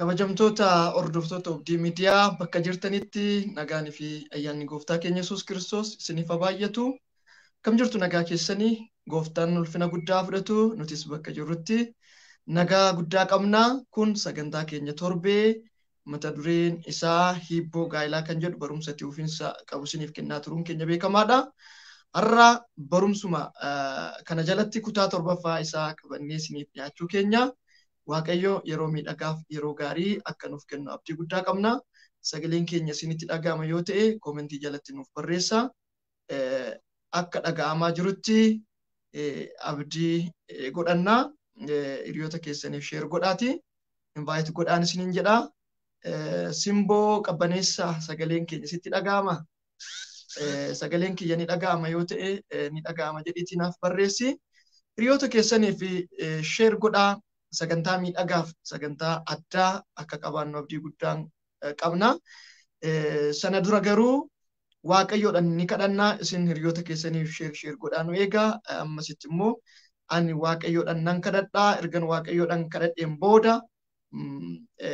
Kabajamtoota hordoftoota Obdii Miidiyaa bakka jirtanitti nagaanii fi ayyaanni gooftaa keenya Yesuus Kiristoos isiniif haa baay'atu. Akkam jirtu nagaa keessanii gooftaan ulfina guddaa fudhatu nutis bakka jirrutti nagaa guddaa qabna. Kun sagantaa keenya torbee mata dureen isaa hiibboo gaa'ilaa kan jedhu barumsa itti fufiinsa qabu isiniif kennaa turuun keenya beekamaadha. Har'a barumsuma kana jalatti kutaa torbaffaa isaa qabannee isiniif dhiyaachuu keenya. Waaqayyo yeroo miidhagaaf yeroo gaarii akka nuuf kennu abdii guddaa qabna. Sagaleen keenya isinitti dhaga'ama yoo ta'e koomentii jalatti nuuf barreessa. Akka dhaga'amaa jirutti abdii godhanna. Hiriyoota keessaniif sheer godhaati. Invaayit godhaan isiniin jedha. Simboo qabbaneessa sagaleen keenya sitti dhaga'ama. Sagaleen kiyya ni dhaga'ama yoo ta'e ni dhaga'ama jedhiitii naaf barreessi. Hiriyoota keessaniif sheer godhaa. Sagantaa miidhagaaf sagantaa addaa akka qabaannu abdii guddaan qabna. Sana dura garuu waaqayyoodhaan ni kadhannaa isin hiriyoota keessaniif sheer sheer godhaa nu eegaa. Ammasitti immoo ani waaqayyoodhaan nan kadhadhaa. Ergan waaqayyoodhaan kadhadheen booda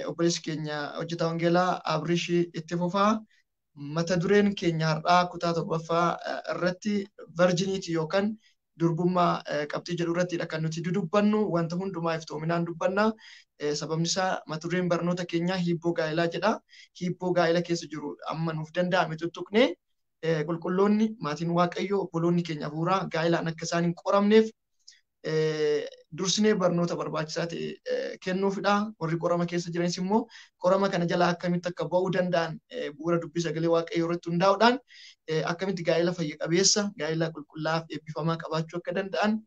obboleessi keenya hojjetaa wangeelaa Abrishii itti fufaa. Mata dureen keenya har'aa kutaa torbaffaa irratti virginiitii yookaan durbummaa qabxii jedhu irrattidha kan nuti dudubbannu wanta hundumaa iftoominaan dubbanna. Sababni isaa mata dureen barnoota keenyaa hiibboo gaa'ilaa jedha. Hiibboo gaa'ila keessa jiru amma nuuf danda'ame tuttuqnee qulqulloonni maatiin waaqayyoo obboloonni keenya hafuuraa gaa'ilaan akka isaan hin qoramneef dursinee barnoota barbaachisaa ta'e kennuufidha. Warri qorama keessa jiranis immoo qorama kana jalaa akkamitti akka ba'uu danda'an bu'uura dubbii sagalee waaqayyoo irratti hundaa'uudhaan akkamitti gaa'ila fayya qabeessa gaa'ila qulqullaa'aaf eebbifamaa qabaachuu akka danda'an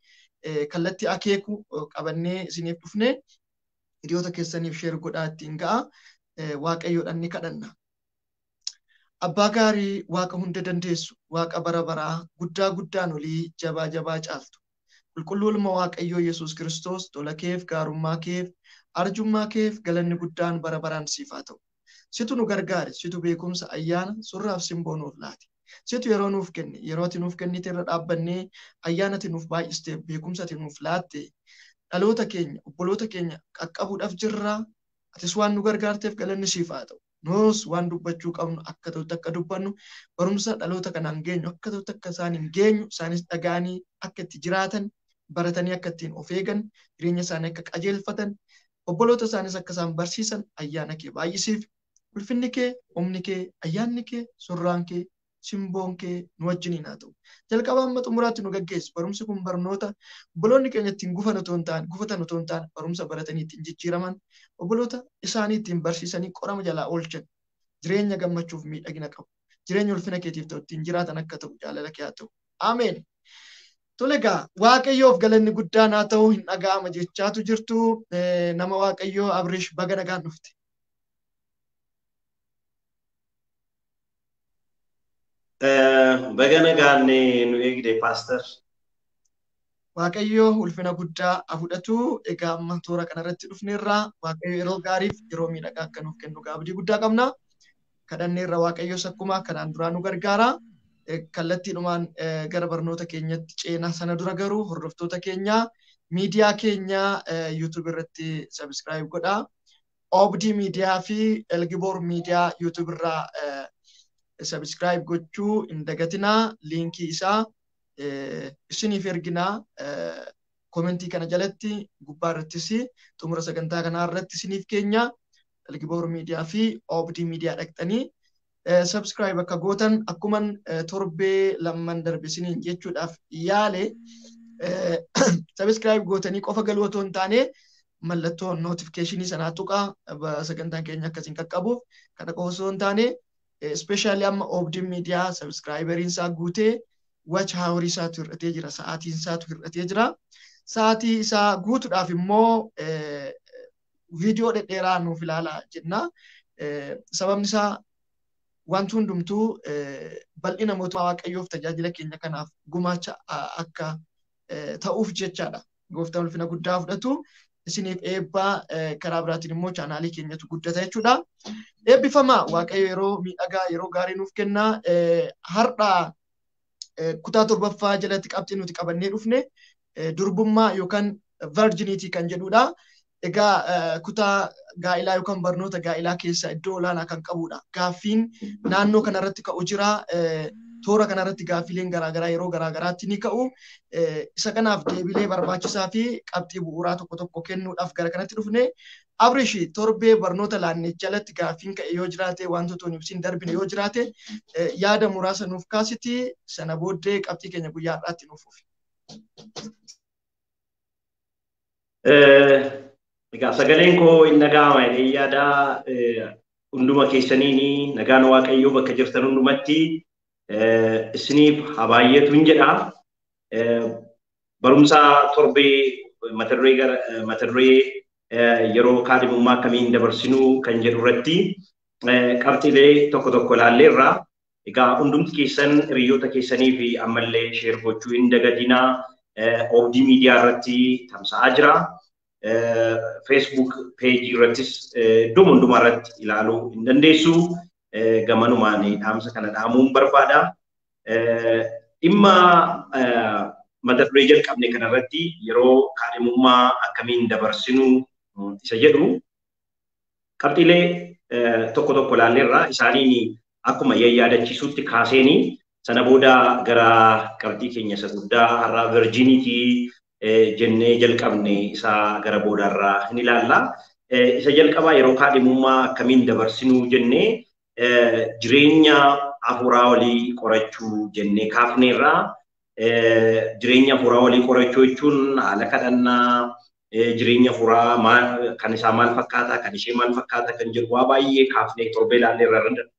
kallattii akeeku qabannee isiniif dhufne hiriyoota keessaniif sheer godhaa ittiin ga'a. Waaqayyoodhaan ni kadhanna. Abbaa gaarii waaqa hunda dandeessu waaqa bara baraa guddaa guddaan olii jabaa jabaa caaltu. Qulqulluu ilma Waaqayyoo Yesuus Kiristoos tola keef gaarummaa keef arjummaa keef galanni guddaan bara baraan siif haa ta'u. Situ nu gargaare, situ beekumsa ayyaana surraaf simboo nuuf laate. Situ yeroo nuuf kenne, yeroo ati nuuf kennite irra dhaabbannee ayyaana ati nuuf baay'iste beekumsa ati nuuf laatte dhaloota keenya obboloota keenya qaqqabuudhaaf jirra. Atis waan nu gargaarteef galanni siif haa ta'u. Nus waan dubbachuu qabnu akka ta'utti akka dubbannu barumsa dhaloota kanaan geenyu akka ta'utti akka isaan hin geenyu isaanis dhaga'anii akka itti jiraatan baratanii akka ittiin of eegan jireenya isaanii akka qajeelfatan obboloota isaanis akka isaan barsiisan ayyaana kee baay'isiif ulfinni kee humni kee ayyaanni kee surraan kee simboon kee nu wajjiniin haa ta'u. Jalqaba amma xumuraatti nu gaggeessi. Barumsi kun barnoota obboloonni keenya ittiin gufan otoo hin taane gufatan otoo hin taane barumsa baratanii ittiin jijjiiraman obboloota isaanii ittiin barsiisanii qorama jalaa oolchan jireenya gammachuuf miidhagina qabu. Jireenya ulfina keetiif ta'u ittiin jiraatan akka ta'u jaalala kee haa ta'u. Ameen. Tole egaa waaqayyoof galanni guddaan haa ta'u hin dhaga'ama jechaatu jirtu nama waaqayyoo Abrish baga nagaan dhufte. Baga nagaan nu eegde paaster. Waaqayyo ulfina guddaa haa fudhatu. Egaa amma toora kanarratti dhufneerra waaqayyo yeroo gaariif yeroo miidhagaa akka nuuf kennu abdii guddaa qabna. Kadhanneerra waaqayyos akkuma kanaan duraa nu gargaara. Kallattiidhumaan gara barnoota keenyatti ceena sana dura garuu hordoftoota keenya miidiyaa keenya YouTube irratti sabiskiraayib godhaa. Obdii miidiyaa fi Elgiboor miidiyaa YouTube irraa sabiskiraayib gochuu hin dagatinaa. Liinkii isaa isiniif erginaa. Koomentii kana jalatti gubbaa irrattis xumura sagantaa kanaa irratti isiniif keenya Elgiboor miidiyaa fi Obdii miidiyaa dhaqxanii subscribe akka gootan akkuman torbee lamman darbe isiniin jechuudhaaf yaale subscribe gootanii qofa galuu otoo hin taane mallattoo notificationii sanaa tuqaa sagantaan keenya akkasiin qaqqabuuf kana qofa osoo hin taane especially amma Obdii miidiyaa subscriberiin isaa guutee watch hour isaatu hir'atee jira sa'aatiin isaatu hir'atee jira. Sa'aatii isaa guutuudhaaf immoo viidiyoo dhedheeraa nuuf ilaalaa jenna. Sababni isaa wanti hundumtuu bal'ina mootummaa waaqayyoof tajaajila keenya kanaaf gumaacha akka ta'uuf jechaadha. Gooftaan ulfina guddaa fudhatu. Isiniif eebbaa karaa biraatiin immoo chaanaalii keenyatu guddata jechuudha. Eebbifamaa waaqayyo yeroo miidhagaa yeroo gaarii nuuf kenna. Har'a kutaa torbaffaa jalatti qabxii nuti qabannee dhufne durbummaa yookaan virginity kan jedhudha. Egaa kutaa gaa'ilaa yookaan barnoota gaa'ilaa keessa iddoo olaanaa kan qabudha. Gaaffiin naannoo kanarratti ka'u jira. Toora kanarratti gaaffileen garaagaraa yeroo garaagaraatti ni ka'u. Isa kanaaf deebilee barbaachisaa fi qabxii bu'uuraa tokko tokko kennuudhaaf gara kanatti dhufne. Abrish torbee barnoota laannee jalatti gaaffiin ka'e yoo jiraate wantoota nuti ibsiin darbine yoo jiraate yaada muraasa nuuf kaasiti sana booddee qabxii keenya guyyaa har'aatti nuuf fufi. Egaa sagaleen koo hin dhaga'ama jedhee yaada hunduma keessaniin nagaan Waaqayyoo bakka jirtan hundumatti isiniif haa baay'atu hin jedha. Barumsa torbee mata duree yeroo kaadhimummaa akkamiin dabarsinuu kan jedhu irratti qabxiilee tokko tokko ilaalleerra. Egaa hundumti keessan hiriyoota keessanii fi ammallee share gochuu hin dagatinaa. Oobdii miidiyaa irratti tamsa'aa jira. Facebook page irrattis iddoo hundumaa irratti ilaaluu hin dandeessu. Gamanumaan dhaamsa kana dhaamuun barbaada. Dhimma mata duree jalqabne kanarratti yeroo kaadhimummaa akkamiin dabarsinuu isa jedhu qabxiilee tokko tokko ilaalleerra. Isaaniin akkuma yaadachiisuutti kaaseenii sana booda gara qabxii keenya isa guddaa har'a virjiniitii jennee jalqabne isa gara boodaarraa hin ilaalla. Isa jalqabaa yeroo kaadhimummaa akkamiin dabarsinuu jennee jireenya hafuuraa walii qorachuu jennee kaafneerra. Jireenya hafuuraa walii qorachuu jechuun haala kadhannaa, jireenya hafuuraa kan isaa maal fakkaata, kan ishee maal fakkaata kan jedhu waa baay'ee kaafnee torbee ilaallee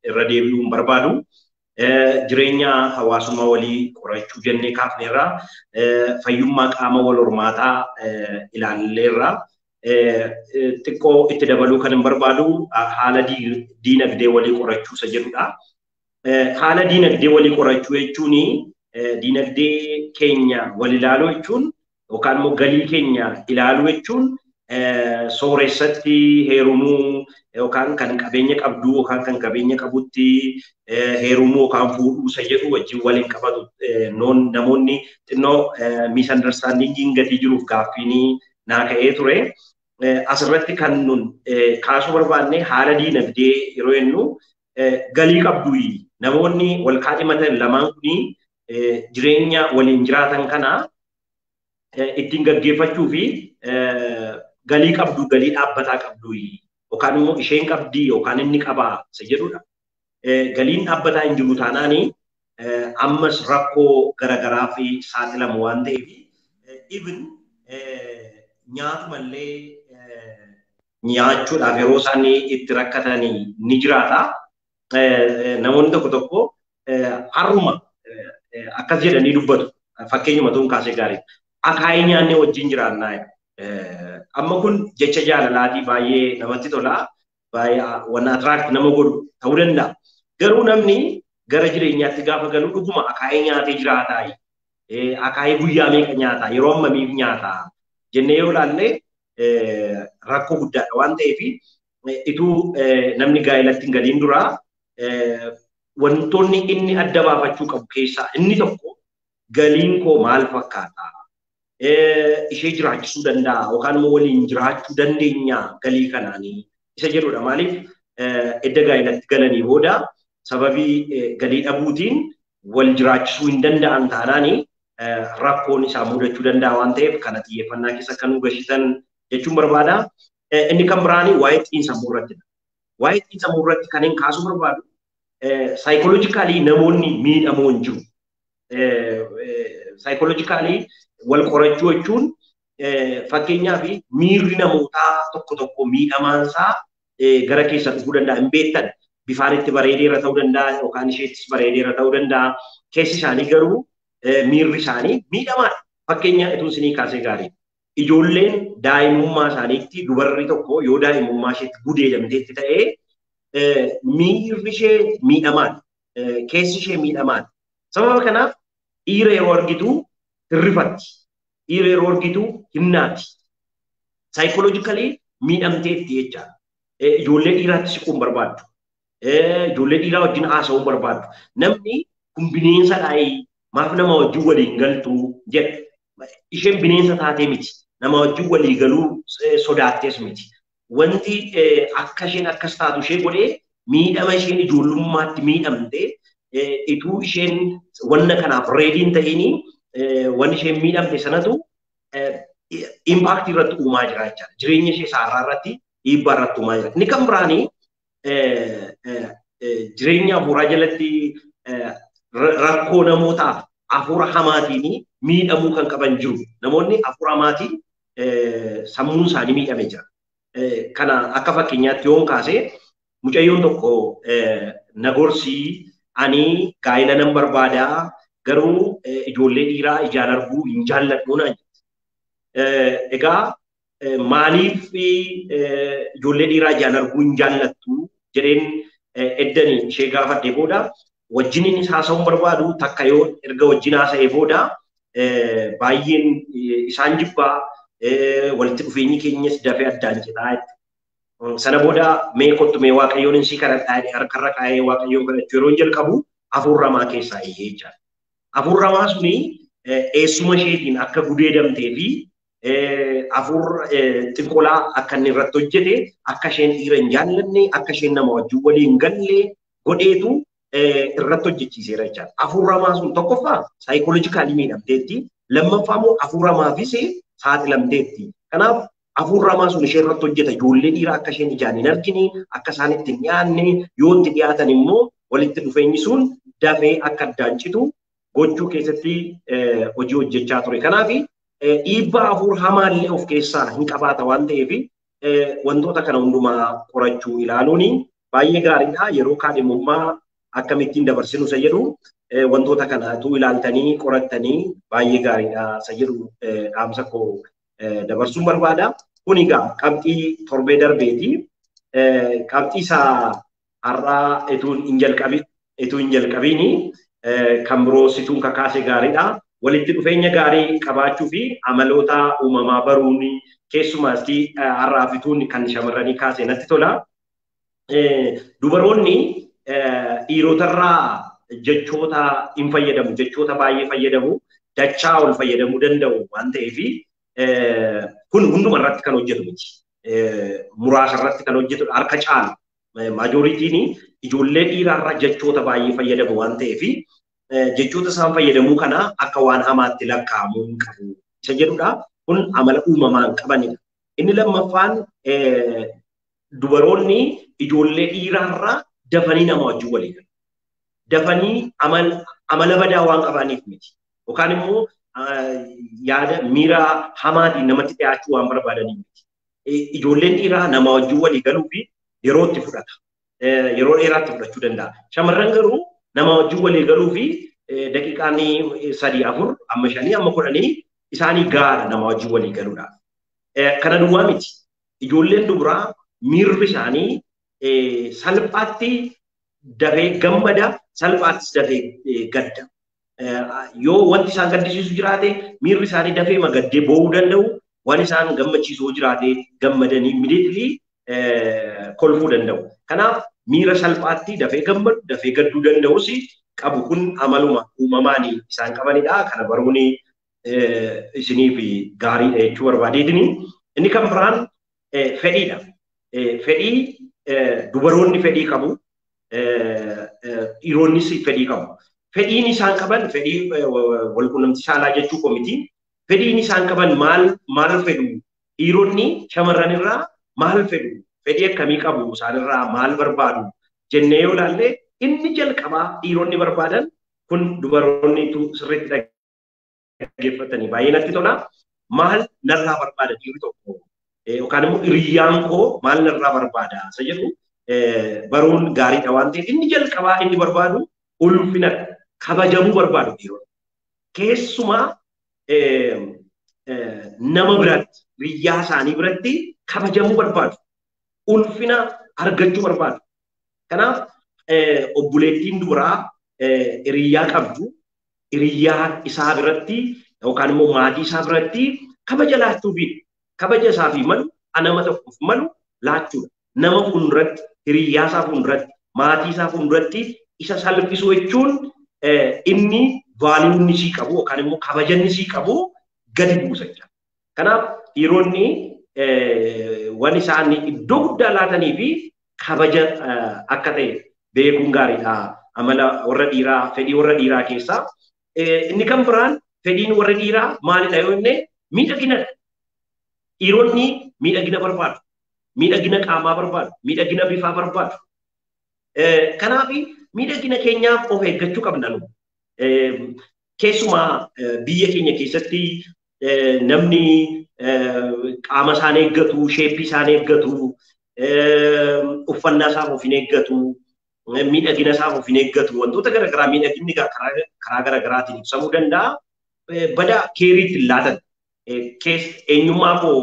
irra deebi'uu hin barbaadu. Jireenya hawaasummaa walii qorachuu jennee kaafneerra. Fayyummaa qaama wal hormaataa ilaalleerra. Xiqqoo itti dabaluu kan hin barbaadu haala diinagdee walii qorachuu isa jedhudha. Haala diinagdee walii qorachuu jechuun diinagdee keenya wal ilaaluu jechuun yookaan immoo galii keenya ilaaluu jechuun sooressatti heerumuu yookaan kan qabeenya qabdu yookaan kan qabeenya qabutti heerumuu yookaan fuudhuu isa jedhu wajjin waliin qabatu. Namoonni xinnoo misunderstandingiin gatii jiruuf gaaffiin naa ka'ee ture. Asirratti kan nun kaasuu barbaanne haala diinagdee yeroo jennu galii qabdu namoonni wal kaadhimatan lamaan kuni jireenya waliin jiraatan kana ittiin gaggeeffachuu fi galii qabdu galii dhaabbataa qabdu yookaan immoo isheen qabdii yookaan inni qabaa isa jedhudha. Galiin dhaabbataa hin jiru taanaani ammas rakkoo garaagaraa fi saaxilamu waan ta'eef even nyaatumallee nyaachuudhaaf yeroo isaan itti rakkatanii ni jiraata. Namoonni tokko tokko har'uma akkas jedhanii dubbatu. Fakkeenyuma tuun kaasee gaarii. Akaayii nyaannee wajjin jiraannaa. Amma kun jecha jaalalaatii baay'ee namatti tola. Baay'ee waan attract nama godhu ta'uu danda'a. Garuu namni gara jireenyaatti gaafa galu dhuguma akaayii nyaatee jiraataa. Akaayii guyyaa meeqa nyaataa? Yeroo ammamiif nyaataa? Jennee yoo ilaalle rakkoo guddaadha waan ta'eef ituu namni gaa'elatti hin galiin dura wantoonni inni adda baafachuu qabu keessaa inni tokko galiin koo maal fakkaata? Ishee jiraachisuu danda'a yookaan immoo waliin jiraachuu dandeenya galii kanaanii isa jedhudha. Maaliif edda gaa'elatti galanii booda sababii galii dhabuutiin wal jiraachisuu hin danda'an taanaanii rakkoon isaa mudachuu danda'a waan ta'eef kana xiyyeeffannaa keessa akka nu gashitan jechuun barbaada. Inni kan biraanii waa'ee xiinsammuu irrattidha. Waa'ee xiinsammuu irratti kan hin kaasuu barbaadu saayikooloojikaalii namoonni miidhamoo hin jiru. Saayikooloojikaalii wal qorachuu jechuun fakkeenyaaf miirri namootaa tokko tokko miidhamaansaa gara keessa dhufuu danda'a. Hin beektan bifaan itti bareedeera ta'uu danda'a yookaan isheettis bareedeera ta'uu danda'a. Keessi isaanii garuu miirri isaanii miidhamaadha. Fakkeenya itoo isinii kaasee gaarii. Ijoolleen daa'imummaa isaaniitti dubarri tokko yoo daa'imummaa isheetti gudeedamteetti ta'ee miirri ishee miidhamaadha. Keessi ishee miidhamaadha. Sababa kanaaf dhiira yeroo argitu hirrifatti. Dhiira yeroo argitu himnaati. Saayikooloojikalii miidhamteetti jechaadha. Ijoollee dhiiraatti siquun barbaaddu. Ijoollee dhiiraa wajjin haasa'uun barbaaddu. Namni kun bineensa dhaayi maaf nama wajjin waliin galtu jedha. Isheen bineensa taatee miti. Nama wajjin walii galuu sodaattees miti. Wanti akka isheen akkas taatu ishee godhee miidhama isheen ijoollummaatti miidhamte ituu isheen wanna kanaaf ready hin ta'ini wanni isheen miidhamte sanatu impaaktii irratti uumaa jira jechaadha. Jireenya ishee saarraa irratti dhiibbaa irratti uumaa jira. Inni kan biraanii jireenya hafuuraa jalatti rakkoo namootaaf hafuura hamaatiin miidhamuu kan qaban jiru. Namoonni hafuura hamaatiin sammuun isaanii miidhamee jira. Kana akka fakkeenyaatti yoon kaase mucayyoon tokko na gorsii ani gaa'ela nan barbaadaa garuu ijoollee dhiiraa ijaan arguu hin jaalladhu naan jette. Egaa maaliif ijoollee dhiiraa ijaan arguu hin jaallattu jedheen eddani ishee gaafadhe booda wajjin innis haasa'uun barbaadu takka yoo erga wajjin haasa'ee booda baay'een isaan jibbaa walitti dhufeenyi keenyas dafee addaan citaa jechuudha. Sana booda mee kottu mee Waaqayyoon insii kadhadhaa jedhee harkarra kaa'ee Waaqayyoon kadhachuu yeroo jalqabu hafuurri hamaa keessaa iyyee jechaadha. Hafuurri hamaa suni eessuma isheetiin akka gudeedamtee fi hafuurri xinqolaa akka inni irratti hojjete akka isheen dhiira hin jaallanne akka isheen nama wajjin walii hin galle godheetu irratti hojjechiiseera jechaadha. Hafuurri hamaa sun tokkoffaa saayikooloojikaalii miidhamteetti lammaffaa immoo hafuura hamaafis saaxilamteetti. Kanaaf hafuurri hamaa sun ishee irratti hojjeta. Ijoollee dhiiraa akka isheen ijaan hin argine, akka isaan itti hin dhiyaanne, yoo itti dhiyaatan immoo walitti dhufeenyi sun dafee akka addaan citu gochuu keessatti hojii hojjechaa ture. Kanaaf dhiibbaa hafuura hamaallee of keessaa hin qabaata waan ta'eef wantoota kana hundumaa qorachuu ilaaluun baay'ee gaariidha. Yeroo kaadhimummaa akkamittiin dabarsinu isa jedhu wantoota kanaatu ilaaltanii qorattanii baay'ee gaariidha isa jedhu dhaamsa koo dabarsuun barbaada. Kun egaa qabxii torbee darbeeti. Qabxii isaa har'aa etuun hin jalqabiini kan biroo situun kakaase gaariidha. Walitti dhufeenya gaarii qabaachuu fi amaloota uumamaa baruun keessumaatti har'aaf ituun kan shamarranii kaase natti tola. Dubaroonni dhiirotarraa jechoota hin fayyadamu, jechoota baay'ee fayyadamu, dachaa ol fayyadamuu danda'u waan ta'eef kun hunduma irratti kan hojjetu miti. Muraasa irratti kan hojjetu harka caalu. Maajoritiin ijoollee dhiiraarraa jechoota baay'ee fayyadamu waan ta'eef jechoota isaan fayyadamuu kana akka waan hamaatti lakkaa'amuu hin qabu. Isa jedhudha. Kun amala uumamaan qabanidha. Inni lammaffaan dubaroonni ijoollee dhiiraarraa dafanii nama wajjin walii galu. Dafanii amala badaa waan qabaniif miti. Yookaan immoo yaada miira hamaatiin namatti dhiyaachuu waan barbaadaniif miti. Ijoolleen dhiiraa nama wajjin walii galuu fi yeroo itti fudhata. Yeroo dheeraatti fudhachuu danda'a. Shamarran garuu nama wajjin walii galuu fi daqiiqaan 3, 4, amma 5, amma 10 isaanii gahaadha nama wajjin walii galuudhaaf. Kana duwwaa miti. Ijoolleen dubaraa miirri isaanii salphaatti dafee gammada, salphaattis dafee gadda. Yoo wanti isaan gaddisiisu jiraate miirri isaanii dafee magaddee boo'uu danda'u, waan isaan gammachiisu jiraate gammadanii immediately kolfuu danda'u. Kanaaf miira salphaatti dafee gammadu, dafee gadduu danda'us qabu. Kun amaluma uumamaan isaan qabanidha. Kana baruun isiniif gaariidha jechuu barbaadeetini. Inni kan biraan fedhiidha. Fedhii dubaroonni fedhii qabu, dhiironnis fedhii qabu. Fedhiin isaan qaban fedhii walqunnamtii saalaa jechuu koo miti. Fedhiin isaan qaban maal fedhu? Dhiironni shamarran irraa maal fedhu? Fedhii akkamii qabu? Isaanirraa maal barbaadu? Jennee yoo ilaalle inni jalqabaa dhiironni barbaadan kun dubaroonni sirriitti dhaggeeffatanii baay'ee natti tola. Maal narraa barbaada dhiirri tokko? Yookaan immoo hiriyyaan koo maal narraa barbaada? Isa jedhu baruun gaariidha waan ta'eef inni jalqabaa inni barbaadu ulfina kabajamuu barbaadu dhiironni. Keessumaa nama biratti, hiriyyaa isaanii biratti kabajamuu barbaadu. Ulfina argachuu barbaadu. Kanaaf obboleettiin dubaraa hiriyyaa qabdu, hiriyyaa isaa biratti yookaan immoo maatii isaa biratti kabaja laachuufidha. Kabaja isaaf malu, nama tokkoof malu laachuudha. Nama fuulduratti, hiriyyaa isaa fuulduratti, maatii isaa fuulduratti isa salphisuu jechuun inni vaaliyuun isii qabu yookaan immoo kabajanni isii qabu gadi buusa jechuudha. Kanaaf dhiironni waan isaan iddoo guddaa laatanii fi kabaja akka ta'e beekuun gaariidha. Amala warra dhiiraa, fedhii warra dhiiraa keessaa. Inni kan biraan fedhiin warra dhiiraa maalidha yoo jenne miidhaginadha. Dhiironni miidhagina barbaadu. Miidhagina qaamaa barbaadu. Miidhagina bifaa barbaadu. Kanaaf miidhagina keenyaaf of eeggachuu qabna nu. Keessumaa biyya keenya keessatti namni qaama isaan eeggatu, sheeppii isaan eeggatu, uffannaa isaaf of hin eeggatu, miidhagina isaaf of hin eeggatu, wantoota garaagaraa miidhaginni karaa garaagaraatiin ibsamuu danda'a. Bada keeriitti hin laatan. Eenyummaa koo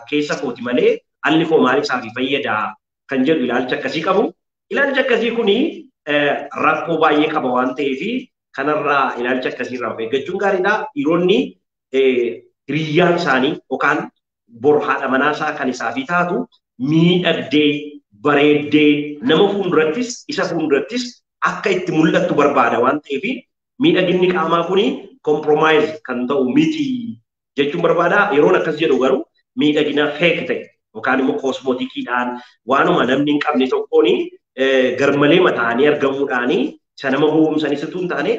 keessa kooti malee alli koo maal isaaf fayyada kan jedhu ilaalcha akkasii qabu. Ilaalchi akkasii kuni rakkoo baay'ee qaba waan ta'eef kanarraa ilaalcha akkasiirraa of eeggachuun gaariidha. Dhiironni hiriyyaan isaanii yookaan bor haadha manaa isaa kan isaafii taatu miidhagdee, bareeddee nama fuuldurattis isa fuuldurattis akka itti mul'attu barbaada waan ta'eef miidhaginni qaamaa kuni compromise kan ta'u miti jechuun barbaada. Yeroon akkas jedhu garuu miidhagina fake ta'e yookaan immoo koosmootikiidhaan waanuma namni hin qabne tokkoon garmalee mataanii argamuudhaanii isa nama gowwoomsanis utuu hin taane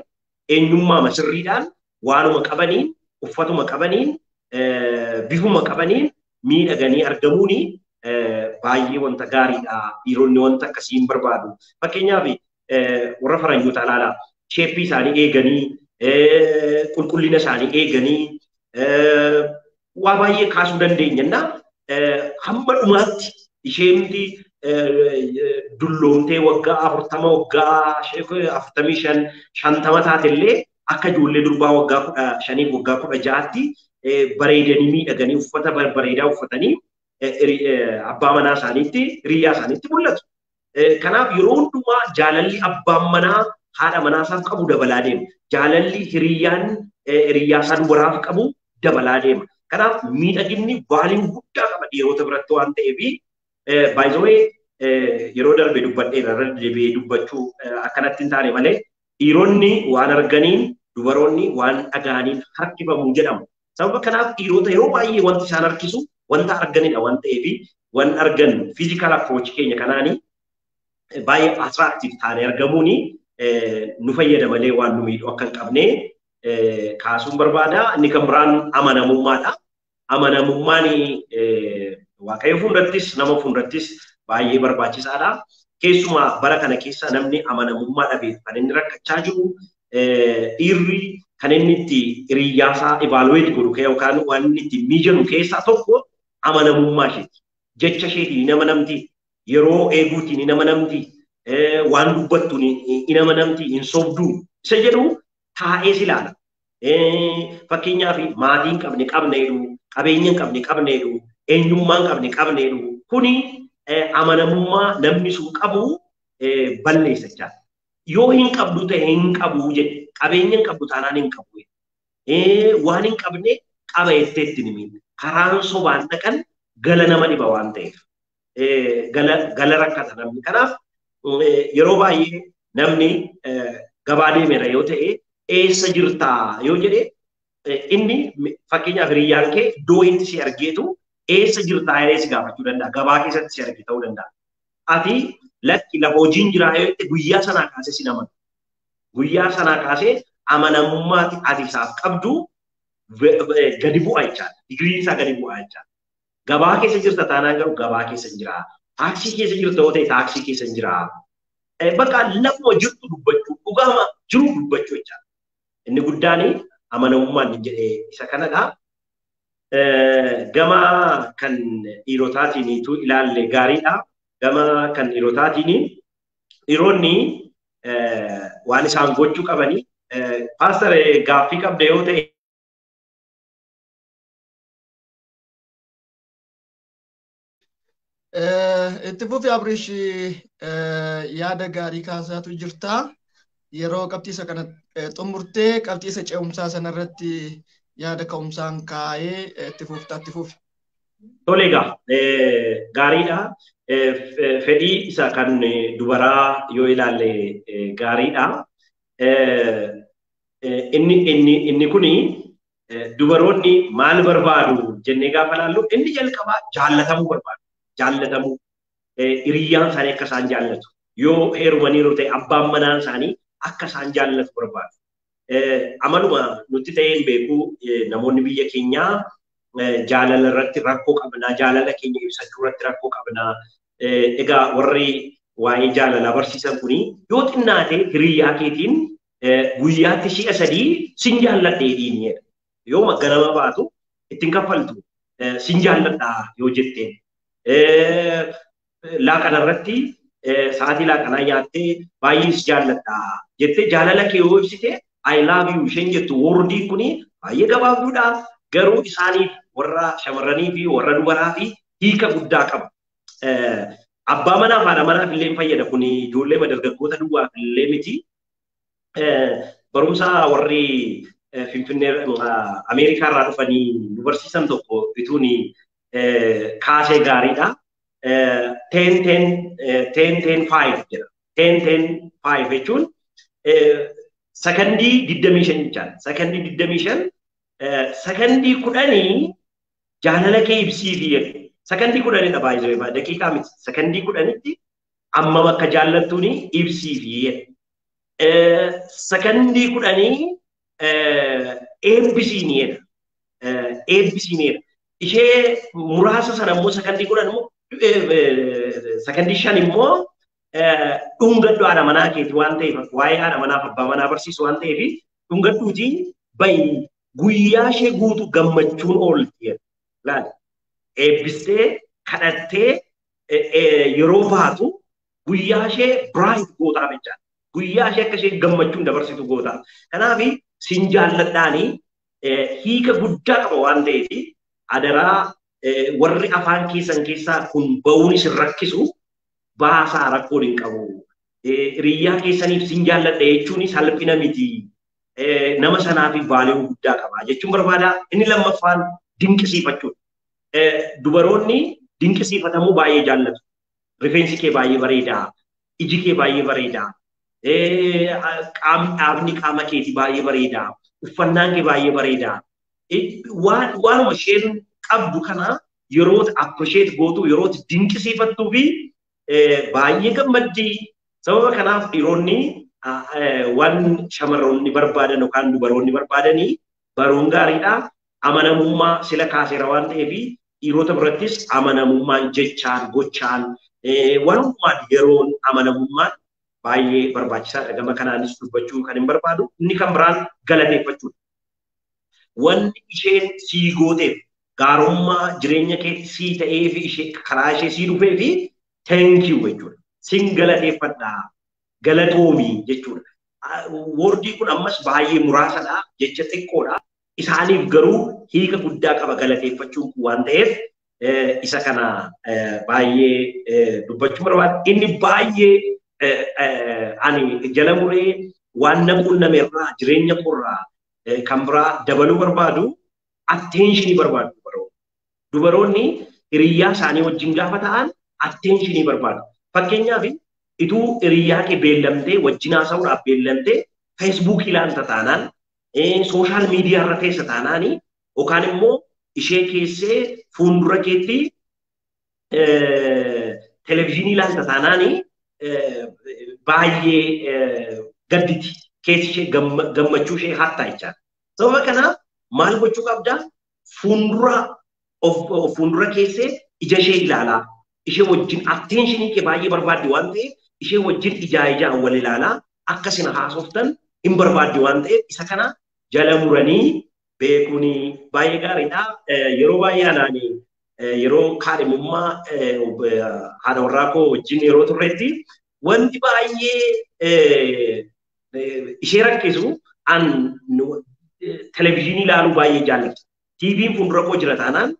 eenyummaa sirriidhaan waanuma qabaniin uffatuma qabaniin bifuma qabaniin miidhaganii argamuun baay'ee wanta gaariidha. Dhiironni wanta akkasii hin barbaadu. Fakkeenyaaf warra faranjoota ilaalaa sheeppii isaanii eeganii qulqullina isaanii eeganii waa baay'ee kaasuu dandeenya. Hamma dhumaatti isheenti dulloomtee waggaa 40 waggaa 45 50 taatellee akka ijoollee durbaa waggaa 15 waggaa 16tti bareedanii miidhaganii uffata bareedaa uffatanii abbaa manaa isaaniitti hiriyyaa isaaniitti mul'atu. Kanaaf yeroo hundumaa jaalalli abbaan manaa haadha manaa isaaf qabu dabalaa deema. Jaalalli hiriyyaan hiriyyaa isaa dubaraaf qabu dabalaa deema. Kanaaf miidhaginni vaalii guddaa qaba dhiirota biratti waan ta'eef by the way yeroo darbe dubbadheera irra deebi'ee dubbachuu akkanatti hin taane malee dhiironni waan arganiin dubaroonni waan dhaga'aniin harkifamu jedhamu. Sababa kanaaf dhiirota yeroo baay'ee wanti isaan harkisu wanta arganidha waan ta'eef waan argan physical approach keenya kanaani baay'ee attractive taanee argamuuni nu fayyada malee waan nu miidhu akka hin qabne kaasuun barbaada. Inni kan biraan amanamummaadha. Amanamummaan Waaqayyo fuuldurattis nama fuuldurattis baay'ee barbaachisaadha. Keessumaa bara kana keessa namni amanamummaa dhabeef kan inni rakkachaa jiru dhiirri kan inni itti hiriyyaasaa evaluate godhu yookaan waan inni itti miijanu keessaa tokko amanamummaa isheeti. Jecha isheetiin nama namti, yeroo eeguutiin nama namti, waan dubbattuun nama namti, hin sobduu isa jedhu taa'ees ilaala. Fakkeenyaaf maatii hin qabne qabna jedhu, qabeenya hin qabne qabna jedhu, eenyummaa hin qabne qabna jedhu kuni amanamummaa namni sun qabu balleessa jechaadha. Yoo hin qabdu ta'e hin qabu jedhe, qabeenya hin qabdu taanaan hin qabu jedhe, waan hin qabne qaba jettee ittiin himi. Karaan sobaan dhaqan gala nama dhiba waan ta'eef gala rakkata namni. Kanaaf yeroo baay'ee namni gabaa deemeera yoo ta'e eessa jirtaa yoo jedhe inni fakkeenyaaf hiriyyaan kee iddoo inni si argeetu eessa jirtaa jedhee si gaafachuu danda'a. Gabaa keessatti si arge ta'uu danda'a. Ati lakki lafa hojiin jiraa yoo jette guyyaa sanaa kaasee si amanu. Guyyaa sanaa kaasee amanamummaa ati isaaf qabdu gadi bu'a jechaadha. Digiriin isaa gadi bu'a jechaadha. Gabaa keessa jirta taanaan garuu gabaa keessa hin jiraa. Taaksii keessa jirta yoo ta'e taaksii keessa hin jiraa. Bakka lafuma jirtu dubbachuu, dhugaama jiru dubbachuu jechaadha. Inni guddaan amanamummaan hin jedhee isa kanadha. Gama kan dhiirotaatiinitu ilaalle gaariidha. Gama kan dhiirotaatiin dhiironni waan isaan gochuu qabanii paastar gaaffii qabda yoo ta'e Itti fufi Abrish yaada gaarii kaasaatu jirta. Yeroo qabxii isa kana xumurtee qabxii isa ce'umsaa sanarratti yaada ka'umsaan kaa'ee itti fufta itti fufi. Tole egaa gaariidha. Fedhii isa kan dubaraa yoo ilaalle gaariidha. Inni kuni Dubaroonni maal barbaadu jennee gaafa laallu inni jalqabaa jaallatamuu barbaadu. Jaallatamuu hiriyyaan isaanii akka isaan jaallatu. Yoo heerumaniiru ta'e abbaan manaan isaanii akka isaan jaallatu barbaadu. Amaluma nutti ta'ee hin beeku namoonni biyya keenyaa jaalala irratti rakkoo qabnaa, jaalala keenya ibsachuu irratti rakkoo qabnaa. Egaa warri waa'ee jaalalaa barsiisan kuni yoo xinnaate hiriyyaa keetiin guyyaatti si'a 3 sin jaalladha jedhiin jedha. Yoo ganama baatu ittiin kaffaltu sin jaalladha yoo jetteen. Laaqana irratti sa'aatii laaqanaa nyaattee baay'ee si jaalladha jettee jaalala kee yoo ibsite I love you isheen jettu wordii kuni baay'ee gabaabduudha. Garuu isaaniif warra shamarranii fi warra dubaraa fi hiika guddaa qaba. Abbaa manaaf haadha manaaf illee fayyada kuni ijoollee dargaggoota duwwaaf illee miti. Barumsa warri Finfinnee Ameerikaa irraa dhufanii nu barsiisan tokko bituun kaasee gaariidha. 10 10 10 10 5 jedha. 10 10 5 jechuun sakandii 25 jechaadha. Sakandii 25 sakandii 10 jaalala kee ibsiifi jedhu. Sakandii 10dha baay'ee daqiiqaa miti. Sakandii 10tti ammam akka jaallattuuni ibsiifi jedhu. Sakandii 10 eebbisiini jedha. Eebbisiini jedha. Ishee muraasa sana immoo sakandii 10 immoo sakandii 5 immoo dhungadhu haadha manaa keeti waan ta'eef waa'ee haadha manaaf abbaa manaa barsiisu waan ta'eef dhungadhuutii bayi guyyaa ishee guutuu gammachuun oolti. Laali eebbistee kadhattee yeroo baatu guyyaa ishee bright gootaa jechaadha. Guyyaa ishee akka ishee gammachuun dabarsitu gootaa. Kanaaf sin jaalladhaanii hiika guddaa qaba waan ta'eef adaraa warri afaan keessan keessaa kun ba'uun isin rakkisu baasaa rakkoon hin qabu. Hiriyyaa keessaniif sin jaalladha jechuun salphina miti. Nama sanaaf vaaliyuu guddaa qaba jechuun barbaada. Inni lammaffaan dinqisiifachuudha. Dubaroonni dinqisiifatamuu baay'ee jaallatu. Rifeensi kee baay'ee bareedaa, iji kee baay'ee bareedaa, dhaabni qaama keetii baay'ee bareedaa, uffannaan kee baay'ee bareedaa. Waanuma isheen qabdu kana yeroo appreciate gootu, yeroo dinqisiifattuu fi baay'ee gammaddi. Sababa kanaaf dhiironni waan shamarroonni barbaadan yookaan dubaroonni barbaadanii baruun gaariidha. Amanamummaa sila kaaseera waan ta'eef dhiirota birattis amanamummaan jechaan, gochaan, waan hundumaan yeroon amanamummaan baay'ee barbaachisaadha. Gama kanaanis dubbachuu kan hin barbaadu. Inni kan biraan galateeffachuudha. Wanni isheen sii gooteef gaarummaa jireenya keetti sii ta'ee fi ishee karaa ishee sii dhufee fi thank you jechuudha. Sin galateeffadhaa, galatoomii jechuudha. Wordii kun ammas baay'ee muraasadha, jecha xiqqoodha. Isaaniif garuu hiika guddaa qaba galateeffachuun kun waan ta'eef isa kana baay'ee dubbachuu barbaada. Inni baay'ee ani jala muree waan na quunname irraa jireenya koorraa kan biraa dabaluu barbaadu attentionii barbaadu dubaroonni. Dubaroonni hiriyyaa isaanii wajjin gaafa ta'an attentionii barbaadu. Fakkeenyaaf ituu hiriyyaa kee beellamtee wajjin haasa'uudhaaf beellamtee feesbuukii ilaalta taanaan sooshaal miidiyaa irra teessa taanaan yookaan immoo ishee keessee fuuldura keetti televezyiinii ilaalta taanaan baay'ee gadditi. Keessi ishee gammachuu ishee hattaa jechaadha. Sababa kanaaf maal gochuu qabdaa? Fuuldura keessee ija ishee ilaalaa. Ishee wajjin attentionii kee baay'ee barbaaddi waan ta'eef ishee wajjin ijaa ijaan wal ilaalaa akka isin haasoftan hin barbaaddi waan ta'eef isa kana jala muranii beekuun baay'ee gaariidha. Yeroo baay'ee anaan yeroo kaadhimummaa haadha warraa koo wajjin yeroo turretti wanti baay'ee ishee rakkisu an televezyiinii ilaaluu baay'ee jaalladha. TV'n fuuldura koo jira taanaan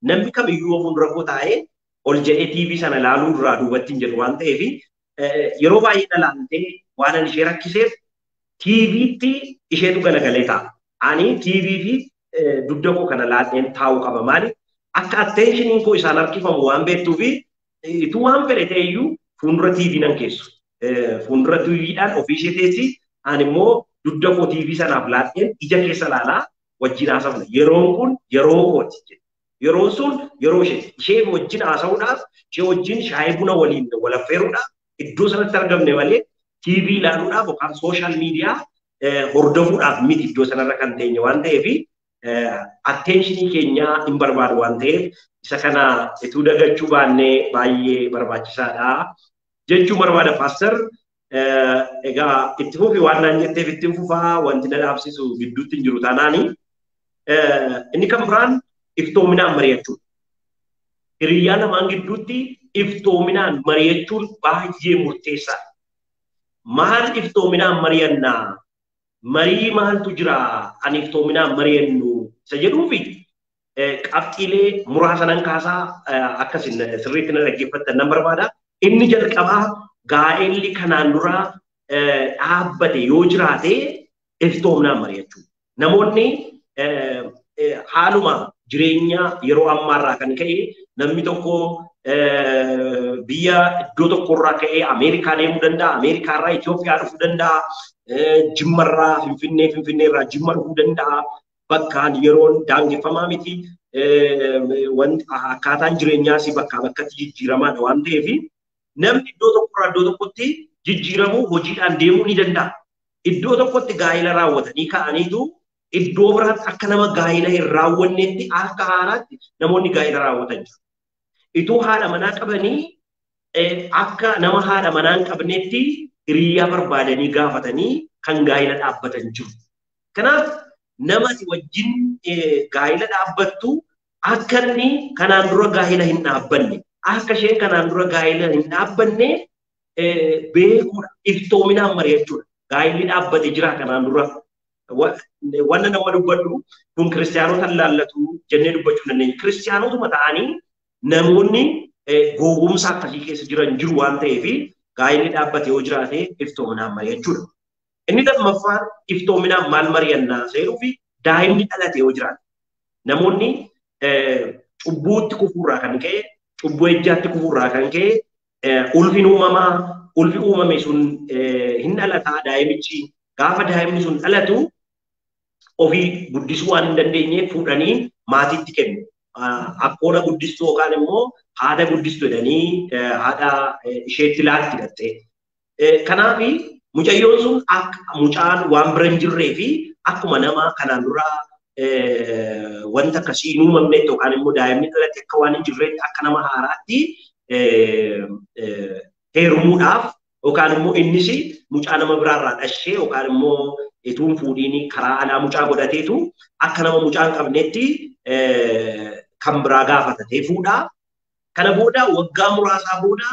namni kamiyyuu fuuldura koo taa'ee ol jedhee TV sana ilaaluu irraa duubatti hin jedhu waan ta'eef yeroo baay'ee dhalaaltee waan ani ishee rakkiseef TV'tti isheetu galagalee taa'a. Ani TV fi dugda koo kana laadheen taa'uu qaba. Maaliif akka atteenshiniin koo isaan harkifamu waan beektuu fi ituu waan fedhe ta'eyyuu fuuldura TV nan keessu. Fuuldura TVdhaan ofii ishee teessi ani immoo dugda koo TV sanaaf laadheen ija keessa ilaalaa Wajjin haasofna. Yeroon kun yeroo kooti. Yeroon sun yeroo isheeti. Ishee wajjin haasa'uudhaaf, ishee wajjin shaayii buna waliin walaffeeruudhaaf iddoo sanatti argamne malee TV ilaaluudhaaf yookaan sooshaal miidiyaa hordofuudhaaf miti iddoo sanarra kan teenye waan ta'eef atteenshinii keenyaa hin barbaadu waan ta'eef isa kana ituu dagachuu baannee baay'ee barbaachisaadha jechuun barbaada paaster. Egaa itti fufi waan naan jetteef itti fufaa wanti na dhaabsisu gidduutti hin jiru taanaani. Inni kan biraan iftoominaan mari'achuudha. Hiriyyaa lamaan gidduutti iftoominaan mari'achuun baay'ee murteessaadha. Maal iftoominaan mari'annaa? Marii maaltu jira ani iftoominaan mari'annu isa jedhuufi qabxiilee muraasa nan kaasaa akkasin sirriitti na dhaggeeffattan nan barbaada. Inni jalqabaa gaa'elli kanaan dura dhaabbate yoo jiraate iftoominaan mari'achuu. Namoonni haaluma jireenya yeroo ammaarraa kan ka'e namni tokko biyya iddoo tokkorraa ka'ee Ameerikaa deemuu danda'a, Ameerikaarraa Itoophiyaa dhufuu danda'a, Jimmarraa Finfinnee, Finfinneerraa Jimma dhufuu danda'a. Bakkaan yeroon daangeffamaa miti. Akkaataan jireenyaas bakkaa bakkatti jijjiiramaadha waan ta'eef namni iddoo tokkorraa iddoo tokkotti jijjiiramuu hojiidhaan deemuu ni danda'a. Iddoo tokkotti gaa'ela raawwatanii ka'aniitu iddoo biraatti akka nama gaa'ela hin raawwannetti akka haaraatti namoonni gaa'ela raawwatan jiru. Ituu haadha manaa qabanii akka nama haadha manaa hin qabnetti hiriyyaa barbaadanii gaafatanii kan gaa'ela dhaabbatan jiru. Kanaaf nama ati wajjin gaa'ela dhaabbattu akka inni kanaan dura gaa'ela hin dhaabbanne, akka isheen kanaan dura gaa'ela hin dhaabbanne beekuudha. Iftoominaan mari'achuudha. Gaa'elli dhaabbate jira kanaan dura. Wanna nama dubbadhu kun kiristaanota laallatu jennee dubbachuu dandeenya. Kiristaanotuma ta'anii namoonni gowwumsa akkasii keessa jiran jiru waan ta'eef gaa'elli dhaabbate yoo jiraate iftoominaan mari'achuudha. Inni lammaffaan iftoominaan maal mari'annaa seeruu fi daa'imni dhalate yoo jiraate namoonni cubbuutti kufuurraa kan ka'e, cubbuu ejjaatti kufuurraa kan ka'e ulfin uumamaa, ulfi uumame sun hin dhalataa daa'imichi gaafa daa'imni sun dhalatu ofii guddisuu waan hin dandeenyeef fuudhanii maatiitti kennu. Akkoona guddistuu yookaan immoo haadha guddistu jedhanii haadha isheetti laatti gattee. Kanaaf mucayyoon sun akka mucaan waan bira hin jirree fi akkuma nama kanaan dura wanta akkasii hin uumamnetti yookaan immoo daa'imni dhalate akka waan hin jirreetti akka nama haaraatti heerumuudhaaf yookaan immoo innis mucaa nama biraarraa dhashee yookaan immoo ituun fuudhiin karaa alaa mucaa godhateetu akka nama mucaa hin qabnetti kan biraa gaafatatee fuudhaa. Kana booda waggaa muraasaa booda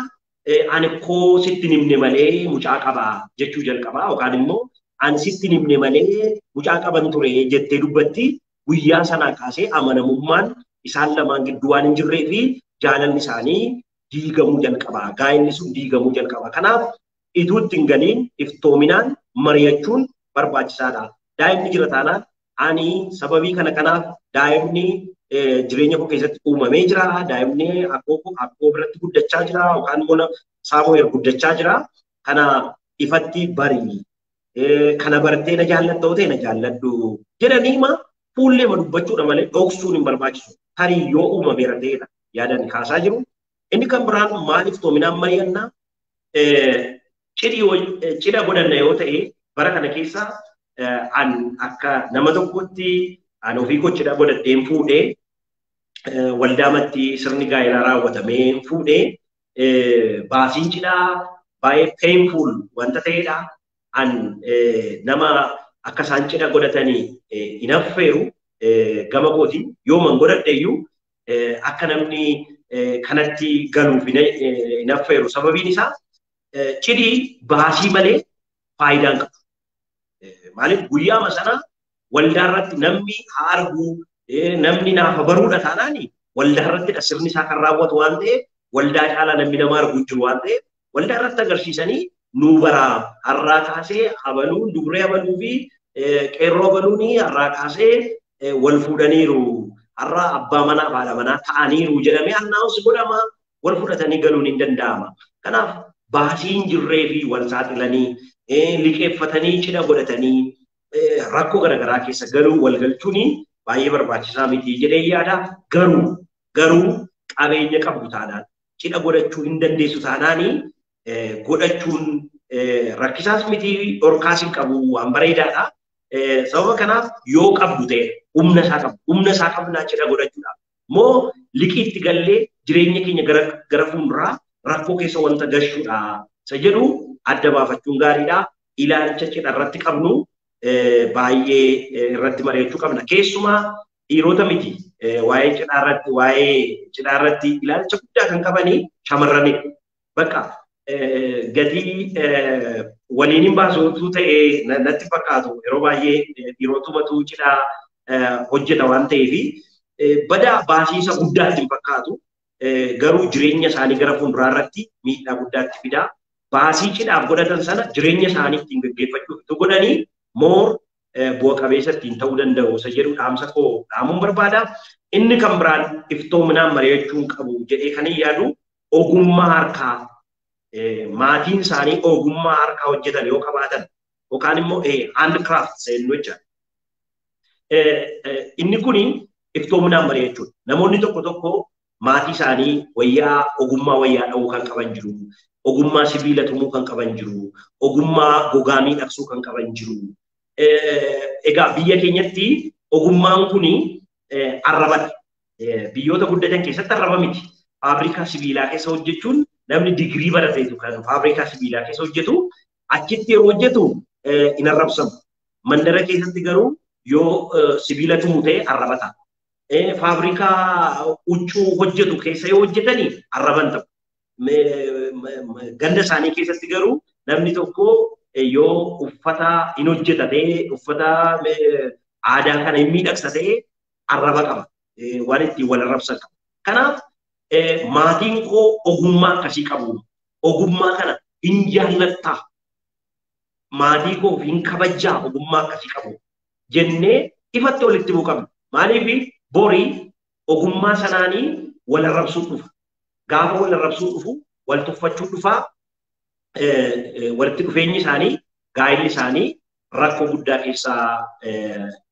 ani koo sitti himne malee mucaa qabaa jechuu jalqabaa yookaan immoo ani sitti himne malee mucaa qaban ture jettee dubbatti. Guyyaa sanaa kaasee amanamummaan isaan lamaan gidduu waan hin jirree fi jaalalli isaanii diigamuu jalqabaa. Gaa'elli sun diigamuu jalqaba. Kanaaf ituu itti hin galiin iftoominaan mari'achuun barbaachisaadha. Daa'imni jira taanaan ani sababii kana kanaaf daa'imni jireenya koo keessatti uumamee jira. Daa'imni akkoo biratti guddachaa jira yookaan immoo Saamu'eel guddachaa jira. Kana ifatti bari. Kana bartee na jaallatta ta'e na jaalladhu jedhanii ma fuullee ma dubbachuudha malee dhoksuun hin barbaachisu. Tarii yoo uumameera ta'edha yaadan kaasaa jiru. Inni kan biraan maal iftoominaan mari'annaa cidha godhanna yoo ta'e bara kana keessa an akka nama tokkotti an ofii koo cidha godhadheen fuudhee waldaamatti sirni gaa'elaa raawwatamee fuudhee baasiin cidhaa baay'ee painful wanta ta'edha. An nama akka isaan cidha godhatanii hin affeeru gama kootiin yooman godhadhe iyyuu akka namni kanatti galuuf hin affeeru. Sababiin isaa cidhi baasii malee faayidaa hin qabu. Maaliif guyyaama sana waldaa irratti namni haa argu, namni naafa baruudha taanaani waldaa irrattidha sirni isaa kan raawwatu waan ta'eef waldaa caalaa namni nama argu hin jiru waan ta'eef waldaa irratti agarsiisanii nuu baraa har'aa kaasee abaluun dubree abaluu fi qeerroo abaluun har'aa kaasee wal fuudhaniiru har'aa abbaa manaa fi haadha manaa ta'aniiru jedhamee annaawus godhama wal fudhatanii galuun hin danda'ama. Kanaaf baasii hin jirree fi wal saaxilanii liqeeffatanii cidha godhatanii rakkoo garaagaraa keessa galuu wal galchuun baay'ee barbaachisaa miti jedhee yaada. Garuu qabeenya qabdu taanaan cidha godhachuu hin dandeessu taanaan godhachuun rakkisaas miti dhorkaas hin qabu waan bareedaadha. Sababa kanaaf yoo qabdu ta'e humna isaa qabdu humna isaa qabnaa cidha godhachuudhaaf moo liqiitti gallee jireenya keenya gara fuulduraa rakkoo keessa wanta gashuudha. Isa jedhu adda baafachuun gaariidha. Ilaalcha cidha irratti qabnu baay'ee irratti mari'achuu qabna. Keessumaa dhiirota miti waa'ee cidhaa irratti ilaalcha guddaa kan qabanii shamarranidha. Bakka gatii waliin hin baasuutu ta'ee natti fakkaatu yeroo baay'ee dhiirotumatu cidhaa hojjeta waan ta'eef badaa baasiisa guddaatti hin fakkaatu. Garuu jireenya isaanii gara fuulduraa irratti miidhaa guddaatti fida. Baasii cidhaaf godhatan sana jireenya isaanii ittiin gaggeeffachuuf itti godhanii moor bu'a qabeessa ittiin ta'uu danda'u isa jedhu dhaamsa koo dhaamuun barbaada. Inni kan biraan iftoominaan mari'achuun qabu jedhee kan hin yaadu ogummaa harkaa maatiin isaanii ogummaa harkaa hojjetan yoo qabaatan yookaan immoo handcraft jennu jechuudha. Inni kuni iftoominaan mari'achuudha. Namoonni tokko tokko maatii isaanii wayyaa ogummaa wayyaa dha'uu kan qaban jiru, ogummaa sibiila tumuu kan qaban jiru, ogummaa gogaa miidhagsuu kan qaban jiru. Egaa biyya keenyatti ogummaan kuni arrabadha. Biyyoota guddatan keessatti arraba miti. Faabrikaa sibiilaa keessa hojjechuun namni digirii barateetu kan faabrikaa sibiilaa keessa hojjetu achitti yeroo hojjetu hin arrabsamu. Mandara keessatti garuu yoo sibiila tumu ta'e arraba ta'a. Faabrikaa huccuu hojjetu keessa yoo hojjetani arraban ta'u. Ganda isaanii keessatti garuu namni tokko yoo uffata hin hojjeta ta'e uffata aadaa kana hin miidhagsa ta'e arraba qaba. Waan ittiin wal arrabsan qaba. Kanaaf maatiin koo ogummaa akkasii qabu. Ogummaa kana hin jaallattaa. Maatii koo hin kabajjaa ogummaa akkasii qabu. Jennee ifatti walitti bu'uu qabna. Maaliif borii ogummaa sanaanii wal arrabsuu dhufa. Gaafa wal arrabsuu dhufu wal tuffachuu dhufaa walitti dhufeenyi isaanii gaa'illi isaanii rakkoo guddaa keessaa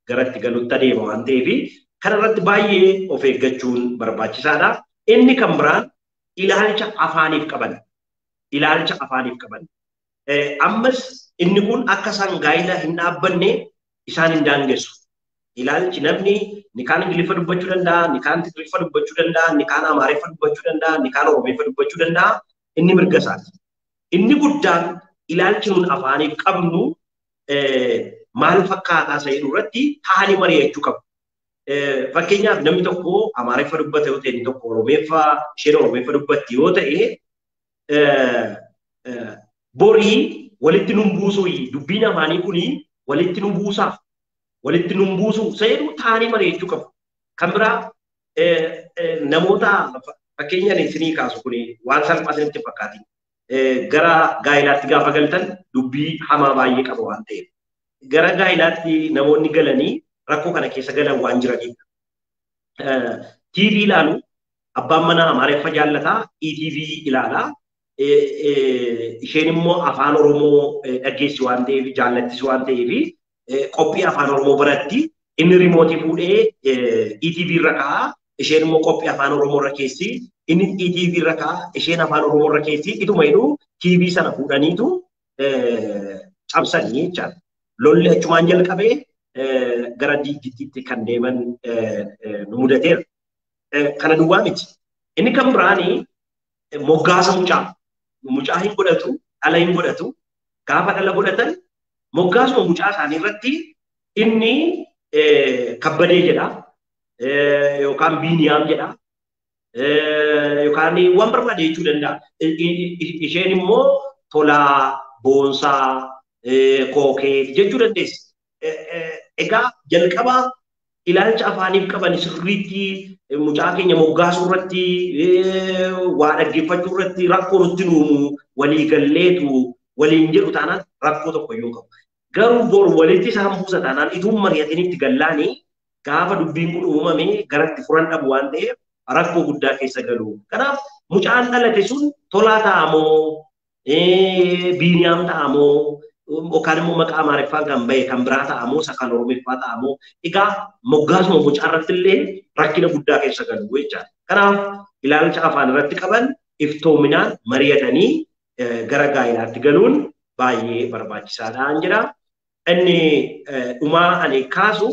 garatti galutti adeema waan ta'eef kanarratti baay'ee of eeggachuun barbaachisaadha. Inni kan biraan ilaalcha afaaniif qaban. Ilaalcha afaaniif qaban. Ammas inni kun akka isaan gaa'ila hin dhaabbanne isaan hin daangessu. Ilaalchi namni ni kaan Ingiliffa dubbachuu danda'a, ni kaan Tigiriffa dubbachuu danda'a, ni kaan Amaariffa dubbachuu danda'a, ni kaan Oromeeffa dubbachuu danda'a. Inni mirga isaati. Inni guddaan ilaalchi nun afaaniif qabnu maal fakkaataa isa jedhu irratti taa'anii mari'achuu qabu. Fakkeenyaaf namni tokko Amaariffa dubbata yoo ta'e, inni tokko Oromeeffa, isheen Oromeeffa dubbatti yoo ta'e, borii walitti nun buusuu dubbiin afaanii kuni walitti nu buusaa. Walitti nun buusuu isa jedhu taa'anii mari'achuu qabu. Kan biraa namoota fakkeenyaan isinii kaasu kuni waan salphaa isinitti fakkaatin. Gara gaa'ilaatti gaafa galtan dubbii hamaa baay'ee qaba waan ta'eef. Gara gaa'ilaatti namoonni galanii rakkoo kana keessa galan waan jiraniif. TV ilaalu abbaan manaa Amaariffa jaallataa ETV ilaalaa. Isheen immoo afaan Oromoo dhaggeessi waan ta'eef jaallattis waan ta'eef qophii afaan Oromoo baratti inni rimootii fuudhee ETV irra kaa'a. Isheen immoo qophii afaan Oromoo irra keessi. Inni ETV irra kaa'a. Isheen afaan Oromoo irra keessi. Ituma jedhu TV sana fuudhaniitu cabsanii jechaadha. Lolli achumaan jalqabee gara diigittiitti kan deeman nu mudateera. Kana duwwaa miti. Inni kan biraani moggaasa mucaa. Mucaa hin godhatu, dhala hin godhatu. Gaafa dhala godhatan moggaasuma mucaa isaanii irratti inni kabbadee jedha yookaan Biiniyaam jedha yookaan waan barbaade jechuu danda'a. Isheen immoo Tolaa, Boonsaa, Kookee jechuu dandeessi. Egaa jalqaba ilaalcha afaaniif qaban sirriitti mucaa keenya moggaasuu irratti waa dhaggeeffachuu irratti rakkoo nutti uumu walii galleetu waliin jedhu taanaan rakkoo tokko iyyuu qabu. Garuu boru walitti isaan buusa taanaan ituun mari'atanii itti gallaanii gaafa dubbiin kun uumame garatti furan dhabu waan ta'eef rakkoo guddaa keessa galu. Kanaaf mucaan dhalate sun Tolaa ta'amoo, Biiniyaam ta'amoo, yookaan immoo maqaa Amaariffaan kan bahe kan biraa ta'amoo isa kan Oromiffaa ta'amoo egaa moggaasuma bocaa irratti illee rakkina guddaa keessa galu jechaadha. Kanaaf ilaalcha afaan irratti qaban iftoominaan mari'atanii gara gaa'ilaatti galuun baay'ee barbaachisaadha jedha. Inni dhumaa ani kaasu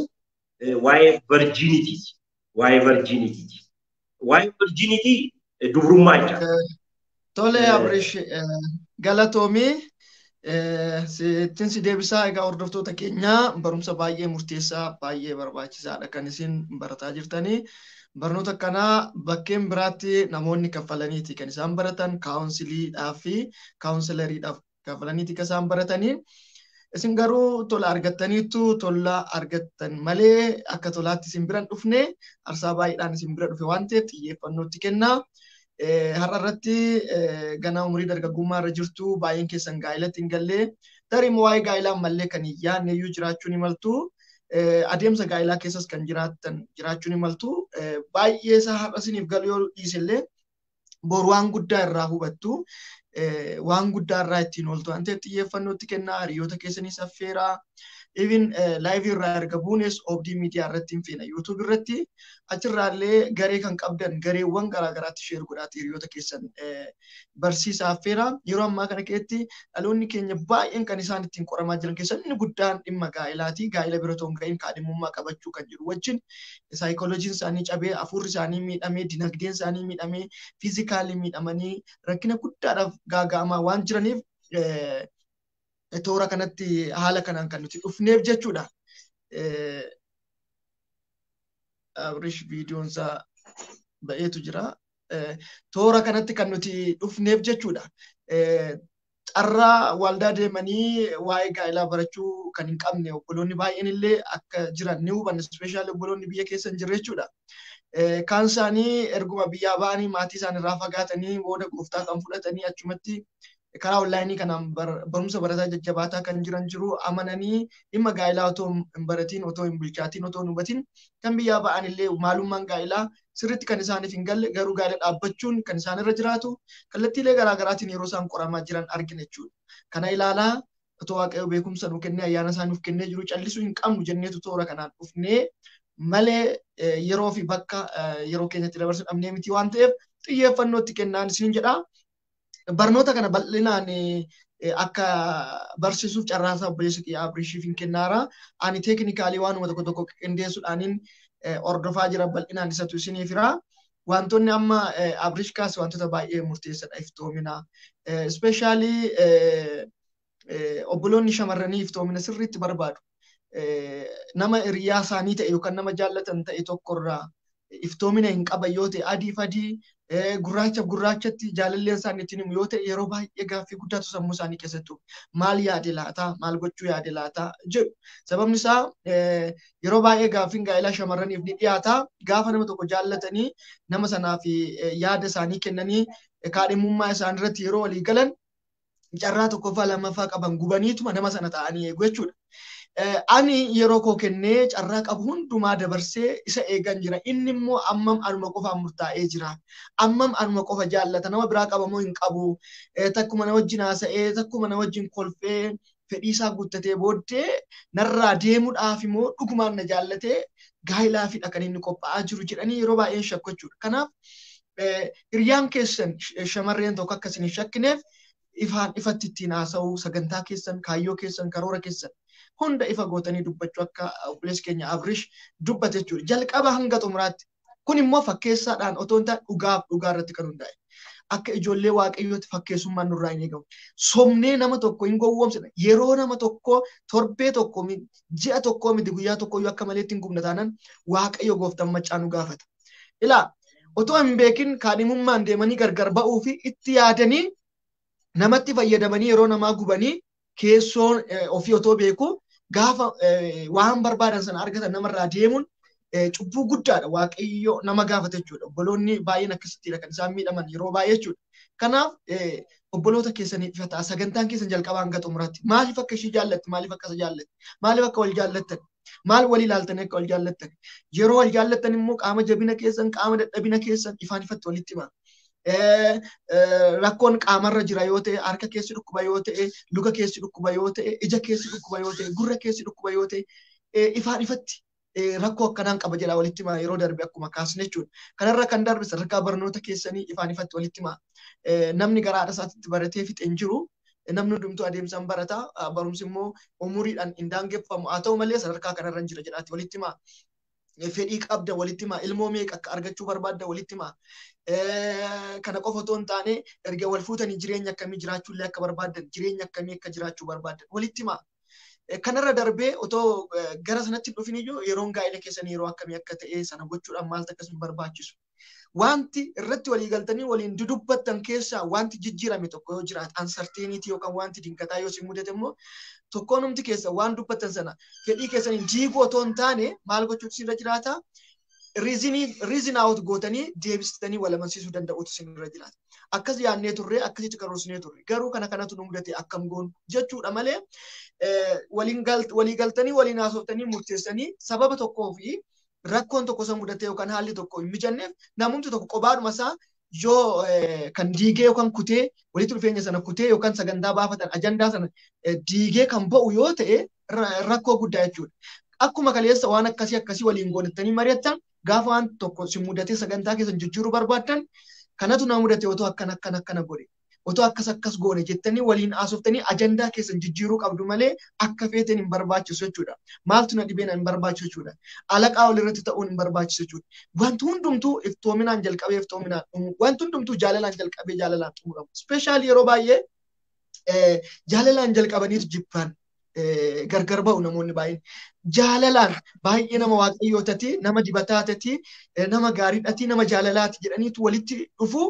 waa'ee virginitiiti. Waa'ee virginitiiti. Waa'ee virginitii dubrummaa jechaadha. Tole Abrish galatoomii sittin si deebisaa. Egaa hordoftoota keenyaa barumsa baay'ee murteessaa baay'ee barbaachisaadha kan isin barataa jirtanii. Barnoota kanaa bakkeen biraatti namoonni kaffalaniiti kan isaan baratan kaawunsiliidhaa fi kaawunsilariidhaaf kaffalaniiti kan isaan baratanii. Isin garuu tola argattaniitu tola argattan malee akka tolaatti isin bira hin dhufne aarsaa baay'eedhaan isin bira dhufe waan ta'eef xiyyeeffannootti kennaa. Har'a irratti ganaa umurii dargaggummaa irra jirtu baay'een keessan gaa'ilatti hin gallee tarii immoo waa'ee gaa'ilaa ammallee kan hin yaadne iyyuu jiraachuu ni maltu. Adeemsa gaa'ilaa keessas kan jiraattan jiraachuu ni maltu. Baay'ee isaa har'a isiniif galu yoo dhiise illee boru waan guddaa irraa hubattu. Waan guddaa irraa ittiin ooltu waan ta'eef xiyyeeffannootti kennaa hiriyoota keessanis affeeraa. Even live irraa erga buunes Obdii Miidiyaa irratti hin feena YouTube irratti achirraallee garee kan qabdan gareewwan garaagaraatti share godhaati hiriyoota keessan barsiisaa affeeraa. Yeroo ammaa kana keessatti dhaloonni keenya baay'een kan isaan ittiin qoramaa jiran keessaa inni guddaan dhimma gaa'ilaati. Gaa'ila bira otoo hin ga'iin kaadhimummaa qabachuu kan jedhu wajjin saayikolojiin isaanii cabee, hafuurri isaanii miidhamee, dinagdeen isaanii miidhamee, fiizikaalii miidhamanii rakkina guddaadhaaf gaaga'amaa waan jiraniif toora kanatti haala kanaan kan nuti dhufneef jechuudha. Abrish viidiyoon isaa ba'eetu jira. Toora kanatti kan nuti dhufneef jechuudha. Carraa waldaa deemanii waa'ee gaa'ilaa barachuu kan hin qabne obboloonni baay'een illee akka jiran ni hubanna. Ispeeshaali obboloonni biyya keessa hin jirre jechuudha. Kaan isaanii erguma biyyaa ba'anii maatii isaanii irraa fagaatanii booda gooftaa kan fudhatanii achumatti karaa onlaayinii kanaan barumsa barataa jajjabaataa kan jiran jiru amananii dhimma gaa'ilaa otoo hin baratiin otoo hin bilchaatiin otoo hin hubatiin kan biyyaa ba'an illee maalummaan gaa'ilaa sirriitti kan isaaniif hin galle garuu gaa'ila dhaabbachuun kan isaan irra jiraatu kallattiilee garaagaraatiin yeroo isaan qoramaa jiran argina jechuudha. Kana ilaalaa otoo Waaqayyo beekumsa nu kennee ayyaana isaa nuuf kennee jiru callisuu hin qabnu jenneetu toora kanaan dhufnee malee yeroo fi bakka yeroo keenyatti dabarsuu dhabnee miti waan ta'eef xiyyeeffannootti kennaan isin jedha. Barnoota kana bal'inaan akka barsiisuuf carraasaa obboleessa kiyya Abrishiif hin kennaara. Ani teeknikaalii waanuma tokko tokko qindeessuudhaanin hordofaa jira bal'inaan isatu isiniif jira. Wantoonni amma Abrish kaase wantoota baay'ee murteessadha iftoomina. Ispeeshaalii obboloonni shamarranii iftoomina sirriitti barbaadu. Nama hiriyaa isaanii ta'e yookaan nama jaallatan ta'e tokkorraa iftoomina hin qaban yoo ta'e adiif adii gurraachaaf gurraachatti jaalalleen isaanii ittiin himu yoo ta'e yeroo baay'ee gaaffii guddaatu sammuu isaanii keessattuu maal yaade laata maal gochuu yaade laata jedhu. Sababni isaa yeroo baay'ee gaaffiin gaa'elaa shamarraniif ni dhiyaata. Gaafa nama tokko jaallatanii nama sanaaf yaada isaanii kennanii kaadhimummaa isaanii irratti yeroo walii galan carraa tokkoffaa lammaffaa qaban gubaniituma nama sana ta'anii eegu jechuudha. Ani yeroo koo kennee carraa qabu hundumaa dabarsee isa eegan jira. Inni immoo ammam anuma qofaan murtaa'ee jira. Ammam anuma qofa jaallata. Nama biraa qabamoo hin qabu. Takkuma na wajjin haasa'ee, takkuma na wajjin kolfee fedhii isaa guuttatee booddee narraa deemuudhaaf immoo dhugumaan na jaallatee gaa'ilaafidha kan inni qophaa'aa jiru jedhanii yeroo baay'een shakku jechuudha. Kanaaf hiriyaan keessan shamarreen tokko akka isin hin shakkineef ifaan ifatti ittiin haasa'uu sagantaa keessan, kaayyoo keessan, karoora keessan hunda ifa gootanii dubbachuu akka obboleessi keenya Abrish dubbate jechuudha. Jalqaba hanga xumuraatti. Kun immoo fakkeessaadhaan otoo hin taane dhugaaf dhugaa irratti kan hundaa'e. Akka ijoollee Waaqayyootti fakkeessummaan nurraa hin eegamu. Somnee nama tokko hin gowwoomsine. Yeroo nama tokko torbee tokko ji'a tokko miti guyyaa tokko iyyuu akka maleetti hin gubna taanaan Waaqayyo gooftaan maccaa nu gaafata. Ilaa otoo hin beekin kaadhimummaan deemanii gargar ba'uu fi itti yaadanii namatti fayyadamanii yeroo namaa gubanii keessoon ofii otoo beeku gaafa waan barbaadan sana argatan namarraa deemuun cubbuu guddaadha. Waaqayyo nama gaafata jechuudha. Obboloonni baay'een akkasittiidha kan isaan miidhaman yeroo baay'ee jechuudha. Kanaaf obboloota keessaniif ifa ta'a. Sagantaan keessan jalqabaa hanga xumuraatti. Maaliif akka ishii jaallatti? Maaliif akka isa jaallatti? Maaliif akka wal jaallattan? Maal walii ilaaltanii akka wal jaallattan? Yeroo wal jaallattan immoo qaama jabina keessan, qaama dadhabina keessan ifaan ifatti walitti himaa. Rakkoon qaamarra jira yoo ta'e, harka keessi dhukkuba yoo ta'e, luka keessi dhukkuba yoo ta'e, ija keessi dhukkuba yoo ta'e, gurra keessi dhukkuba yoo ta'e, ifaan ifatti rakkoo akkanaan qaba jedha walitti himaa yeroo darbe akkuma kaasne jechuudha. Kanarra kan darbe sadarkaa barnoota keessanii ifaan ifatti walitti himaa. Namni gara haadha isaatitti baratee fixe hin jiru. Namni hundumtuu adeemsaan barata. Barumsi immoo umuriidhaan hin daangeffamu. Haa ta'u malee sadarkaa kanarra hin jira jedhaati walitti himaa. Fedhii qabda walitti himaa. Ilmoo meeqa akka argachuu barbaadda walitti himaa. Kana qofa otoo hin taane erga wal fuutanii jireenya akkamii jiraachuu illee akka barbaaddan, jireenya akkamii akka jiraachuu barbaaddan walitti himaa. Kanarra darbee otoo gara sanatti hin dhufin iyyuu yeroon gaa'ela keessanii yeroo akkamii akka ta'e sana gochuudhaan maaltu akkasuma barbaachisu. Wanti irratti walii galtanii waliin dudubbattan keessaa wanti jijjiirame tokko yoo jiraate uncertainty yookaan wanti dinqataa yoo isin mudate immoo tokkoonumti keessa waan dubbattan sana fedhii keessaniin diiguu otoo hin taane maal gochuutu isinirra jiraata? Reason out gootanii deebistanii wal amansiisuu danda'uutu isinirra jiraata. Akkas yaadnee turre, akkasitti karoorsinee turre, garuu kana kanatu nu mudate akkam goonu jechuudha malee walii galtanii waliin haasoftanii murteessanii sababa tokkoo fi rakkoon tokko isa mudate yookaan haalli tokko hin mijanneef namumti tokko qobaadhuma isaa yoo kan diigee yookaan kutee walitti dhufeenya sana kutee yookaan sagantaa baafatan ajandaa sana diigee kan ba'u yoo ta'e rakkoo guddaa jechuudha. Akkuma kaleessa waan akkasii akkasii waliin goonettanii mari'attan gaafa waan tokko si mudatee sagantaa keessan jijjiiruu barbaaddan kanatu na mudate otoo akkana akkana akkana godhe otoo akkas akkas goone jettanii waliin haasoftanii ajandaa keessan jijjiiruu qabdu malee akka feeteen hin barbaachisu jechuudha. Maaltu na dhibeen hin barbaachisu jechuudha. Alaqaa walirratti ta'uun hin barbaachisu jechuudha. Wanti hundumtuu iftoominaan jalqabee iftoominaan dhumu. Wanti hundumtuu jaalalaan jalqabee jaalalaan xumuramu. Ispeeshaalii yeroo baay'ee jaalalaan jalqabaniitu jibbaan gargar ba'u namoonni baay'een. Jaalalaan baay'ee nama waaqayyoo tati, nama dibataa tati, nama gaariidhati, nama jaalalaati jedhaniitu walitti dhufu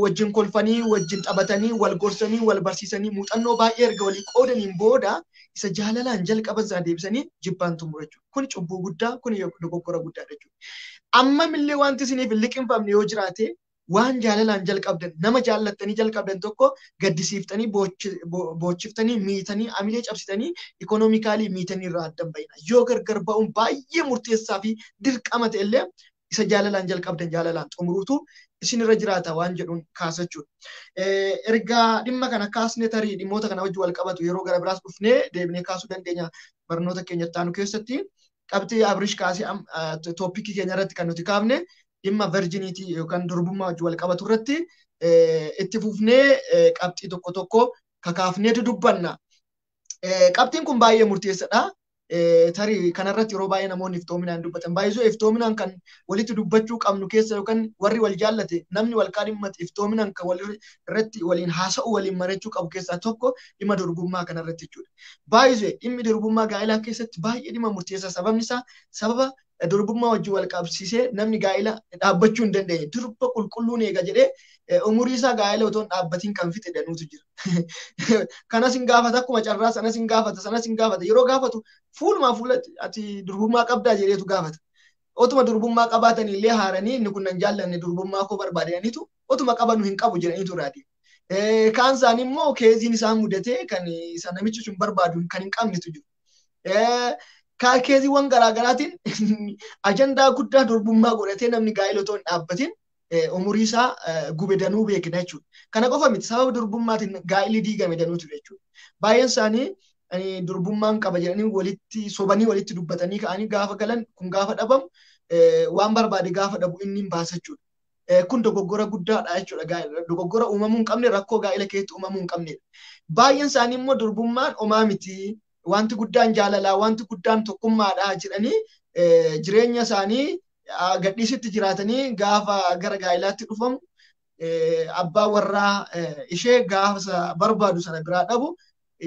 wajjin kolfanii, wajjin taphatanii, wal gorsanii, wal barsiisanii muuxannoo baay'ee erga walii qoodaniin booda isa jaalalaan jalqaban sana deebisanii jibbaan xumuru jechuudha. Kun cubbuu guddaa, kun dogoggora guddaadha jechuudha. Ammamillee wanti isiniif hin liqimfamne yoo jiraate waan jaalalaan jalqabdan nama jaallattanii jalqabdan tokko gaddisiiftanii boochiftanii miitanii amilee cabsitanii ikonoomikaalii miitanii irraa addan bayina. Yoo gargar ba'uun baay'ee murteessaa fi dirqama ta'e illee isa jaalalaan jalqabdan jaalalaan xumuruutu isinirra jiraata waan jedhuun kaasa jechuudha. Ergaa dhimma kana kaasne tarii dhimmoota kana wajjin wal qabatu yeroo gara biraas dhufnee deebinee kaasuu dandeenya barnoota keenya itti aanu keessatti. Qabxii Abrish kaasee tooppikii keenya irratti kan nuti kaafne dhimma virginity yookaan durbummaa wajjin wal qabatu irratti itti fufnee qabxii tokko tokko kakaafnee dudubbanna. Qabxiin kun baay'ee murteessaadha. Tarii kanarratti yeroo baay'ee namoonni iftoominaan dubbatan. Baay'isuu iftoominaan kan walitti dubbachuu qabnu keessa yookaan warri wal jaallate namni wal kaadhimmate iftoominaan kan wal irratti waliin haasa'u waliin mari'achuu qabu keessaa tokko dhimma durbummaa kanarratti jechuudha. Baay'isuu dhimmi durbummaa gaa'elaa keessatti baay'ee dhimma murteessaa. Sababni isaa sababa durbummaa wajjin wal qabsiisee namni gaa'ela dhaabbachuu hin dandeenye. Durba qulqulluun eega jedhee umurii isaa gaa'ela otoo hin dhaabbatiin kan fixe danuutu jira. Kanas hin gaafata akkuma carraa sanas hin gaafata sanas hin gaafata. Yeroo gaafatu fuulumaa fuula ati durbummaa qabdaa jedheetu gaafata. Otuma durbummaa qabaatan illee haaranii inni kun nan jaallanne durbummaa koo barbaadaniitu otuma qabanu hin qabu jedhaniitu raadi. Kaan isaanii immoo keeziin isaan mudatee kan isa namichi sun barbaadu kan hin qabnetu jiru. Keeziiwwan garaagaraatiin ajandaa guddaa durbummaa godhatee namni gaa'ela otoo hin dhaabbatin umurii isaa gube danuu beekna jechuudha. Kana qofa miti sababa durbummaatiin gaa'elli diigame danuutu jechuudha. Baay'een isaanii durbummaan qaba jedhanii walitti sobanii walitti dubbatanii ka'anii gaafa galan kun gaafa dhabamu waan barbaade gaafa dhabu inni hin baasa jechuudha. Kun dogoggora guddaadha jechuudha. Dogoggora uumamuu hin qabne rakkoo gaa'ela keessatti uumamuu hin qabnedha. Baay'een isaanii immoo durbummaan homaa miti. Wanti guddaan jaalalaa, wanti guddaan tokkummaadha jedhanii jireenya isaanii gadhiisitti jiraatanii gaafa gara gaa'ilaatti dhufamu abbaa warraa ishee gaafa barbaadu sana biraa dhabu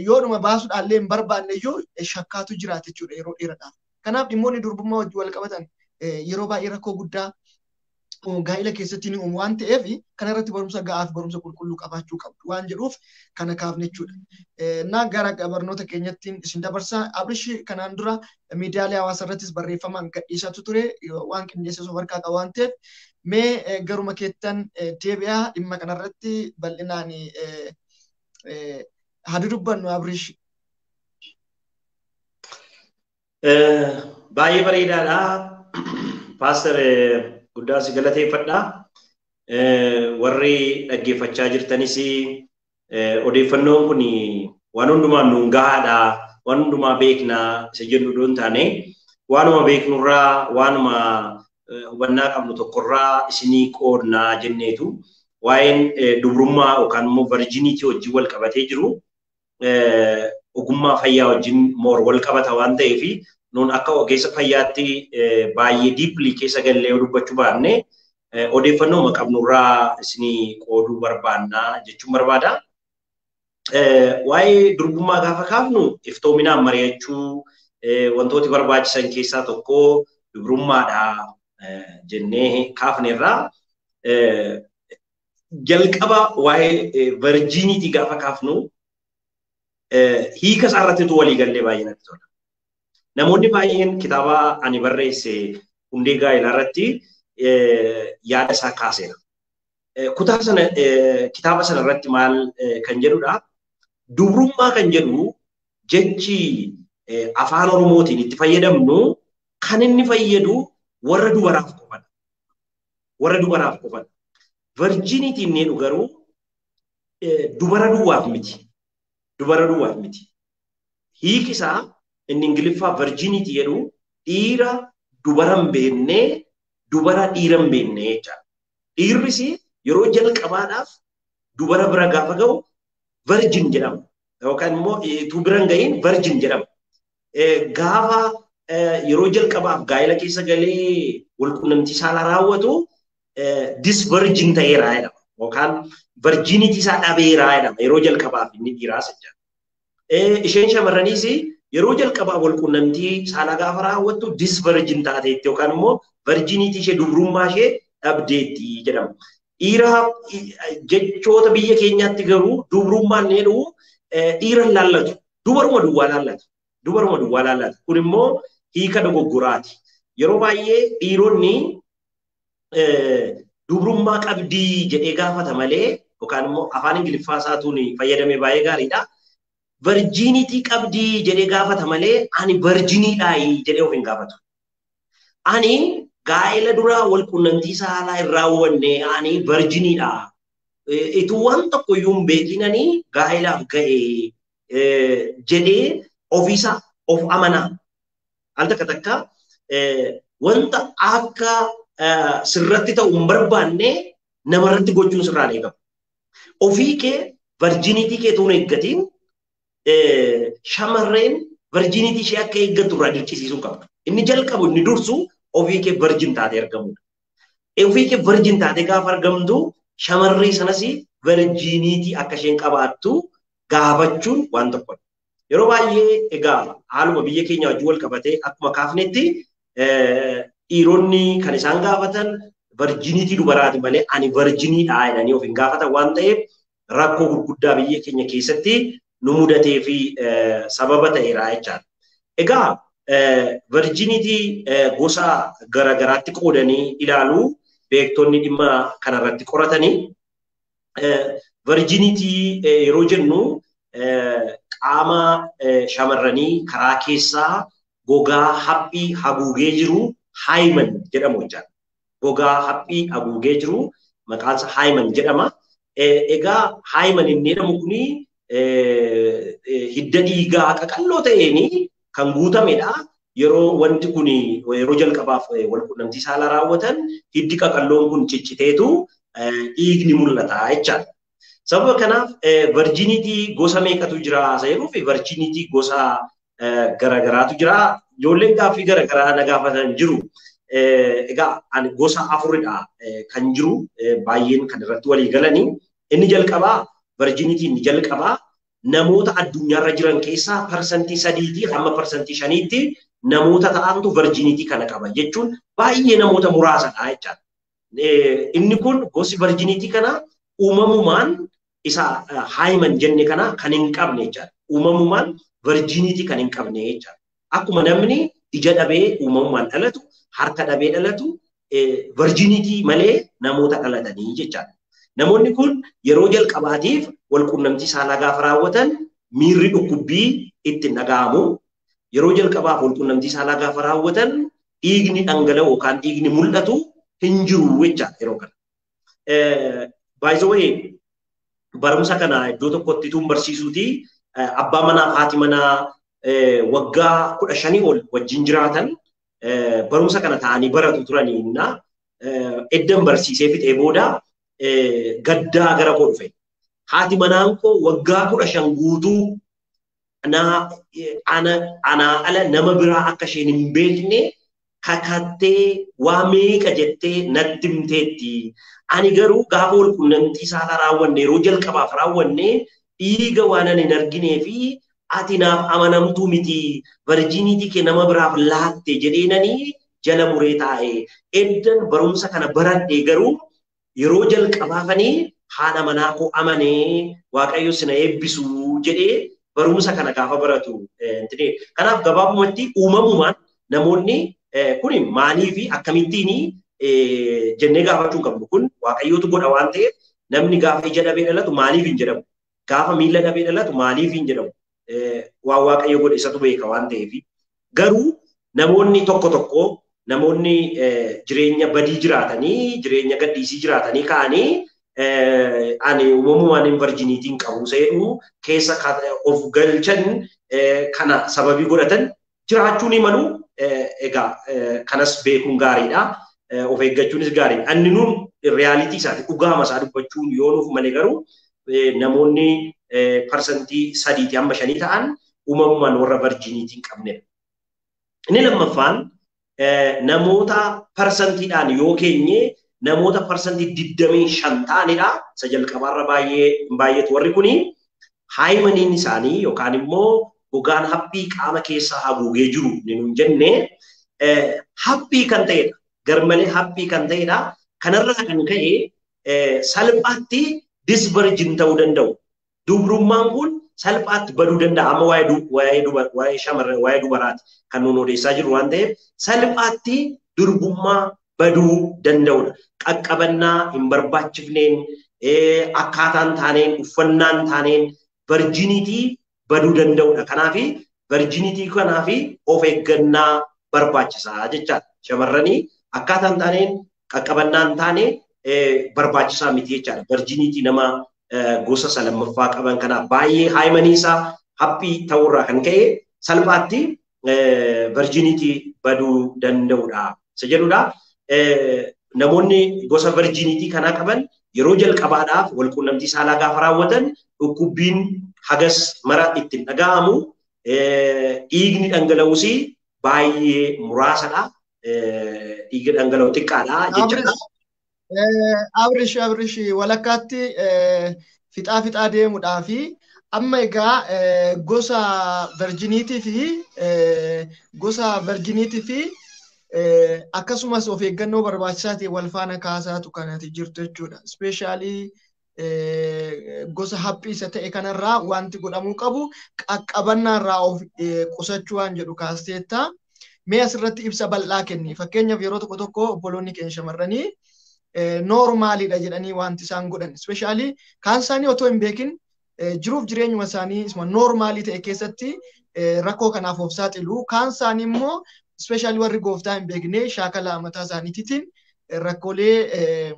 yoodhuma baasuudhaallee hin barbaanne iyyuu shakkaatu jiraata jechuudha yeroo dheeraadhaaf. Kanaaf dhimmoonni durbummaa wajjin wal qabatan yeroo baay'ee rakkoo guddaa gaa'ila keessatti ni uumu waan ta'eef kanarratti barumsa ga'aa fi barumsa qulqulluu qabaachuu qabdu waan jedhuuf kana kaafne jechuudha. Na gara barnoota keenyatti isin dabarsa. Abrish kanaan dura miidiyaalee hawaasaa irrattis barreeffamaan gadhiisatu ture waan qindeessee of harkaa qaba waan ta'eef mee garuma keettan deebi'aa dhimma kanarratti bal'inaan haa dudubbannu Abrish. Baay'ee bareedaadha. Paaster guddaa si galateeffadha. Warri dhaggeeffachaa jirtanis odeeffannoon kun waan hundumaa nuun gahaadha, waan hundumaa beeknaa isa jennu odoo hin taane waanuma beeknurraa waanuma hubannaa qabnu tokkorraa isinii qoodnaa jenneetu waa'een dubrummaa yookaan immoo virginity wajjin wal qabatee jiru ogummaa fayyaa wajjin moor wal qabata waan ta'eef nuun akka ogeessa fayyaatti baay'ee deeply keessa gallee dubbachuu baanne odeeffannoo qabnurraa isinii qooduu barbaannaa jechuun barbaada. Waa'ee durbummaa gaafa kaafnu iftoominaan mari'achuu wantooti barbaachisan keessaa tokko dubrummaadha jennee kaafnerraa. Jalqaba waa'ee virginity gaafa kaafnu hiika isaa irrattitu walii gallee baay'ee natti tola. Namoonni baay'een kitaaba ani barreesse hundee gaa'elaa irratti yaada isaa kaaseera. Kutaa sana kitaaba sana irratti maal kan jedhudha. Dubrummaa kan jedhu jechi afaan Oromootiin itti fayyadamnu kan inni fayyadu warra dubaraaf qofadha. Warra dubaraaf qofadha. Virginity inni jedhu garuu dubara duwwaaf miti. Dubara duwwaaf miti. Hiiki isaa inni Ingiliffaa virginity jedhu dhiira dubara hin beekne dubara dhiira hin beekne jechaadha. Dhiirris yeroo jalqabaadhaaf dubara bira gaafa ga'u virgin jedhama. Yookaan immoo utuu bira hin ga'iin virgin jedhama. Gaafa yeroo jalqabaaf gaa'ela keessa galee walqunnamtii saalaa raawwatu disvirgin ta'eera jedhama. Yookaan virginity isaa dhabeera jedhama yeroo jalqabaaf inni dhiiraas jechaadha. Isheen shamarraniis yeroo jalqabaaf walqunnamtii saalaa gaafa raawwattu disvirgin taateetti yookaan immoo virginity ishee dubrummaa ishee dhabdeetti jedhama. Dhiira jechoota biyya keenyaatti garuu dubrummaan inni jedhu dhiira hin laallatu. Dubaruma duwwaa laallata. Dubaruma duwwaa laallata. Kun immoo hiika dogoggoraati. Yeroo baay'ee dhiironni dubrummaa qabdii jedhee gaafata malee yookaan immoo afaan Ingiliffaa isaatuun fayyadame baay'ee gaariidha. Virginity qabdii jedhee gaafata malee ani virginiidhaayi jedhee of hin gaafatu. Ani gaa'ela duraa wal qunnamtii saalaa hin raawwanne ani virginiidha. Ituu waan tokko iyyuu hin beekin ani gaa'elaaf ga'e jedhee ofiisa of amana. Al takka takka wanta akka sirratti ta'u hin barbaanne namarratti gochuun sirraan eegamu. Ofii kee virginity kee tuun eeggatiin shamarreen virginity ishee akka eeggattu irraa dirqisiisuu qabdu. Inni jalqabu inni dursu ofii kee virgin taatee argamudha. Ofii kee virgin taatee gaafa argamtu shamarree sanas virginity akka isheen qabaattu gaafachuun waan tokkodha. Yeroo baay'ee egaa haaluma biyya keenya wajjin wal qabatee akkuma kaafnetti dhiironni kan isaan gaafatan virginity dubaraati malee ani virginiidha jedhanii of hin gaafatan waan ta'eef rakkoo gurguddaa biyya keenya keessatti nu mudatee fi sababa ta'eera jechaadha. Egaa virginity gosa garaagaraatti qoodanii ilaalu beektonni dhimma kanarratti qoratanii virginity yeroo jennu qaama shamarranii karaa keessaa gogaa haphii haguugee jiru hymen jedhamu jechaadha. Gogaa haphii haguugee jiru maqaan isaa hymen jedhama. Egaa hymen inni jedhamu kuni hidda dhiigaa qaqalloo ta'een kan guutamedha. Yeroo wanti kun yeroo jalqabaaf wal qunnamtii saalaa raawwatan hiddi qaqalloon kun cicciteetu dhiigni mul'ata jechaadha. Sababa kanaaf virginity gosa meeqatu jira jedhuuf virginity gosa garaagaraatu jira. Ijoolleen gaaffii garaagaraa na gaafatan jiru. Egaa ani gosa afuridha kan jiru baay'een kan irratti walii galanii. Inni jalqabaa virginity inni jalqabaa namoota addunyaarra jiran keessaa 3% hamma 5% namoota ta'antu virginity kana qaba jechuun baay'ee namoota muraasadha jechaadha. Inni kun gosi virginity kana uumamumaan isa hymen jenne kana kan hin qabne jechaadha. Uumamumaan virginity kan hin qabne jechaadha. Akkuma namni ija dhabee uumamumaan dhalatu, harka dhabee dhalatu, virginity malee namoota dhalatanii jechaadha. Namoonni kun yeroo jalqabaatiif wal quunnamtii saalaa gaafa raawwatan miirri dhukkubbii itti dhaga'amu. Yeroo jalqabaaf wal quunnamtii saalaa gaafa raawwatan dhiigni dhangala'u yookaan dhiigni mul'atu hin jiru jechaadha yeroo kana. By the way, barumsa kana iddoo tokkotti tuun barsiisuuti abbaa manaa fi haati manaa waggaa 15 ol wajjin jiraatan barumsa kana ta'anii baratu turaniinna eddan barsiisee fixee booda gaddaa gara koo dhufe. Haati manaan koo waggaa 15 guutuu anaa ala nama biraa akka isheen hin beekne kakattee waa meeqa jettee natti himteetti. Ani garuu gaafa wal qunnamtii saalaa raawwanne yeroo jalqabaaf raawwanne dhiiga waan ani hin arginee fi ati naaf amanamtuu miti virginity kee nama biraaf laatte jedheenanii jala muree taa'e. Eddan barumsa kana baradhe garuu yeroo jalqabaafanii haadha manaa koo amanee Waaqayyo sina eebbisu jedhee barumsa kana gaafa baratu. Kanaaf gabaabumatti uumamumaan namoonni kun maalii fi akkamittiin jennee gaafachuu qabnu kun Waaqayyootu godha waan ta'eef namni gaafa ija dhabee dhalatu maaliif hin jedhamu. Gaafa miila dhabee dhalatu maaliif hin jedhamu. Waan Waaqayyo godhe isatu beeka waan ta'eef. Garuu namoonni tokko tokko namoonni jireenya badii jiraatanii jireenya gadhiisii jiraatanii ka'anii ani uumamumaan hin virginiitiin qabu seedhu keessa of galchan kana sababii godhatan jiraachuu ni malu. Egaa kanas beekuun gaariidha. Of eeggachuunis gaariidha. Anni nuun riyaalitii isaati dhugaama isaa dubbachuun yoo nuuf malee garuu namoonni 3% hamma 5% ta'an uumamumaan warra virginiitiin qabnedha. Inni lammaffaan namoota parsantiidhaan yoo keenye namoota 25% ta'anidha. Isa jalqabaarra baay'ee baay'eetu warri kuni haayimaniin isaanii yookaan immoo gogaan haphii qaama keessaa haguugee jiru ni nuun jenne haphii kan ta'edha. Garmalee haphii kan ta'edha. Kanarraa kan ka'e salphaatti disvirgin ta'uu danda'u. Dubrummaan kun salphaatti baduu danda'a. Amma waa'ee shamarran waa'ee dubaraati kan nuun odeessaa jiru waan ta'eef salphaatti durbummaa baduu danda'udha. Qaqqabannaa hin barbaachifneen akkaataan taaneen uffannaan taaneen virginitii baduu danda'udha. Kanaaf virginitii kanaaf of eeggannaa barbaachisaa jechaadha. Shamarranii akkaataan taaneen qaqqabannaan taane barbaachisaa miti jechaadha. Virginitii nama gosa lammaffaa qaban kanaaf baay'ee haayimanii isaa haphii ta'urraa kan ka'e salphaatti virginitii baduu danda'udha. Isa jedhudha. Namoonni gosa virginitii kanaa qaban yeroo jalqabaadhaaf walquunnamtii saalaa gaafa raawwatan dhukkubbiin hagas mara ittiin dhaga'amu dhiigni dhangala'uus baay'ee muraasadha. Dhiiga dhangala'u xiqqaadha jechuudha. Abrish walakkaatti fixaa deemuudhaa fi amma egaa gosa virginiitii fi akkasumas of eeggannoo barbaachisaa ta'e wal faana kaasaatu kanatti jirtu jechuudha. Ispeeshaalii gosa haphii isa ta'e kanarraa wanti godhamuu qabu qaqqabannaarraa of qusachuu waan jedhu kaasteetta. Mee asirratti ibsa bal'aa kenni. Fakkeenyaaf yeroo tokko tokko obboloonni keenya shamarranii noormaaliidha jedhanii wanti isaan godhan. Ispeeshaalii kaan isaanii otoo hin beekin jiruuf jireenyuma isaanii isuma noormaalii ta'e keessatti rakkoo kanaaf of saaxilu. Kaan isaanii immoo ispeeshaalii warri gooftaa hin beekne shaakala mataa isaaniitiin rakkoolee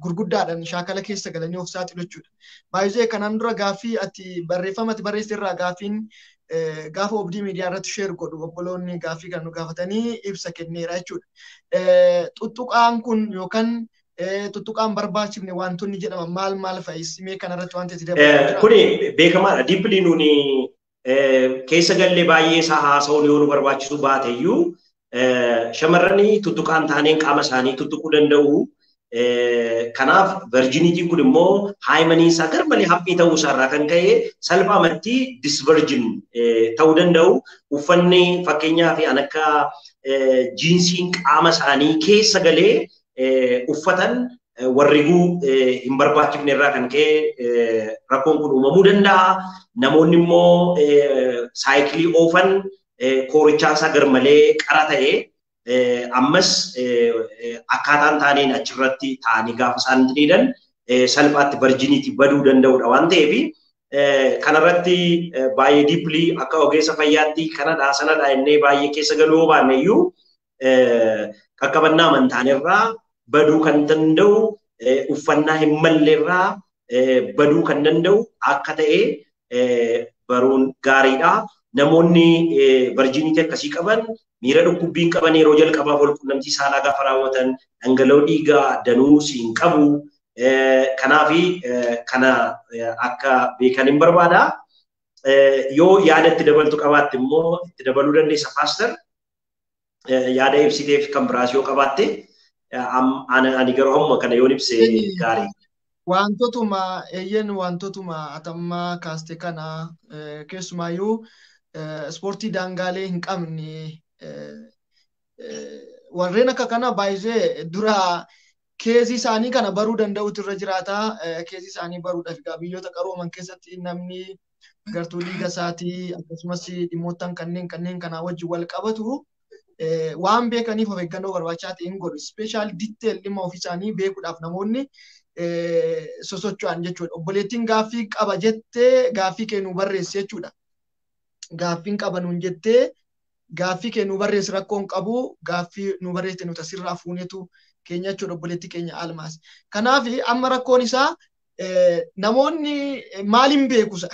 gurguddaadhaan shaakala keessa galanii of saaxilu jechuudha. Baay'ee kanaan dura gaaffii ati barreeffama ati barreessite irraa gaaffiin gaafa Obdii Miidiyaa irratti sheer godhu obboloonni gaaffii kan nu gaafatanii ibsa kenneera jechuudha. Tuttuqaan kun yookaan tuttuqaan barbaachifne wantoonni jedhaman maal maal fa'is mee kanarratti wanti itti dabalu. Kuni beekamaadha. Diippilii nuuni keessa gallee baay'ee isaa haasa'uun yoo nu barbaachisu baate iyyuu shamarranii tuttuqaan taaneen qaama isaanii tuttuquu danda'u. Kanaaf virginitiin kun immoo haayimanii isaa garmalee haphii ta'uu isaarraa kan ka'e salphaamatti disvirgin ta'uu danda'u. Uffanni fakkeenyaaf an akka jiinsiin qaama isaanii keessa galee uffatan warriguu hin barbaachifne irraa kan ka'e rakkoon kun uumamuu danda'a. Namoonni immoo saayikilii oofan koorichaa isaa garmalee qara ta'e ammas akkaataan taaneen achirratti ta'anii gaafa isaan diriiran salphaatti virginitii baduu danda'udha waan ta'eef kanarratti baay'ee diippilii akka ogeessa fayyaatti kanadhaa sanadhaa innee baay'ee keessa galuu baanne iyyuu qaqqabannaa amantaan irraa baduu kan danda'u uffannaa hin malleerraa baduu kan danda'u akka ta'e baruun gaariidha. Namoonni virginity akkasii qaban miira dhukkubbii hin qaban yeroo jalqabaaf wal quunnamtii saalaa gaafa raawwatan dhangala'oo dhiigaa danuus hin qabu. Kanaaf kana akka beekan hin barbaada. Yoo yaada itti dabaltu qabaatte immoo itti dabaluu dandeessa paaster. Yaada ibsiteef kan biraas yoo qabaatte ani garuu hamma kana yoon ibse gaarii. Wantootuma eeyyeen wantootuma atammaa kaaste kana keessumaayyuu ispoortii daangaalee hin qabne warreen akka kana baay'ee dura keezii isaanii kana baruu danda'utu irra jiraata. Keezii isaanii baruudhaaf egaa biyyoota qarooman keessatti namni gartuu dhiiga isaatii akkasumas dhimmoottan kanneen kanaa wajjin wal qabatu waan beekaniif of eeggannoo barbaachisaa ta'e hin godhu. Ispeeshaal diiteel dhimma ofii isaanii beekuudhaaf namoonni sosocho'an jechuudha. Obboleettiin gaaffii qaba jettee gaaffii kee nuu barreessi jechuudha. Gaaffiin qaba nuun jettee gaaffii kee nuu barreessi rakkoo hin qabu gaaffii nuu barreessite nuti asirraa fuunetu keenya jechuudha obboleettii keenya Almaas. Kanaaf amma rakkoon isaa namoonni maaliin beekusa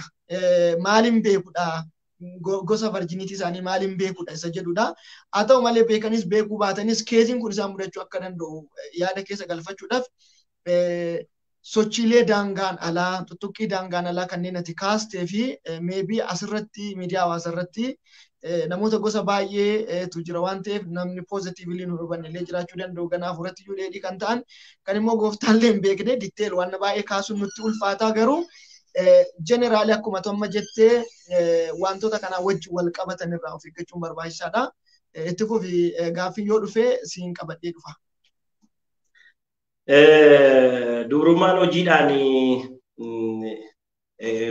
maaliin beekudha gosa virginity isaanii maaliin beekudha isa jedhudha. Haa ta'u malee beekanis beekuu baatanis keeziin kun isaan mudachuu akka danda'u yaada keessa galfachuudhaaf sochiilee daangaan alaa tuttuqqii daangaan alaa kanneen ati kaastee fi meebii asirratti miidiyaa hawaasaa irratti namoota gosa baay'eetu jira waan ta'eef namni poozitiivili nu hubanne illee jiraachuu danda'u. Kanaaf irratti iyyuu dheedhii kan ta'an kan immoo gooftaallee hin beekne ditteel waan baay'ee kaasuun nutti ulfaataa garuu jeneraalii akkuma amma jettee wantoota kanaa wajjin wal qabatan irraa of eeggachuun barbaachisaadha. Itti fufi gaaffii yoo dhufe siin qabadhee dhufa. Dubrummaan hojiidhaan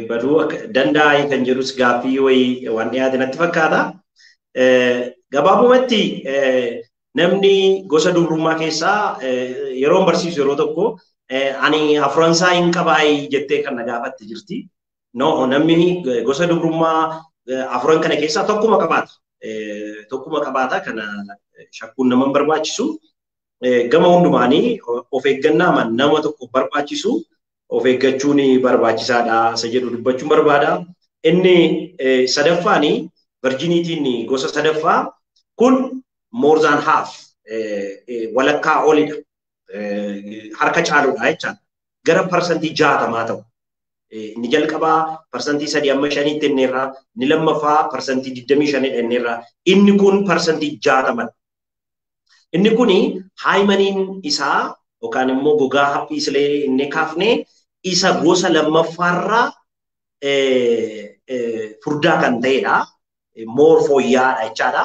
baduu danda'a kan jedhus gaaffii wayii waan dhiyaate natti fakkaata. Gabaabumatti namni gosa dubrummaa keessaa yeroo barsiisu yeroo tokko ani afuransaa hin qabaayi jettee kan na gaafatte jirti. No, namni gosa dubrummaa afuran kana keessaa tokkuma qabaata. Tokkuma qabaata kana shakkuun nama hin barbaachisu. Gama hundumaanii of eeggannaa nama tokko barbaachisu of eeggachuun barbaachisaadha isa jedhu dubbachuun barbaada. Inni sadaffaani virginitiin gosa sadaffaa kun more than half walakkaa olidha. Harka caaludha jechaadha. Gara 60% ta'u. Inni jalqabaa 3% amma 5tti inneerra, inni lammaffaa 25% inneerra, inni kun 60%. Inni kuni haayimaniin isaa yookaan immoo gogaa haphii isilee inni kaafne isa gosa lammaffaarraa furdaa kan ta'edha. Moor fooyya'aadha jechaadha.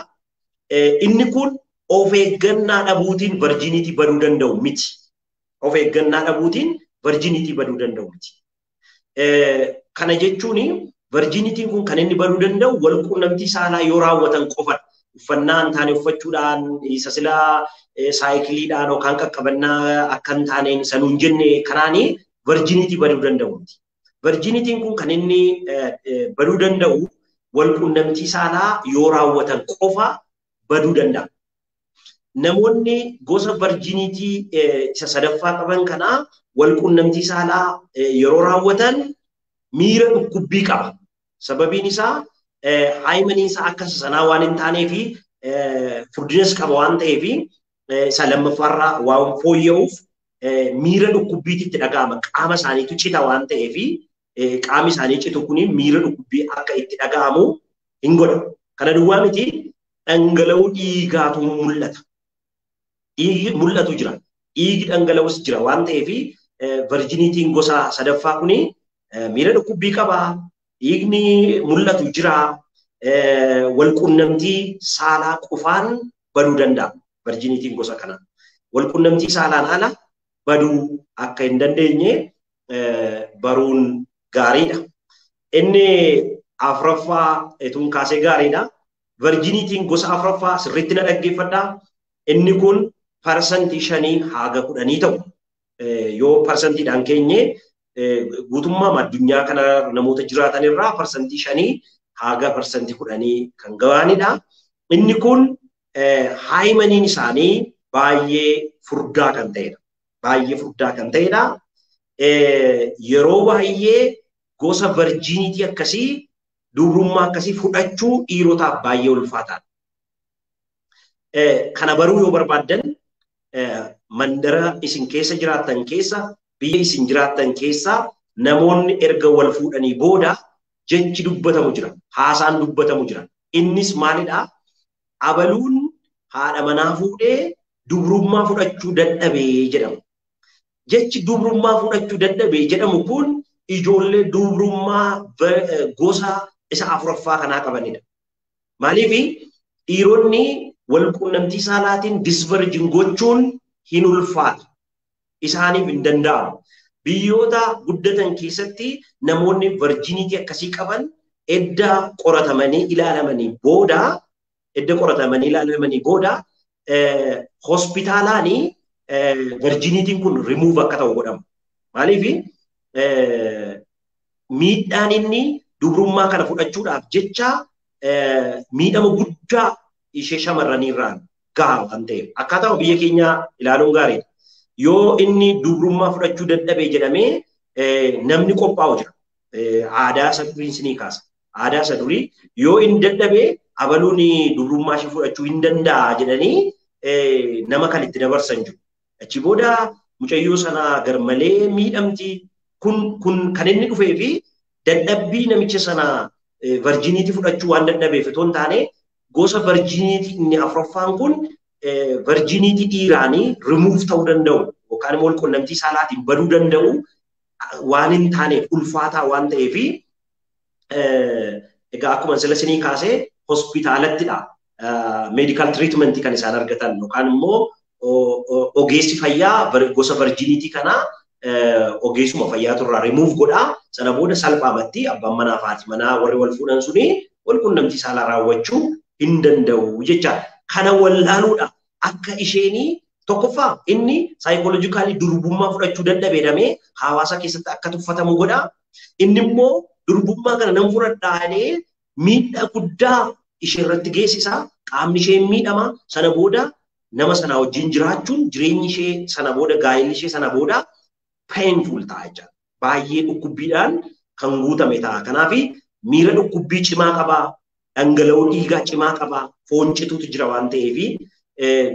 Inni kun of eeggannaa dhabuutiin virginity baduu danda'u miti. Of eeggannaa dhabuutiin virginity baduu danda'u miti. Kana jechuun virginitiin kun kan inni baduu danda'u wal quunnamtii saalaa yoo raawwatan qofadha. Uffannaa hin taane uffachuudhaan, isa silaa saayikiliidhaan yookaan qaqqabannaa akka hin taaneen sanuu hin jenne kanaanii virginity baduu danda'u miti. Virginitiin kun kan inni baduu danda'u wal quunnamtii saalaa yoo raawwatan qofa baduu danda'a. Namoonni gosa virginity isa sadaffaa qaban kanaa wal quunnamtii saalaa yeroo raawwatan miira dhukkubbii qaba. Sababiin isaa haayimaniin isaa akka sanaa waan hin taanee fi furdinas qaba waan ta'eef isa lammaffaarraa waan fooyya'uuf miira dhukkubbiitti itti dhaga'ama. Qaama isaaniitu cita waan ta'eef qaamni isaanii citu kun miira dhukkubbii akka itti dhaga'amu hin godha. Kana duwwaa miti dhangala'oo dhiigaatu mul'ata. Dhiigi mul'atu jira. Dhiigi dhangala'us jira waan ta'eef virginitiin gosa sadaffaa kuni miira dhukkubbii qaba. Dhiigni mul'atu jira. Wal quunnamtii saalaa qofaan baduu danda'a. Virginitiin gosa kana. Wal quunnamtii saalaan ala baduu akka hin dandeenye baruun gaariidha. Inni afuraffaa etuun kaasee gaariidha. Virginitiin gosa afuraffaa sirriitti na dhaggeeffadhaa. Inni kun 5% haga 10 ta'u. Yoo 5%dhaan keenye guutummaa addunyaa kana namoota jiraatan irraa 5% haga 10% kan gahanidha. Inni kun haayimaniin isaanii baay'ee furdaa kan ta'edha. Baay'ee furdaa kan ta'edha. Yeroo baay'ee gosa virginity akkasii dubrummaa akkasii fudhachuu dhiirotaaf baay'ee ulfaataadha. Kana baruu yoo barbaaddan mandara isin keessa jiraattan keessa biyya isin jiraattan keessa namoonni erga wal fuudhanii booda jechi dubbatamu jira. Haasaan dubbatamu jira. Innis maalidhaa? Abaluun haadha manaa fuudhee dubrummaa fudhachuu dadhabee jedhama. Jechi dubrummaa fudhachuu dadhabee jedhamu kun ijoollee dubrummaa gosa isa afuraffaa kanaa qabanidha. Maaliif dhiironni wal quunnamtii saalaatiin disvirgin gochuun hin ulfaatu. Isaaniif hin danda'amu. Biyyoota guddatan keessatti namoonni virginity akkasii qaban edda qoratamanii ilaalamanii booda hospitaalaanii virginitiin kun remove akka ta'u godhama. Maaliif miidhaan inni dubrummaa kana fudhachuudhaaf jecha miidhama guddaa ishee shamarranii irraan gaha waan ta'eef akkaataa biyya keenyaa ilaaluun gaariidha. Yoo inni dubrummaa fudhachuu dadhabee jedhamee namni qophaa'u jira. Aadaa isa durii isinii kaasa. Aadaa isa durii yoo inni dadhabee abaluun dubrummaa ishee fudhachuu hin danda'a jedhanii nama kan itti dabarsan jiru. Achi booda mucayyoo sana garmalee miidhamti. Kun kan inni dhufee fi dadhabbii namicha sana virginity fudhachuu waan dadhabeef otoo hin taane gosa virginity inni afuraffaan kun virginity dhiiraanii remove ta'uu danda'u yookaan immoo quunnamtii saalaatiin baduu danda'u waan hin taaneef ulfaataa waan ta'eef egaa akkuma sila isinii kaasee hospitaalattidha medical treatment kan isaan argatan yookaan immoo ogeessi fayyaa gosa virginity kanaa ogeessuma fayyaatu irraa remove godhaa. Sana booda salphaamatti abbaan manaa fi haati manaa warri wal fuudhan suni wal quunnamtii saalaa raawwachuu hin danda'u jecha. Kana wallaaluudha. Akka isheenii tokkoffaa inni saayikooloojikaalii durbummaa fudhachuu dadhabee jedhamee hawaasa keessatti akka tuffatamu godha. Inni immoo durbummaa kana nan fudhadhaa jedhee miidhaa guddaa ishee irratti geessisa. Qaamni ishee miidhama. Sana booda nama sana wajjin jiraachuun jireenyi ishee sana booda gaa'elli ishee sana booda painful ta'a jechuudha. Baay'ee dhukkubbiidhaan kan guutame ta'a. Kanaaf miira dhukkubbii cimaa qabaa, dhangala'oo dhiigaa cimaa qabaa, foon cituutu jira waan ta'eef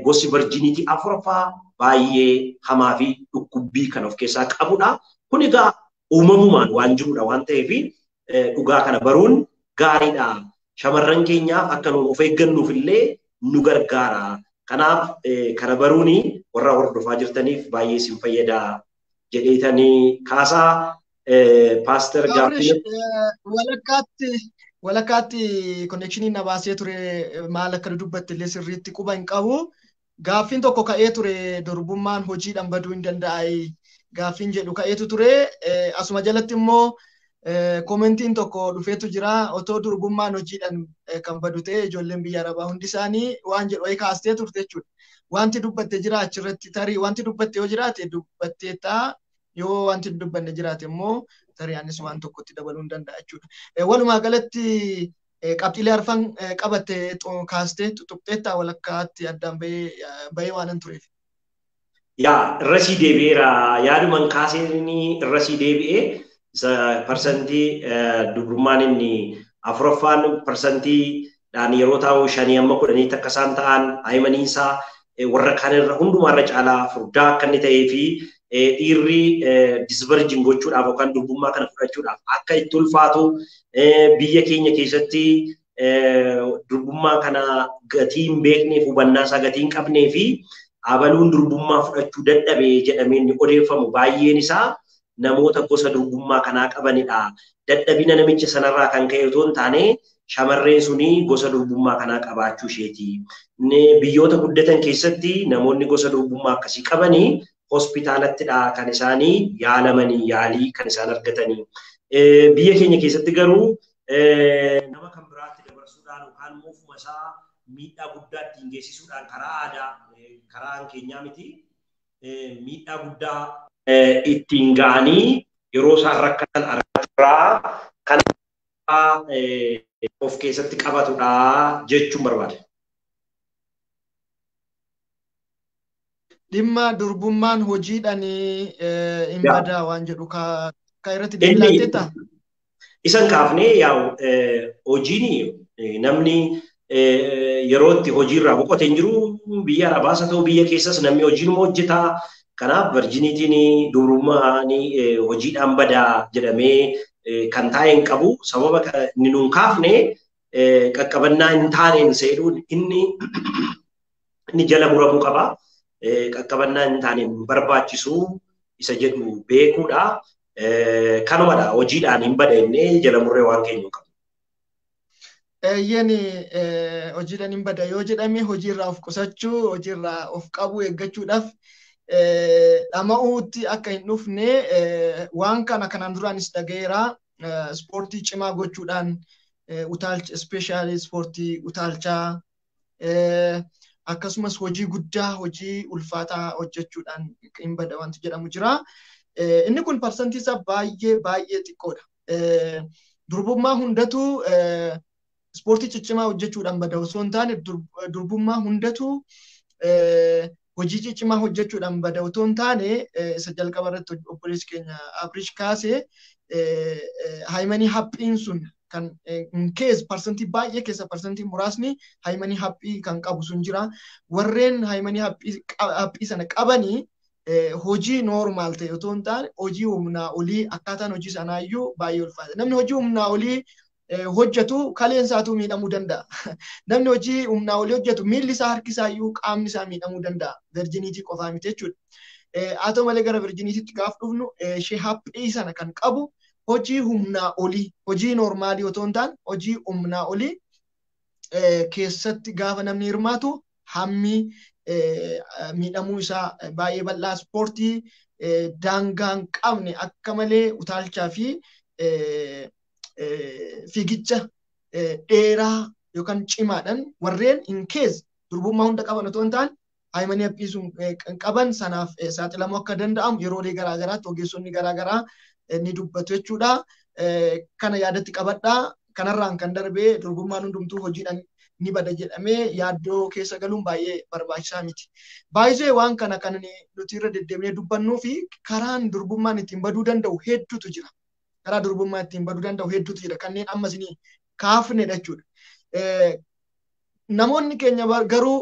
gosi virginity afuraffaa baay'ee hamaa fi dhukkubbii kan of keessaa qabudha. Kun egaa uumamumaan waan jirudha waan ta'eef dhugaa kana baruun gaariidha. Shamarran keenyaaf akka nuun of eeggannuuf illee nu gargaara. Kanaaf kana baruun warra hordofaa jirtaniif baay'ee isin fayyada jedheetanii kaasaa paaster Gaaffii. Walakkaatti konnekshinii na baasee ture maal akka dubbatte illee sirriitti quba hin qabu. Gaaffiin tokko ka'ee ture durbummaan hojiidhaan baduu hin danda'ai gaaffiin jedhu ka'eetu ture. Asuma jalatti immoo komentiin tokko dhufeetu jira. Otoo durbummaan hojiidhaan kan badu ta'e ijoolleen biyya arabaa hundi isaanii waan jedhu wayii kaastee turte jechuudha. Wanti dubbatte jira achirratti tarii wanti dubbatte yoo jiraate dubbattee ta'a. Yoo wanti dubbanne jiraate immoo tarii anis waan tokkotti dabaluu hin danda'a jechuudha. Walumaa galatti qabxiilee arfan qabatte kaastee tuqxeettaa walakkaatti addaan bahee waan hin tureef. Yaa irra sii deebi'eera. Yaaduman kaaseen irra sii deebi'ee parsantii dubrummaan inni afuraffaan parsantiidhaan yeroo taa'u 5 amma 10 akka isaan ta'an haymaniinsaa warra kaan irra hundumaa irra caalaa furdaa akka inni ta'ee fi dhiirri disvirgin gochuudhaaf yookaan durbummaa kana fudhachuudhaaf akka itti ulfaatu biyya keenya keessatti durbummaa kana gatii hin beekneef hubannaa isaa gatii hin qabnee fi abaluun durbummaa fudhachuu dadhabee jedhamee inni odeeffamu baay'een isaa namoota gosa durbummaa kanaa qabanidha. Dadhabina namicha sanarraa kan ka'e otoo hin taane shamarreen suni gosa durbummaa kanaa qabaachuu isheeti. Biyyoota guddatan keessatti namoonni gosa durbummaa akkasii qabanii hospitaalattidha kan isaanii yaalamanii yaalii kan isaan argatanii. Biyya keenya keessatti garuu nama kan biraatti dabarsuudhaan yookaan immoo ofuma isaa miidhaa guddaa ittiin geessisuudhaan karaa aadaa karaa keenyaa miti miidhaa guddaa ittiin ga'anii yeroo isaan rakkatan argachuurraa kan of keessatti qabatudha jechuun barbaada. Dhimma durbummaan hojiidhaan hin badaa waan jedhu ka irratti deebii laatteetta? Isan kaafnee yaa'u hojiin namni yeroo itti hojiirraa boqote hin jiru, biyya Arabaas haa ta'u biyya keessas namni hojiinuma hojjeta. Kanaaf virginitiin durbummaan hojiidhaan badaa jedhamee kan taa'e hin qabu. Sababa inni nuun kaafne qaqqabannaa hin taaneen seeduun inni jala muramuu qaba. Qaqqabannaa hin taaneen barbaachisu isa jedhu beekuudha. Kanumadha hojiidhaan hin bada innee jala murree waan keenya qabu. Eeyyeen hojiidhaan hin bada yoo jedhame hojiirraa of qusachuu, hojiirraa of qabu eeggachuudhaaf dhama'uutti akka hin dhufne waan kana kanaan duraanis dhaga'eera. Ispoortii cimaa gochuudhaan utaalcha ispeeshaalii ispoortii utaalchaa akkasumas hojii guddaa hojii ulfaataa hojjechuudhaan hin bada wanti jedhamu jira. Inni kun parsantii isaa baay'ee baay'ee xiqqoodha. Durbummaa hundatu ispoortii ciccimaa hojjechuudhaan bada osoo hin taane durbummaa hundatu hojii ciccimaa hojjechuudhaan bada otoo hin taane isa jalqaba irratti obboleessi keenya Abrish kaasee haayimanii haphiin sun kan in case parsantii baay'ee keessa parsantii muraasni haayimanii haphii kan qabu sun jira. Warreen haayimanii haphii sana qabanii hojii noormaal ta'e otoo hin taane hojii humnaa olii akkaataan hojii sanaayyuu baay'ee ulfaata. Namni hojii humnaa olii hojjetu kaleen isaatuu miidhamuu danda'a. Namni hojii humnaa olii hojjetu miilli isaa harki isaayyuu qaamni isaa miidhamuu danda'a. Virginiitii qofaa miti jechuudha. Haa ta'u malee gara virginiitiitti gaaf dhufnu ishee haphii sana kan qabu hojii humnaa olii hojii noormaalii otoo hin taane hojii humnaa olii keessatti gaafa namni hirmaatu hammi miidhamuu isaa baay'ee bal'aa ispoortii daangaa hin qabne akka malee utaalchaa fi fiigicha dheeraa yookaan cimaadhaan warreen in case durbummaa hunda qaban otoo hin taane haayimanii haphii sun qaban sanaaf saaxilamuu akka danda'amu yeroolee garaagaraatti ogeessonni garaagaraa ni dubbatu jechuudha. Kana yaadatti qabadhaa. Kanarraan kan darbee durbummaan hundumtuu hojiidhaan ni bada jedhamee yaaddoo keessa galuun baay'ee barbaachisaa miti. Baay'ee waan kana kan nuti irra deddeebinee dubbannuu fi karaan durbummaan ittiin baduu danda'u hedduutu jira. Karaa durbummaa ittiin baduu danda'u hedduutu jira. Kanneen amma isinii kaafnedha jechuudha. Namoonni keenya garuu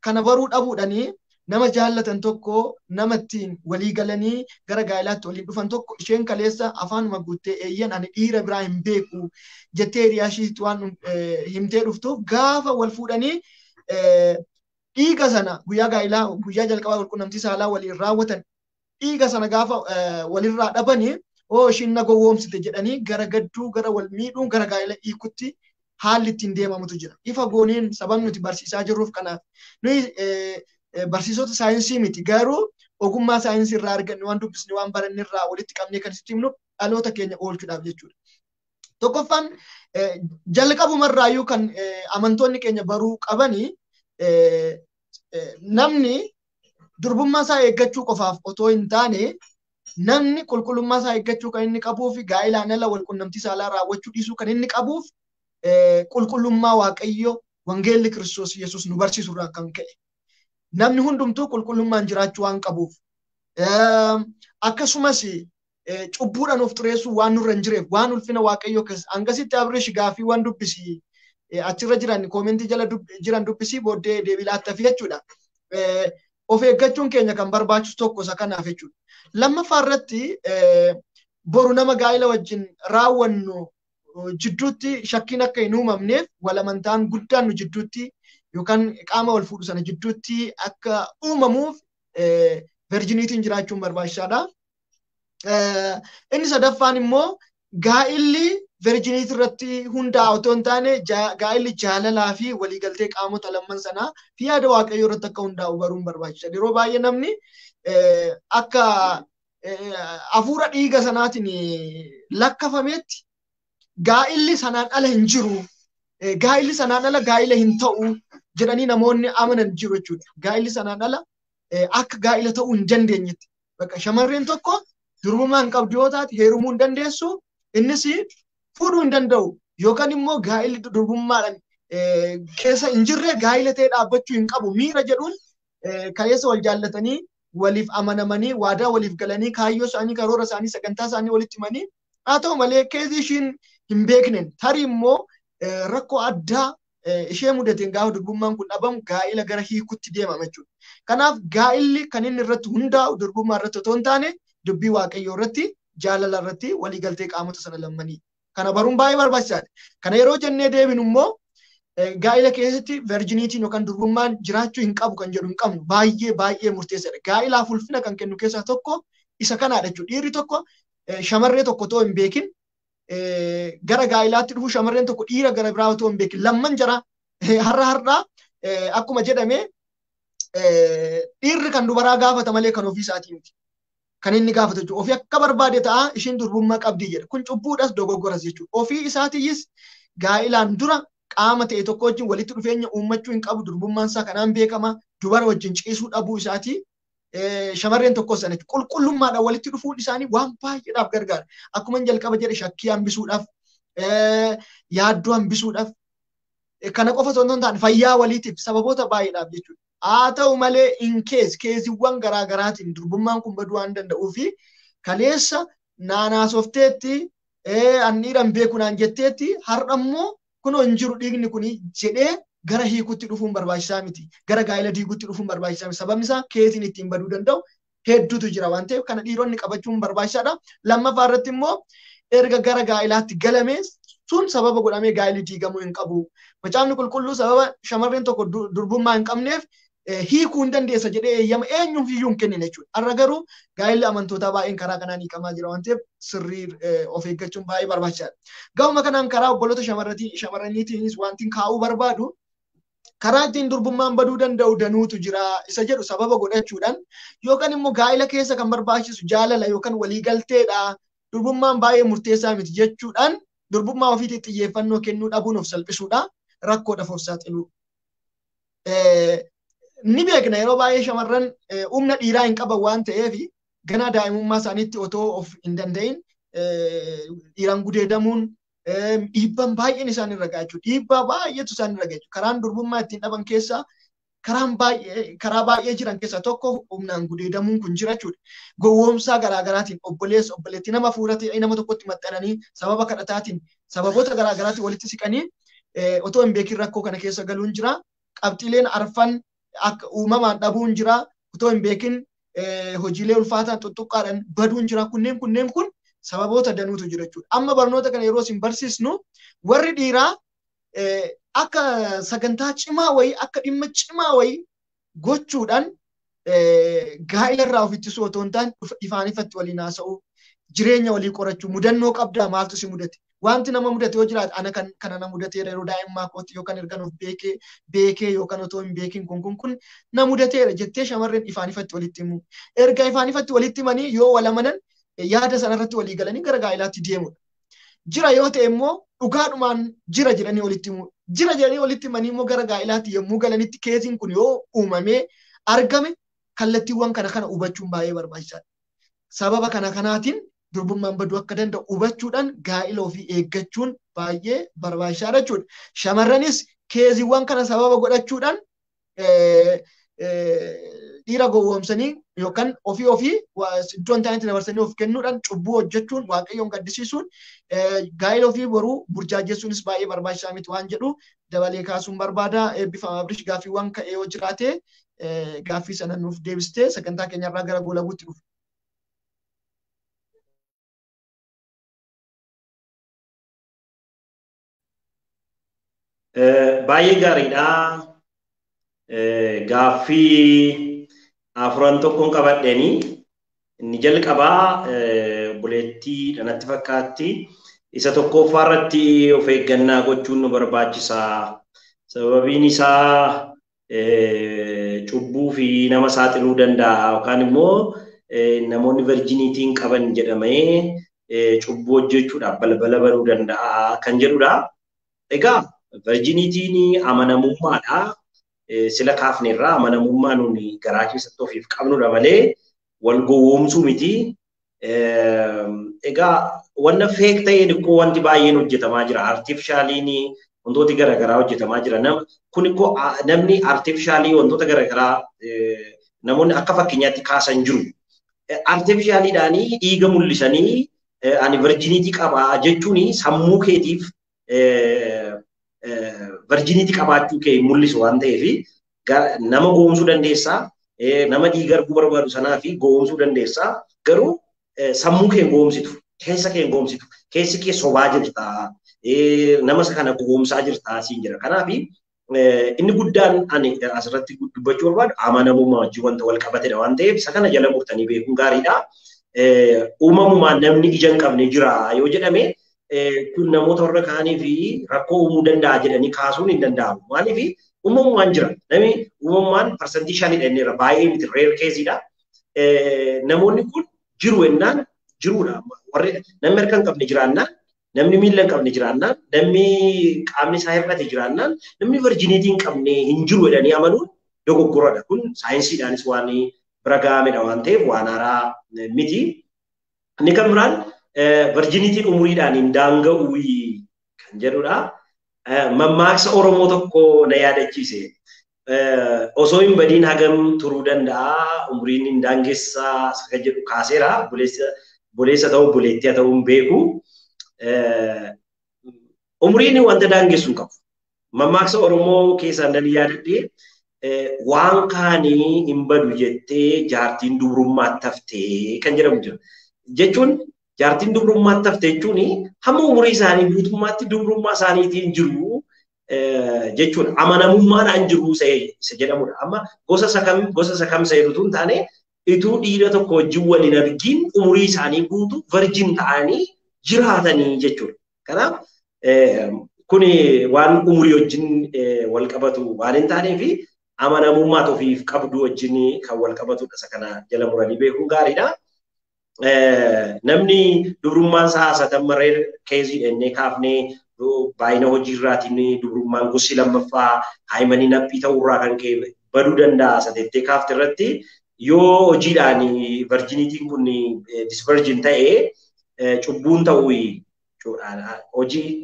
kana baruu dhabuudhanii nama jaallatan tokko nama ittiin walii galanii gara gaa'ilaatti waliin dhufan tokko isheen kaleessa afaanuma guuttee eeyyan ani dhiira biraa hin beeku jettee hiriyaa ishiitti waan himtee dhuftuuf gaafa wal fuudhanii dhiiga sana guyyaa gaa'ilaa guyyaa jalqabaa walqunnamtii saalaa waliin raawwatan dhiiga sana gaafa walirraa dhabanii oo ishiin na gowwoomsite jedhanii gara gadduu gara wal miidhuun gara gaa'ila hiikutti haalli ittiin deemamutu jira. Ifa gooneen sababni nuti barsiisaa jirruuf kanaaf nuyi barsiisota saayinsii miti garuu ogummaa saayinsii irraa arganne waan dubbisne waan baranne irraa walitti qabnee kan sitti himnu dhaloota keenya oolchuudhaaf jechuudha. Tokkoffaan jalqabumarraayyuu kan amantoonni keenya baruu qabanii namni durbummaa isaa eeggachuu qofaaf otoo hin taane namni qulqullummaa isaa eeggachuu kan inni qabuu fi gaa'ilaan ala walqunnamtii saalaa raawwachuu dhiisuu kan inni qabuuf qulqullummaa Waaqayyo wangeelli Kiristoos Yesuus nu barsiisu irraa kan ka'e. Namni hundumtuu qulqullummaan jiraachuu waan qabuuf akkasumas cubbuudhaan of xureessuu waan nurra hin jireef waan ulfina Waaqayyoo keessa hangasitti Abrish gaaffii waan dubbisi achirra jiran koomentii jala jiran dubbisii booddee deebii laattafi jechuudha. Of eeggachuun keenya kan barbaachisu tokko isa kanaaf jechuudha. Lammaffaa irratti boru nama gaa'ila wajjin raawwannu jidduutti shakkiin akka hin uumamneef walamantaan guddaan nu jidduutti yookaan qaama wal fuudhu sana jidduutti akka uumamuuf virginiitiin jiraachuun barbaachisaadha. Inni sadaffaan immoo gaa'illi virginiitii irratti hundaa'a otoo hin taane gaa'illi jaalalaa fi waliigaltee qaamota lamman sanaa fi yaada Waaqayyoo irratti akka hundaa'u baruun barbaachisaadha. Yeroo baay'ee namni akka hafuura dhiiga sanaatiin lakkafametti gaa'illi sanaan ala hin jiru. Gaa'illi sanaan ala gaa'ila hin ta'u jedhanii namoonni amanan jiru jechuudha. Gaa'illi sanaan ala akka gaa'ila ta'uu hin dandeenyetti. Bakka shamarreen tokko durbummaa hin qabdu yoo taate heerumuu hin dandeessu, innis fuudhuu hin danda'u yookaan immoo gaa'illi durbummaadhaan keessa hin jirre gaa'ila ta'ee dhaabbachuu hin qabu miira jedhuun kaleessa wal jaallatanii waliif amanamanii waadaa waliif galanii kaayyoo isaanii karoora isaanii sagantaa isaanii walitti himanii haa ta'u malee keezii ishiin hin beekneen tarii immoo rakkoo addaa ishee mudateen gaafa durbummaan kun dhabamu gaa'ila gara hiikutti deemama jechuudha. Kanaaf gaa'illi kan inni irratti hundaa'u durbummaa irratti otoo hin taane dubbii waaqayyoo irratti jaalala irratti waliigaltee qaamota sana lammanii. Kana baruun baay'ee barbaachisaadha. Kana yeroo jennee deebinu immoo gaa'ila keessatti virginiitiin yookaan durbummaan jiraachuu hin qabu kan jedhu hin qabnu baay'ee baay'ee murteessaadha. Gaa'ilaaf ulfina kan kennu keessaa tokko isa kanaadha jechuudha. Dhiirri tokko shamarree tokko otoo hin beekin gara gaa'ilaatti dhufu shamarreen tokko dhiira gara biraa otoo hin beekin lamman jara har'a har'a akkuma jedhame dhiirri kan dubaraa gaafata malee kan ofii isaatii miti. Kan inni gaafatu jechuudha. Ofii akka barbaade ta'a ishiin durbummaa qabdi jedha. Kun cubbuudhas dogoggoras jechuudha. Ofii isaatiyyis gaa'ilaan dura qaama ta'e tokko wajjin walitti dhufeenya uummachuu hin qabu durbummaan isaa kanaan beekama. Dubara wajjin ciisuu dhabuu isaatii shamarreen tokko sana jechuudha. Qulqullummaadhaan walitti dhufuun isaanii waan baay'eedhaaf gargaara. Akkuma jalqaba jedhe shakkii hambisuudhaaf, yaaddoo hambisuudhaaf, kana qofa osoo hin taane fayyaa waliitiif sababoota baay'eedhaaf jechuudha. Haa ta'u malee in case keeziiwwan garaa garaatiin durbummaan kun baduu waan danda'uu fi kaleessa naanaasofteetti an dhiiran beeku naan jetteetti har'a immoo kunoo hin jiru dhiigni kun jedhee gara hiikutti dhufuun barbaachisaa miti. Gara gaa'ela diigutti dhufuun barbaachisaa miti. Sababni isaa keeziin ittiin baduu danda'u hedduutu jira waan ta'eef kana dhiironni qabachuun barbaachisaadha. Lammaffaa irratti immoo erga gara gaa'ilaatti galame sun sababa godhamee gaa'elli diigamuu hin qabu. Macaafni qulqulluu sababa shamarreen tokko durbummaa hin qabneef hiikuu hin dandeessa jedhee eeyyama eenyuuf iyyuu hin kennine jechuudha. Har'a garuu gaa'elli amantootaa baay'een karaa kanaan hiikamaa jira waan ta'eef sirrii of eeggachuun baay'ee barbaachisaadha. Gama kanaan karaa obboloota shamarraniitiinis wanti kaa'uu barbaadu karaa ittiin durbummaan baduu danda'u danuutu jira isa jedhu sababa godhachuudhaan yookaan immoo gaa'ela keessa kan barbaachisu jaalala yookaan waliigalteedha. Durbummaan baay'ee murteessaa miti jechuudhaan durbummaa ofiitti xiyyeeffannoo kennuu dhabuun of salphisuudha. Rakkoodhaaf of saaxiluu. Ni beekna yeroo baay'ee shamarran humna dhiiraa hin qaban waan ta'eef ganaa daa'imummaa isaaniitti otoo of hin danda'in dhiiraan gudeedamuun dhiibbaan baay'een isaan irra ga'a jechuudha. Dhiibbaa baay'eetu isaan irra ga'a jechuudha. Karaan durbummaa ittiin dhaban keessaa karaa baay'ee jiran keessaa tokko humnaan gudeedamuun kun jira jechuudha. Gowwoomsaa garaagaraatiin obboleessa obboleettii nama fuula ta'e nama tokkotti maxxananii sababa kadhataatiin sababoota garaagaraatiin walitti siqanii otoo hin beekin rakkoo kana keessa galuun jira. Qabxiileen arfan akka uumamaan dhabuun jira. Otoo hin beekin hojiilee ulfaataan tuttuqqaadhaan baduun jira. Kunneen kun sababoota danuutu jira jechuudha. Amma barnoota kana yeroo isin barsiisnu warri dhiiraa akka sagantaa cimaa wayii akka dhimma cimaa wayii gochuudhaan gaa'ela irraa of ittisuu otoo hin taane ifaan ifatti waliin haasa'uu, jireenya walii qorachuu, mudannoo qabdaa maaltu si mudate? Wanti nama mudate yoo jiraate ana kana na mudateera yeroo daa'immaa kootti yookaan erga of beekee yookaan otoo hin beekin kun na mudateera jettee shamarreen ifaan ifatti walitti himu. Erga ifaan ifatti walitti himanii yoo wal amanan yaada sanarratti walii galanii gara gaa'ilaatti deemudha. Jira yoo ta'e immoo dhugaadhumaan jira jedhanii walitti himu. Jira jedhanii walitti himanii immoo gara gaa'ilaatti yommuu galanitti keeziin kun yoo uumamee argame kallattiiwwan kana kana hubachuun baay'ee barbaachisaadha. Sababa kana kanaatiin durbummaan baduu akka danda'u hubachuudhaan gaa'ila ofii eeggachuun baay'ee barbaachisaadha jechuudha. Shamarranis keeziiwwan kana sababa godhachuudhaan dhiira gowwoomsanii yookaan ofii ofii iddoo hin taanetti dabarsanii of kennuudhaan cubbuu hojjechuun waaqayyoon gaddisiisuun gaa'ela ofii boruu burjaajessuunis baay'ee barbaachisaa miti waan jedhu dabalee kaasuun barbaada. Eebbifama Abrish gaaffiiwwan ka'ee yoo jiraate gaaffii sana nuuf deebistee sagantaa keenyarraa gara goolabuutti dhufu. Baay'ee gaariidha. Gaaffii afuran tokkoon qabadheeni inni jalqabaa obboleettii natti fakkaatti. Isa tokkoffaa irratti of eeggannaa gochuun nu barbaachisa. Sababiin isaa cubbuu fi nama saaxiluu danda'a yookaan immoo namoonni virginiitiin qaban jedhamee cubbuu hojjechuudhaaf balbala banuu danda'a kan jedhudha. Egaa virginiitiin amanamummaadha. Sila kaafne irraa amanamummaa nuni garaa keessatti ofiif qabnudha malee wal gowwoomsuu miti. Egaa wanna feek ta'een ikkoo wanti baay'een hojjetamaa jira. Artifishaaliin wantooti garaagaraa hojjetamaa jira. Kun ikkoo namni artifishaalii wantoota garaagaraa namoonni akka fakkeenyaatti kaasan jiru. Artifishaaliidhaanii dhiiga mul'isanii ani virjiniitii qabaa jechuun sammuu keetiif virjiniitii qabaachuu kee mul'isu waan ta'eef nama goomsuu dandeessaa, nama dhiiga arguu barbaadu sanaa fi goomsuu dandeessaa, garuu sammuu kee goomsitu, keessa kee goomsitu, keessi kee sobaa jirtaa, nama kana goomsaa jirtaa siin jira. Kanaaf inni guddaan ani asirratti dubbachuu barbaadu amanamummaa wajjin wanta wal qabatedha waan ta'eef isa kana jala murtanii beekuun gaariidha. Uumamumaan namni ija hin qabne jira yoo jedhame kun namoota warra kaanii fi rakkoo uumuu danda'a jedhanii kaasuun hin danda'amu. Maaliif uumamumaan jira. Namni uumamumaan 5% inni irra baay'ee miti reer keesiidha. Namoonni kun jiru ennaan jiruudha. Warri namni harka hin qabne jiraannaan, namni miila hin qabne jiraannaan, namni qaamni isaa hir'ate jiraannaan, namni virjiniitii hin qabne hin jiru jedhanii amanuun dogoggoradha. Kun saayinsiidhaanis waan bira gahamedha waan ta'eef waan haaraa miti. Inni kan biraan virjiniitiin umuriidhaan hin daanga'u kan jedhudha. Mammaaksa Oromoo tokko na yaadachiise. Osoo hin badiin hagam turuu danda'a, umuriin hin daangessaa kan jedhu kaaseera. Buleessa ta'uu buleettii haa ta'uu hin beeku. Umuriin wanta daangessu hin qabu. Mammaaksa Oromoo keessaan nan yaadadhee waan kaanii hin badu jettee jaartiin dubrummaatti haftee kan jedhamu jira. Jechuun jaartiin dubrummaatti hafte jechuun hamma umurii isaanii guutummaatti dubrummaa isaaniitiin jiru jechuudha. Amanamummaadhaan jiru isa jedhamudha. Amma gosa isa kam isa jedhutu hin taane ituu dhiira tokko wajjin wal hin argin umurii isaanii guutuu virgin ta'anii jiraatanii jechuudha. Kanaaf kun waan umurii wajjin wal qabatu waan hin taaneef amanamummaa ofiif qabdu wajjin kan wal qabatudha. Isa kana jala muranii beekuun gaariidha. Namni dubrummaan isaa haasatan reer keezii jennee kaafnee baay'ina hojii irraatiin dubrummaan gosi lammaffaa haayimanii naphii ta'uurraa kan ka'e baduu danda'a sateettee kaafte irratti yoo hojiidhaan virjiniitiin kun disvirjin ta'ee cubbuun ta'uu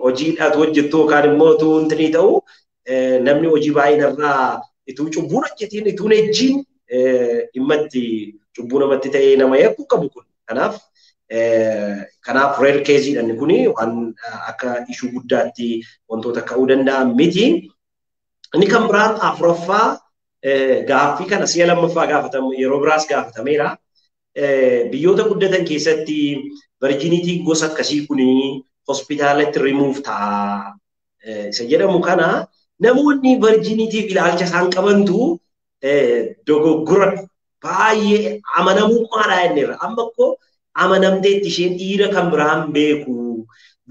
hojiidhaatu hojjettu yookaan immoo utuu hintinii ta'u namni hojii baay'inarraa ituu cubbuun hojjetiin ituun ejjiin dhimma itti cubbuu namatti ta'ee nama yakkuu qabu kun. Kanaaf reer keeziidhaan kun waan akka ishuu guddaatti wantoota ka'uu danda'an miti. Inni kan biraan afuraffaa gaaffii kana si'a lammaffaa gaafatamu yeroo biraas gaafatameera. Biyyoota guddatan keessatti virjiniitiin gosa akkasii kun hospitaalatti rimuuf ta'a. Isa jedhamu kana namoonni virjiniitiif ilaalcha isaan qabantu dogoggora baay'ee amanamummaadha jenneerra. Amma akkoo amanamteetti isheen dhiira kan biraan beeku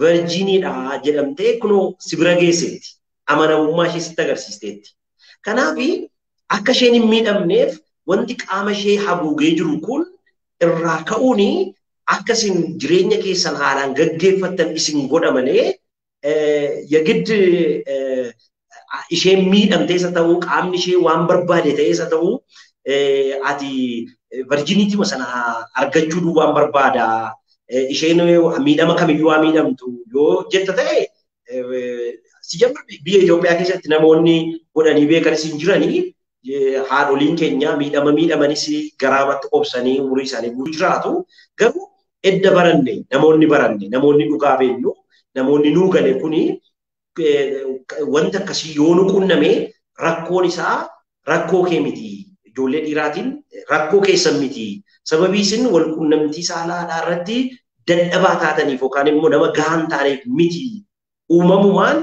virjiniidha jedhamtee kunoo si bira geesseetti. Amanamummaa ishee sitti agarsiisteetti. Kanaaf akka isheen hin miidhamneef wanti qaama ishee haguugee jiru kun irraa ka'uun akka isin jireenya keessan haalaan gaggeeffattan isin godha malee yagid isheen miidhamtee isa ta'uu qaamni ishee waan barbaade ta'ee isa ta'uu ati virjiniitima sana argachuu duwwaan barbaada. Isheen miidhama kamiyyuu waa miidhamtu yoo jetta ta'e si jamma biyya Itoophiyaa keessatti namoonni godhanii beekanis hin jiranii haadholiin keenya miidhama miidhamanis garaamatti obsanii umurii isaanii guutuu jiraatu. Garuu edda baranne namoonni baranne namoonni dhugaa beeknu namoonni nuu gale kuni wanta akkasii yoo nu qunname rakkoon isaa rakkoo kee miti. Ijoollee dhiiraatiin rakkoo keessan miti. Sababii isin wal qunnamtii saalaadhaa irratti dadhabaa taataniif yookaan immoo nama gahaan taaneef miti. Uumamumaan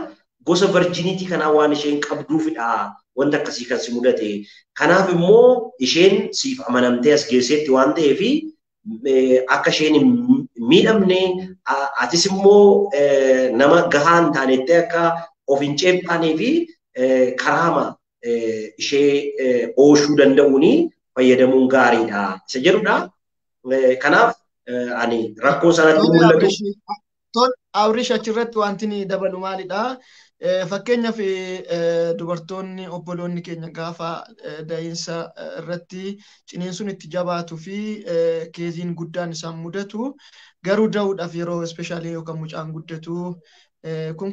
gosa virjiniitii kanaa waan isheen qabduufidha wanta akkasii kan si mudate. Kanaaf immoo isheen siif amanamtee as geesseetti waan ta'eef akka isheen hin miidhamne atis immoo nama gahaa hin taanetti akka of hin ceephaanee fi karaama ishee ooshuu danda'uun fayyadamuun gaariidha. Isa jedhudha. Kanaaf ani rakkoo sanatti mul'atu. Abrish achirratti wanti ni dabalu maalidha? Fakkeenyaaf dubartoonni obboloonni keenya gaafa da'iinsa irratti ciniinsuun itti jabaatuu fi keeziin guddaan isaan mudatu garuu da'uudhaaf yeroo ispeeshaalii yookaan mucaan guddatu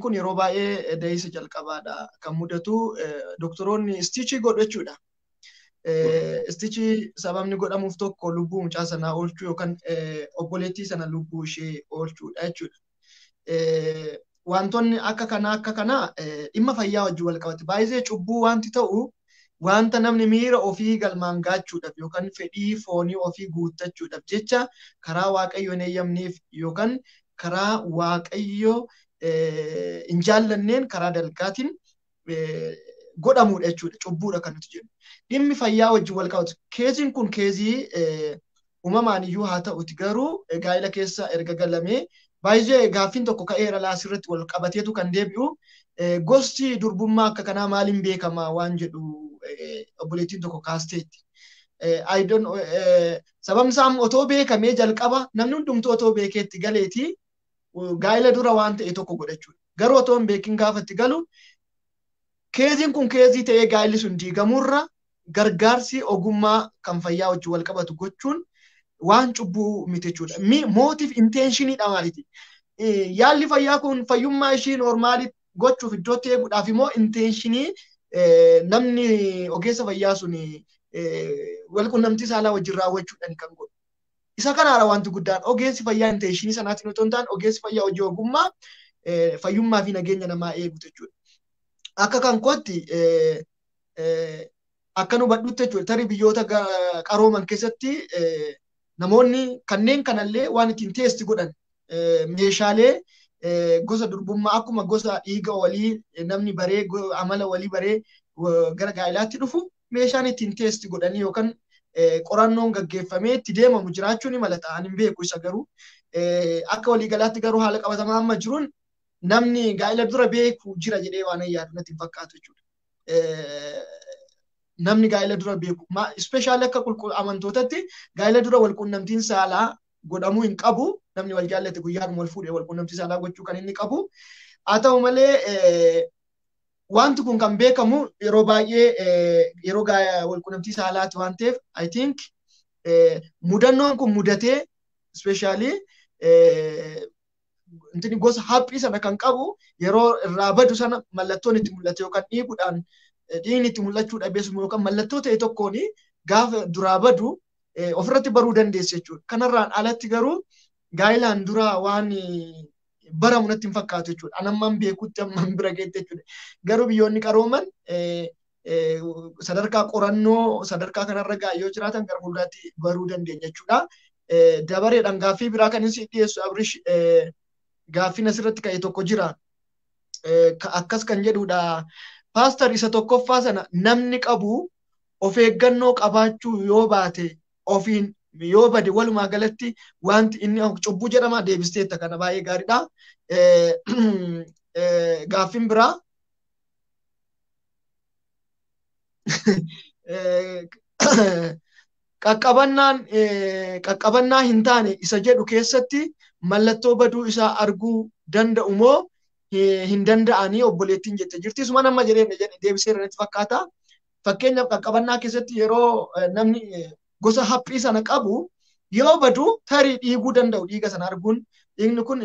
kun yeroo baay'ee da'iinsa jalqabaadha kan mudatu doktoroonni istiichii godhu jechuudha. Istichii sababni godhamuuf tokko lubbuu mucaa sanaa oolchuu yookaan obboleettii sana lubbuu ishee oolchuudha jechuudha. Wantoonni akka kanaa dhimma fayyaa wajjin wal qabate. Baay'ee cubbuu wanti ta'u wanta namni miira ofii galmaan gaachuudhaaf yookaan fedhii foonii ofii guuttachuudhaaf jecha karaa Waaqayyo hin eeyyamneef yookaan karaa Waaqayyo hin jaallanneen karaa dalgaatiin godhamuudha jechuudha. Cubbuudha kan nuti jennu. Dhimmi fayyaa wajjin wal qabatu. Keeziin kun keezii uumamaan iyyuu haa ta'uti garuu gaa'ela keessa erga galamee baay'ee gaaffiin tokko ka'eera laasirratti wal qabateetu kan deebi'u. Gosti durbummaa akka kanaa maaliin beekama waan jedhu obboleettiin tokko kaasteetti. Sababni isaa otoo beekamee jalqaba namni hundumtuu otoo beekeetti galeeti gaa'ela dura waan ta'e tokko godhachuudha. Garuu otoo hin beekin gaafa itti galu keeziin kun keezii ta'ee gaa'elli sun diigamurra gargaarsi ogummaa kan fayyaa wajjin wal qabatu gochuun waan cubbuu miti jechuudha. Mootiif intenshiniidha maaliti? Yaalli fayyaa kun fayyummaa ishii noormaalii gochuuf iddootti eeguudhaaf immoo intenshinii namni ogeessa fayyaa sun walqunnamtii saalaa wajjin raawwachuudhaan kan godhu. Isa kanaadha wanti guddaan ogeessi fayyaa intenshinii sanaatiin otoo hin taane ogeessi fayyaa hojii ogummaa fayyummaa fi nageenya namaa eegu jechuudha. Akka kan kootti akka nu hubadhutti jechuudha. Tarii biyyoota qarooman keessatti namoonni kanneen kanallee waan ittiin teesti godhan meeshaalee gosa durbummaa akkuma gosa dhiiga walii namni baree amala walii baree gara gaa'ilaatti dhufu meeshaan ittiin teesti godhanii yookaan qorannoon gaggeeffamee itti deemamu jiraachuu ni mala ta'an hin beeku isa garuu akka waliigalaatti garuu haala qabatamaa amma jiruun namni gaa'ila dura beeku jira jedhee waan yaadu natti hin fakkaatu jechuudha. Namni gaa'ila dura beeku ispeeshaalii akka amantootatti gaa'ila dura walquunnamtiin saalaa godhamuu hin qabu. Namni wal jaallate guyyaadhuma wal fuudhee walquunnamtii saalaa gochuu kan inni qabu. Haa ta'u malee wanti kun kan beekamu yeroo baay'ee yeroo walquunnamtii saalaati waan ta'eef I think mudannoon kun mudatee ispeeshaalii intini gosa haphii sana kan qabu yeroo irraa badu sana mallattoon itti mul'ate yookaan dhiiguudhaan dhiigni itti mul'achuu dhabeessu yookaan mallattoo ta'e tokkoon gaafa duraa badu ofirratti baruu dandeesse jechuudha. Kanarraan alatti garuu gaa'ilaan dura waan baramu natti hin fakkaatu jechuudha. An ammaan beekutti ammaan bira geette jechuudha. Garuu biyyoonni qarooman sadarkaa qorannoo sadarkaa kanarra ga'an yoo jiraatan gara fuulduraatti baruu dandeenya jechuudha. Dabareedhaan gaaffii biraa kan inni dhiyeessu Abrish gaaffiin asirratti ka'e tokko jira. Akkas kan jedhudha. Paastar isa tokkoffaa sana namni qabu of eeggannoo qabaachuu yoo baate ofiin yoo bade walumaa galatti wanti inni cubbuu jedhama deebisteetta kana baay'ee gaariidha. Gaaffiin biraa qaqqabannaa hin taane isa jedhu keessatti mallattoo baduu isaa arguu danda'u moo hin danda'anii obboleettiin jette jirti. Isuma nama jedhee deebiseera natti fakkaata. Fakkeenyaaf qaqqabannaa keessatti yeroo namni gosa haphii sana qabu yoo badu tarii dhiiguu danda'u dhiiga sana arguun dhiigni kun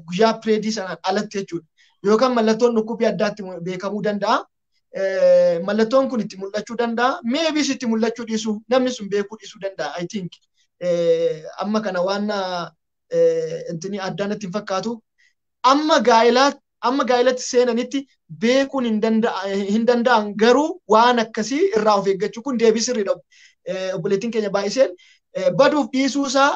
guyyaa pireedii sanaan alatti jechuudha. Yookaan mallattoon dhukkubbii addaatti beekamuu danda'a. Mallattoon kun itti mul'achuu danda'a. Meebiis itti mul'achuu dhiisuu namni sun beekuu dhiisuu danda'a. I think amma kana waan intini addaan itti hin fakkaatu. Amma gaa'ilatti seenanitti beekuun hin danda'an garuu waan akkasii irraa of eeggachuu kun deebii sirriidha. Obboleettiin keenya baay'iseen baduuf dhiisuu isaa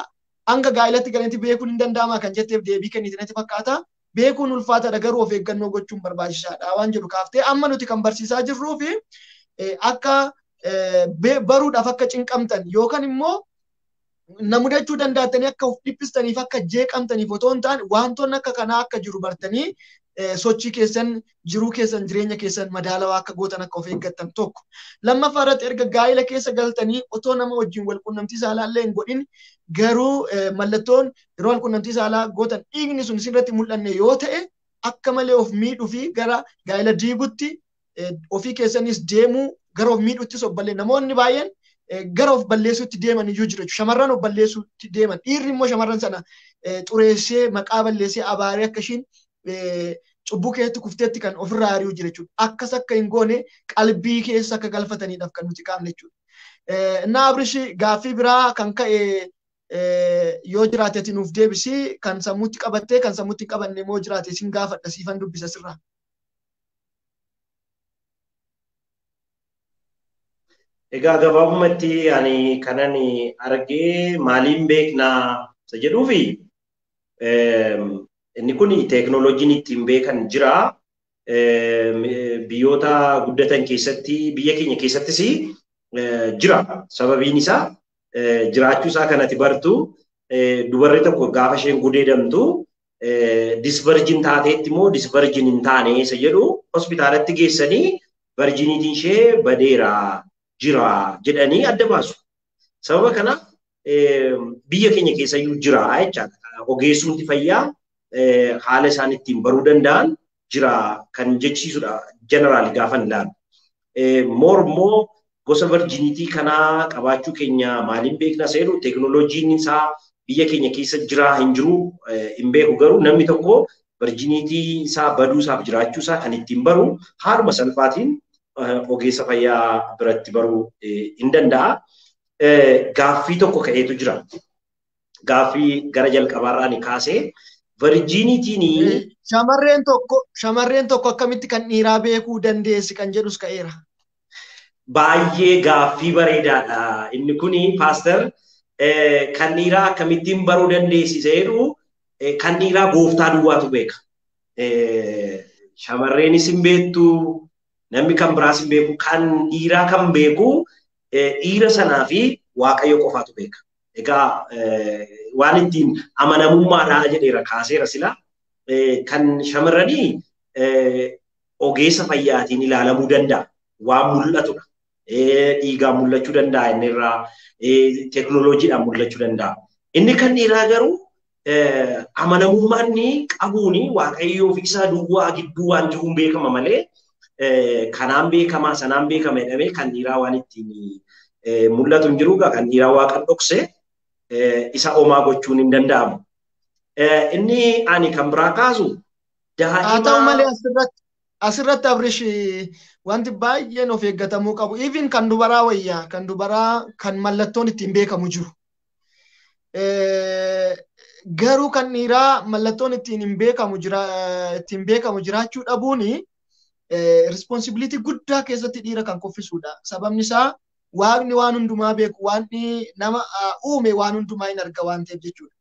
hanga gaa'ilatti galanitti beekuun hin danda'ama kan jetteef deebii kennite natti fakkaata. Beekuun ulfaataadha garuu of eeggannoo gochuun barbaachisaadha waan jedhu kaaftee amma nuti kan barsiisaa jirruu fi akka baruudhaaf akka cinqamtan yookaan immoo na mudachuu danda'attanii akka of dhiphistaniif akka jeeqamtaniif otoo hin taane wantoonni akka kanaa akka jiru bartanii sochii keessan jiruu keessan jireenya keessan madaalawaa akka gootan akka of eeggattan tokko. Lammaffaa irratti erga gaa'ila keessa galtanii otoo nama wajjin wal quunnamtii saalaa illee hin godhin garuu mallattoon yeroo wal quunnamtii saalaa gootan dhiigni sun isinirratti mul'anne yoo ta'e akka malee of miidhuu fi gara gaa'ila diigutti ofii keessanis deemuu gara of miidhuttis of ballee namoonni baay'een gara of balleessuutti deeman iyyuu jiru. Shamarran of balleessuutti deeman. Dhiirri immoo shamarran sana xureessee maqaa balleessee abaaree akka ishiin cubbuu keessatti kufteetti kan ofirraa ari'u jira jechuudha. Akkas akka hin goone qalbii keessa akka galfataniidhaaf kan nuti kaafne jechuudha. Innaa Abrish gaaffii biraa kan ka'e yoo jiraate nuuf deebisi kan sammuutti qabattee kan sammuutti hin qabanne immoo jiraate sin gaafadha siifan dubbisa sirraa. Egaa gabaabumatti ani kanan argee maaliin beeknaa isa jedhuufi inni kun teeknooloojiin ittiin beekan jira. Biyyoota guddatan keessatti biyya keenya keessattis jira. Sababiin isaa jiraachuu isaa kanatti bartu dubarri tokko gaafa isheen gudeedamtu disvarjin taateetti immoo disvarjin hin taane isa jedhu hospitaalatti geessanii varjiniitiin ishee badeera jira jedhanii adda baasu. Sababa kanaaf biyya keenya keessayyuu jira jechaadha. Ogeessumti fayyaa haala isaan ittiin baruu danda'an jira kan jechisiisudha jeneraal gaafa ilaalu. Moor immoo gosa varjiniitii kanaa qabaachuu keenya maaliin beekna isa jedhu teeknooloojiin isaa biyya keenya keessa jira hin jiru hin beeku garuu namni tokko varjiniitii isaa baduu isaaf jiraachuu isaa kan ittiin baru haaluma salphaatiin ogeessa fayyaa biratti baruu hin danda'a. Gaaffii tokko ka'eetu jira. Gaaffii gara jalqabaarraa ni kaasee varjiniitiin Shamarreen tokko akkamitti kan dhiiraa beekuu dandeessi kan jedhus ka'eera. Baay'ee gaaffii bareedaadha. Inni kuni paaster kan dhiiraa akkamittiin baruu dandeessi jedhu kan dhiiraa gooftaa duwwaatu beeka. Shamarreenis hin beektu, namni kan biraas hin beeku, kan dhiiraa kan beeku dhiira sanaa fi Waaqayyo qofaatu beeka. Egaa waan ittiin amanamummaadhaa jedheera kaaseera sila. Kan shamarranii ogeessa fayyaatiin ilaalamuu danda'a. Waan mul'atudha. Dhiigaan mul'achuu danda'a inni irraa teeknooloojiidhaan mul'achuu danda'a. Inni kan dhiiraa garuu amanamummaan qabuuni Waaqayyoo fi isaa duwwaa gidduu waan jiruun beekama malee kanaan beekamaa sanaan beekama jedhamee kan dhiiraa waan ittiin mul'atu hin jiru kan dhiiraa waaqan dhokse isa omaa gochuun hin danda'amu. Inni ani kan biraa kaasu daa'ima. Haa ta'u malee asirratti Abrish wanti baay'een of eeggatamuu qabu. Even kan dubaraa wayyaa kan dubaraa kan mallattoon ittiin beekamu jiru. Garuu kan dhiiraa mallattoon ittiin hin beekamu jira ittiin beekamu jiraachuu dhabuuni responsibility guddaa keessatti dhiira kan kuffisuudha. Sababni isaa waaqni waan hundumaa beeku waan nama uume waan hundumaa hin arga waan ta'eef jechuudha.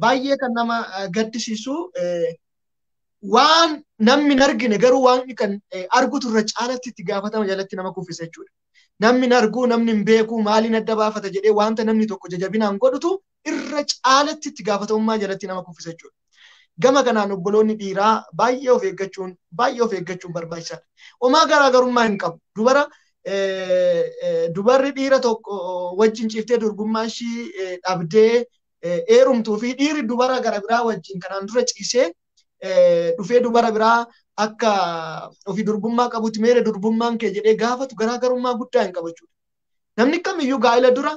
Baay'ee kan nama gaddisiisu waan namni hin argine garuu waaqni kan argutu irra caalatti itti gaafatama jalatti nama kuffisa jechuudha. Namni hin argu, namni hin beeku, maaliin adda baafata jedhee wanta namni tokko jajabinaan godhutu irra caalatti itti gaafatamummaa jalatti nama kuffisa jechuudha. Gama kanaan obboloonni dhiiraa baay'ee of eeggachuun barbaachisaadha. Homaa garaagarummaa hin qabu. Dubarri dhiira tokko wajjin ciiftee durbummaa ishii dhabdee heerumtuu fi dhiirri dubara gara biraa wajjin kanaan dura ciisee dhufee dubara biraa akka ofii durbummaa qabutti meere durbummaan kee jedhee gaafatu garaagarummaa guddaa hin qabu jechuudha. Namni kamiyyuu gaa'ela dura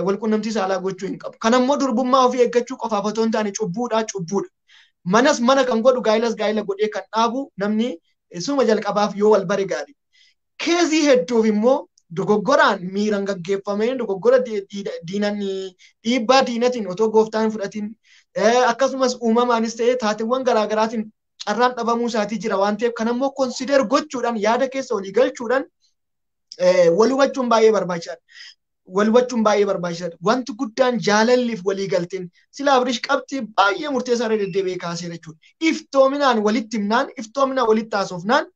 walqunnamtii saalaa gochuu hin qabu. Kanammoo durbummaa ofii eeggachuu qofaaf otoo hin taane cubbuudha. Manas mana kan godhu gaa'ilas gaa'ela godhee kan dhaabu namni suma jalqabaaf yoo wal bare gaarii. Keezii hedduuf immoo dogoggoraan miiraan gaggeeffamee dogoggora dhiibbaa diinatiin otoo gooftaan hin fudhatiin akkasumas uumamaanis ta'ee taateewwan garaagaraatiin carraan dhabamuu isaatii jira waan ta'eef kanammoo konsideer gochuudhaan yaada keessa walii galchuudhaan wal hubachuun baay'ee barbaachisaadha. Wal hubachuun baay'ee barbaachisaadha. Wanti guddaan jaalalliif walii galteen sila Abrish qabxii baay'ee murteessaa irra deddeebi'ee kaaseera jechuudha. Iftoominaan walitti himnaan, iftoominaan walitti haasofnaan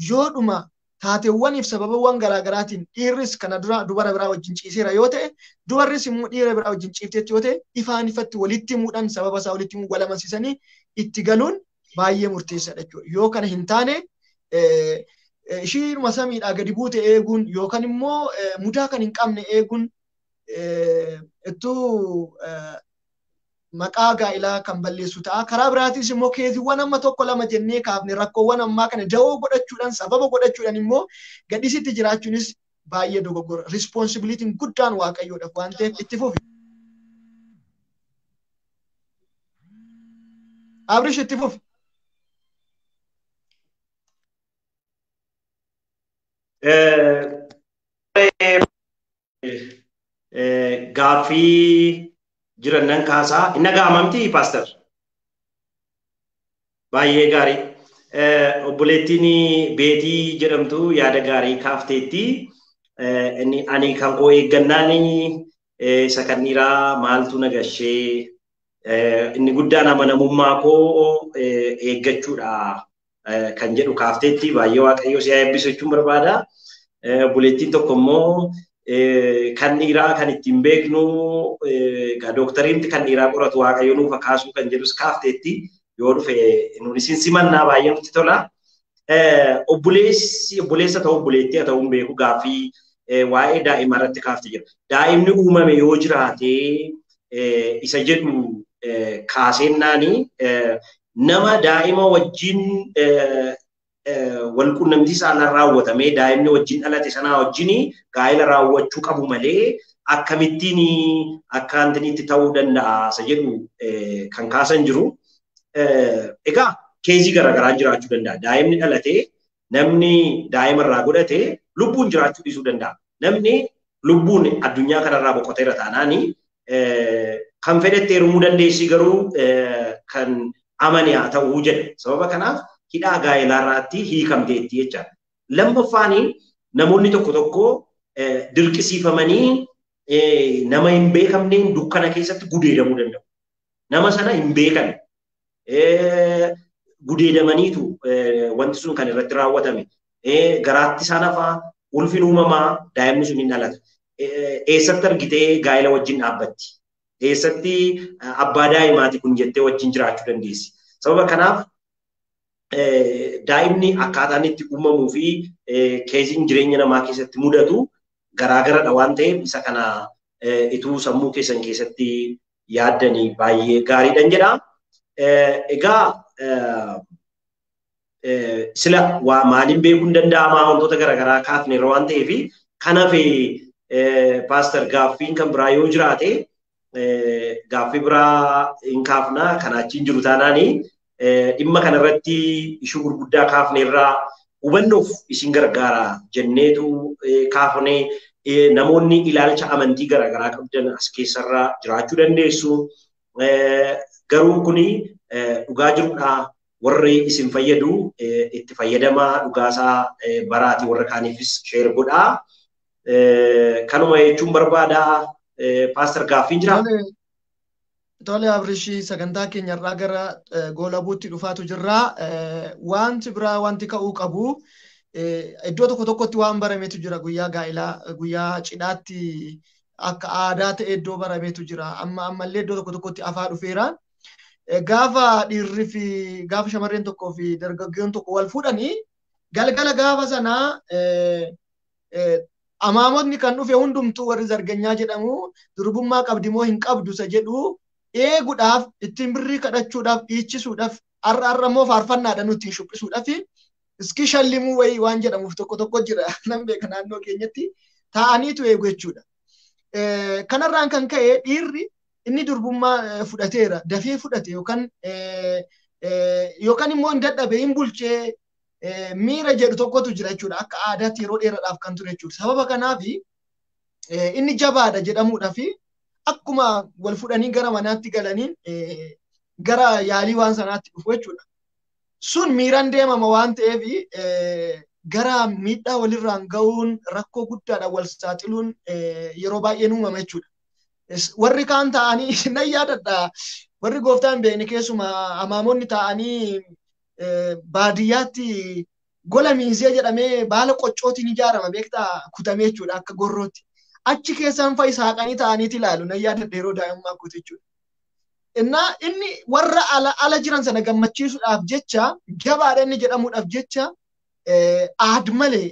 yoodhuma taateewwaniif sababawwan garaagaraatiin dhiirris kana dura dubara biraa wajjin ciiseera yoo ta'e dubarris immoo dhiira biraa wajjin ciifteetti yoo ta'e ifaan ifatti walitti himuudhaan sababa isaa walitti himuu wal amansiisanii itti galuun baay'ee murteessaadha jechuudha. Yoo kana hin taane ishiinuma samiidhaa gadi buute eeguun yookaan immoo mudaa kan hin qabne eeguun ittuu maqaa gaa'ilaa kan balleessu ta'a. Karaa biraatiis immoo keetiiwwan amma tokko lama jennee kaafne rakkoowwan ammaa kana da'oo godhachuudhaan sababa godhachuudhaan immoo gadhisitti jiraachuunis baay'ee dogoggora. Responsibilitiin guddaan Waaqayyoodhaaf waan ta'eef itti fufi. Abrish itti fufi. Gaaffii jiran nan kaasaa. Hin dhaga'amamti paaster? Baay'ee gaarii. Obboleettiin Beetii jedhamtu yaada gaarii kaafteetti. Inni ani kan koo eeggannaan isa kan dhiiraa maaltu na gashee, inni guddaan amanamummaa koo eeggachuudha kan jedhu kaafteetti. Baay'ee Waaqayyo si haa eebbisu jechuun barbaada. Obboleettiin tokko immoo kan dhiiraa kan ittiin beeknu dooktariinti kan dhiiraa qoratu Waaqayyo nuuf haa kaasuu kan jedhus kaafteetti. Yoo dhufe nuti isin simannaa, baay'ee nutti tola. Obboleessi obboleessa ta'uu obboleettii haa ta'uu hin beeku, gaaffii waa'ee daa'imaa irratti kaaftee jira. Daa'imni uumame yoo jiraate isa jedhu kaaseennaani, nama daa'ima wajjin wal quunnamtii saalaa raawwatamee daa'imni wajjin dhalate sanaa wajjin gaa'ela raawwachuu qabu malee akkamittiin akka antiniitti ta'uu danda'a isa jedhu kan kaasan jiru. Egaa case garaagaraa jiraachuu danda'a. Daa'imni dhalatee namni daa'ima irraa godhate lubbuun jiraachuu dhiisuu danda'a. Namni lubbuun addunyaa kanarraa boqoteera taanaani kan fedhetti heerumuu dandeessi, garuu kan amane haa ta'uu jedha. Sababa kanaaf hidhaa gaa'elaa irraatti hiikamteetti jechaadha. Lammaffaani, namoonni tokko tokko dirqisiifamanii nama hin beekamneen dukkana keessatti gudeedamuu danda'u. Nama sana hin beekan. Gudeedamaniitu wanti sun kan irratti raawwatame. Garaatti isaan hafaa, ulfin uumamaa, daa'imni sun hin dhalata. Eessatti argitee gaa'ela wajjin dhaabbatti? Eessatti abbaa daa'imaati kun jettee wajjin jiraachuu dandeessi? Sababa kanaaf daa'imni akkaataan itti uumamuu fi caseiin jireenya namaa keessatti mudatu garaagaradha waan ta'eef, isa kana ituu sammuu keessan keessatti yaaddanii baay'ee gaariidhan jedha. Egaa sila waa maaliin beekuun danda'amaa, wantoota garaagaraa kaafneerra waan ta'eef, kanaaf paaster, gaaffiin kan biraa yoo jiraate gaaffii biraa hin kaafnaa. Kana achiin jiru taanaani dhimma kanarratti ishuu gurguddaa kaafneerraa hubannoof isin gargaara jenneetu kaafnee. Namoonni ilaalcha amantii garaagaraa qabdan as keessarraa jiraachuu dandeessu. Garuu kuni dhugaa jirudha. Warri isin fayyadu itti fayyadamaa, dhugaasaa baraati, warra kaaniifis share godhaa. Kanuma jechuun barbaada. Paaster, gaaffiin jiraa? Tole Abrishii, sagantaa keenya irraa gara goolabuutti dhufaatu jirra. Wanti biraa wanti ka'uu qabu, iddoo tokko tokkotti waan barameetu jira. Guyyaa gaa'elaa, guyyaa cidhaatti akka aadaa ta'e iddoo barameetu jira. Amma ammallee iddoo tokko tokkotti afaa dhufeera. Gaafa dhiirri fi gaafa shamarreen tokkoo fi dargaggoon tokko wal fuudhanii, galgala gaafa sanaa amaamotni kan dhufe hundumtuu, warri zarganyaa jedhamu, durbummaa qabdi moo hin qabdu isa jedhu eeguudhaaf, ittiin birrii kadhachuudhaaf, dhiichisuudhaaf, har'a har'a immoo faarfannaadhaan ittiin shubbisuudhaaf, iski shallimuu wayii waan jedhamuuf tokko tokko jira, nan beeka, naannoo keenyatti taa'aniitu eegu jechuudha. Kanarraan kan ka'e dhiirri inni durbummaa fudhateera, dafee fudhate yookaan immoo hin dadhabe, hin bulchee miira jedhu tokkotu jira jechuudha. Akka aadaatti yeroo dheeraadhaaf kan ture jechuudha. Sababa kanaaf inni jabaadha jedhamuudhaaf akkuma wal fudhanii gara manaatti galaniin gara yaalii waan sanaatti dhufu jechuudha. Sun miiraan deemama waan ta'eef gara miidhaa walirraan ga'uun, rakkoo guddaadhaan wal saaxiluun yeroo baay'ee uumama jechuudha. Warri kaan ta'anii, nan yaadadha, warri gooftaa hin beekne, keessumaa amaamonni ta'anii baadiyyaatti gola miizee jedhamee baala qoccootiin ijaarama, beektaa, kutamee jechuudha akka gorrootti. Achi keessaan fa'i saaqanii ta'aniiti ilaalu, nan yaadadha yeroo daa'imummaa kooti jechuudha. Innaa inni warra ala ala jiran sana gammachiisuudhaaf jecha, jabaadha inni jedhamuudhaaf jecha, aad malee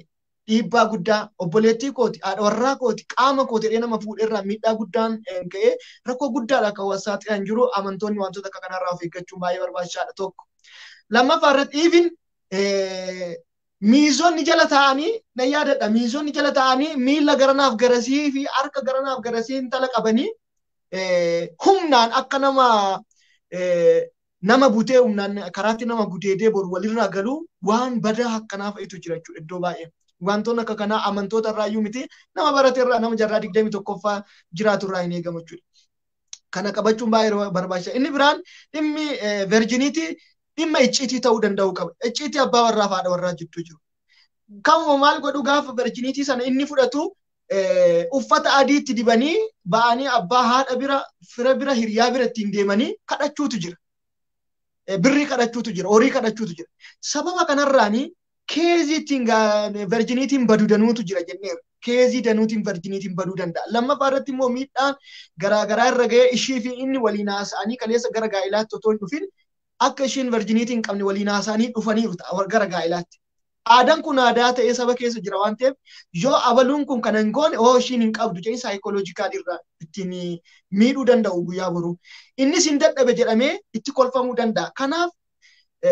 dhiibbaa guddaa obboleettii kooti, haadha warraa kooti, qaama kooti jedhee nama fuudheerraa miidhaa guddaan ga'ee rakkoo guddaadha kan wal saaxilan jiru. Amantoonni wantoota akka kanarraa of eeggachuun baay'ee barbaachisaadha tokko. Lammaffaa irratti, even miizonni jala taa'anii, nan yaadadha, miizonni jala taa'anii miila garanaaf garasii fi harka garanaaf garasii intala qabanii humnaan akka nama butee humnaan karaatti nama gudeedee boru walirraa galuu waan badaa akkanaa fa'itu jira jechuudha iddoo baay'ee. Wantoonni akka kanaa amantoota irraa iyyuu miti, nama barate irraa, nama jaarraa 21ffaa jiraatu irraa hin eegamu jechuudha. Kana qabachuun baay'ee barbaachisaa. Inni biraan dhimmi virginity dhimma icciitii ta'uu danda'u qaba. Icciitii abbaa warraa fi haadha warraa jidduu jiru. Kamuma maal godhu, gaafa virginity sana inni fudhatu uffata adiitti dibanii ba'anii abbaa haadha bira, fira bira, hiriyaa bira ittiin deemanii kadhachuutu jira. Birrii kadhachuutu jira, horii kadhachuutu jira. Sababa kanarraanii case ittiin virginityn baduu danuutu jira jenneera. Case danuutiin virginityn baduu danda'a. Lammaffaa irratti immoo miidhaan garaagaraa irra ga'ee ishii fi inni waliin haasa'anii kaleessa gara gaa'ilaatti otoo hin dhufin akka ishiin virginity hin qabne waliin haasa'anii dhufaniiru ta'a gara gaa'ilaatti. Aadaan kun aadaa ta'ee saba keessa jira waan ta'eef, yoo abaluun kun kana hin goone oo ishiin hin qabdu jedhanii psychological irraa ittiin miidhuu danda'u guyyaa boruu. Innis hin dadhabe jedhamee itti kolfamuu danda'a. Kanaaf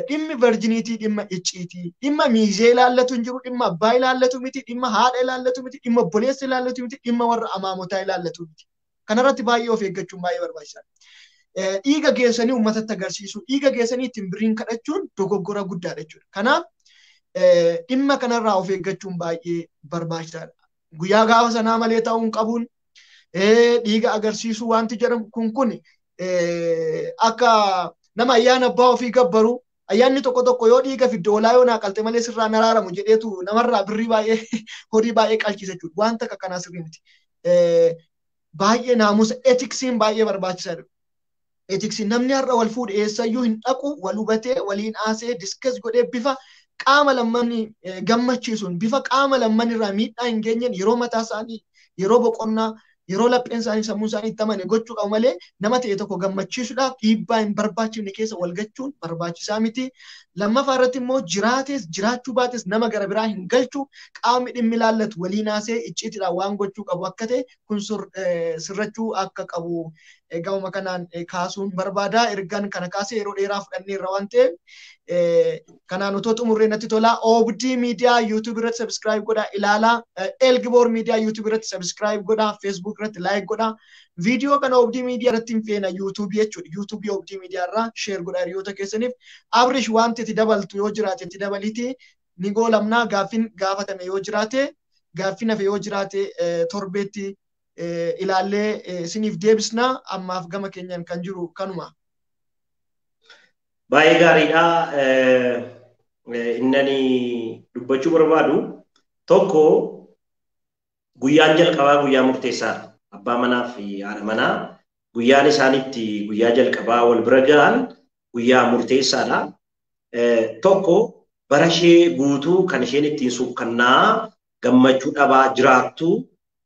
dhimmi virginity dhimma icciitii, dhimma miizee ilaallatu hin jiru, dhimma abbaa ilaallatu miti, dhimma haadha ilaallatu miti, dhimma obboleessa ilaallatu miti, dhimma warra amaamotaa ilaallatu miti. Kanarratti baay'ee of eeggachuun baay'ee barbaachisaadha. Dhiiga geessanii uummatatti agarsiisuu, dhiiga geessanii ittiin birriin kadhachuun dogoggora guddaadha jechuudha. Kanaaf dhimma kanarraa of eeggachuun baay'ee barbaachisaadha. Guyyaa gaafa sanaa malee ta'uu hin qabuun dhiiga agarsiisuu wanti jedhamu kun akka nama ayyaana abbaa ofii gabbaru, ayyaanni tokko tokko yoo dhiiga fidde olaa yoo naa qalte malee sirraa naraaramu jedheetu namarraa birrii baay'ee, horii baay'ee qalchisa jechuudha. Wanta akka kanaa sirrii miti. Baay'ee naamusa, ethicsiin baay'ee barbaachisaadha. Ethicsiin namni har'a wal fuudhe eessayyuu hin dhaqu, wal hubatee, waliin haasee, discuss godhee, bifa qaama lamman gammachiisuun, bifa qaama lamman irraa miidhaa hin geenyeen, yeroo mataa isaanii, yeroo boqonnaa, yeroo lapheen isaanii sammuun isaanii itti amane gochuu qabu malee nama ta'e tokko gammachiisuudhaaf dhiibbaa hin barbaachifne keessa wal gachuun barbaachisaa miti. Lammaffaa irratti immoo jiraates jiraachuu baates nama gara biraa hin galchu, qaamni dhimmi ilaallatu waliin haasee icciitiidhaan waan gochuu qabu akka ta'e kun sirrachuu akka qabu gamuma kanaan kaasuun barbaada. Ergaan kana kaasee yeroo dheeraa fudhanneerra waan ta'eef kanaan otoo xumurree natti tola. Oobdii Miidiyaa YouTube irratti subscribe godhaa ilaalaa. Elgiboor Miidiyaa YouTube irratti subscribe godhaa. Facebook irratti like godhaa. Viidiyoo kana Oobdii Miidiyaa irratti hin feena YouTube jechuudha. YouTube Oobdii Miidiyaa irraa share godhaa hiriyoota keessaniif. Abrish, wanti itti dabaltu yoo jiraate itti dabaliiti. Ni goolamnaa. Gaaffiin gaafatame yoo jiraate, gaaffiin hafe yoo jiraate, torbeetti ilaallee isiniif deebisna. Ammaaf gama keenyaan kan jiru kanuma. Baay'ee gaariidha. Innani dubbachuu barbaadu tokko, guyyaan jalqabaa guyyaa murteessaadha. Abbaa manaa fi haadha manaa guyyaan isaan itti guyyaa jalqabaa wal bira ga'an guyyaa murteessaadha. Tokko, bara ishee guutuu kan isheen ittiin suukkannaa gammachuu dhabaa jiraattu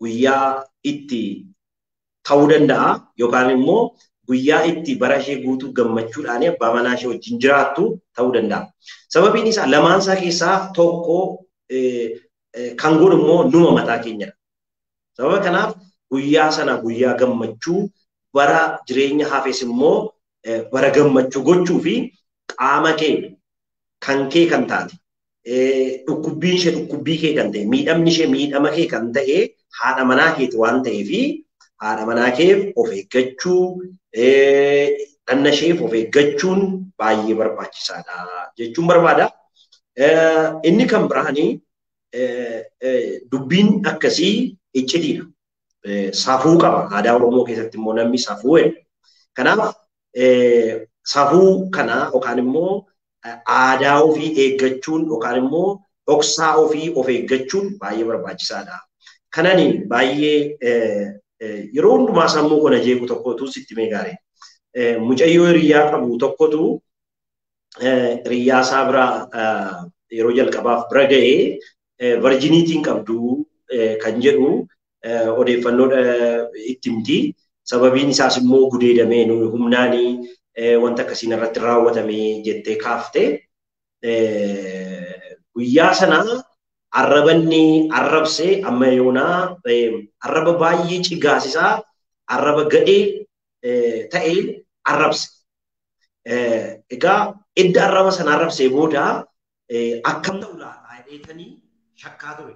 guyyaa itti ta'uu danda'a, yookaan immoo guyyaa itti bara ishee guutuu gammachuudhaan abbaa manaa ishee wajjin jiraattu ta'uu danda'a. Sababiin isaa lamaan isaa keessaa tokko kan godhu immoo numa mataa keenyadha. Sababa kanaaf guyyaa sana guyyaa gammachuu, bara jireenya hafes immoo bara gammachuu gochuu fi qaama kee kan kee kan taate, dhukkubbiin ishee dhukkubbii kee kan ta'e, miidhamni ishee miidhama kee kan ta'e haadha manaa keeti waan ta'eefi, haadha manaa keef of eeggachuu, dhanna isheef of eeggachuun baay'ee barbaachisaadha jechuun barbaada. Inni kan biraanii dubbiin akkasii iccitiidha. Safuu qaba. Aadaa Oromoo keessatti immoo namni safuu jedha. Kanaaf safuu kana yookaan immoo aadaa ofii eeggachuun yookaan immoo dhoksaa ofii of eeggachuun baay'ee barbaachisaadha. Kanani baay'ee yeroo hundumaa sammuu kana jeequ tokkotu sitti mee gaarii. Mucayyoo hiriyaa qabu tokkotu hiriyaa isaa bira yeroo jalqabaaf bira ga'ee virginityn qabdu kan jedhu odeeffannoo itti himti. Sababiin isaas immoo gudeedamee humnaanii wanta akkasiin irratti raawwatame jettee kaafte. Guyyaa sana arrabanni arrabsee amma yoonaa arraba baay'ee cigaasisaa, arraba gadhee ta'ee arrabse. Egaa edda arraba sana arrabsee booda akkam ta'u laata jedheetanii shakkaa ture.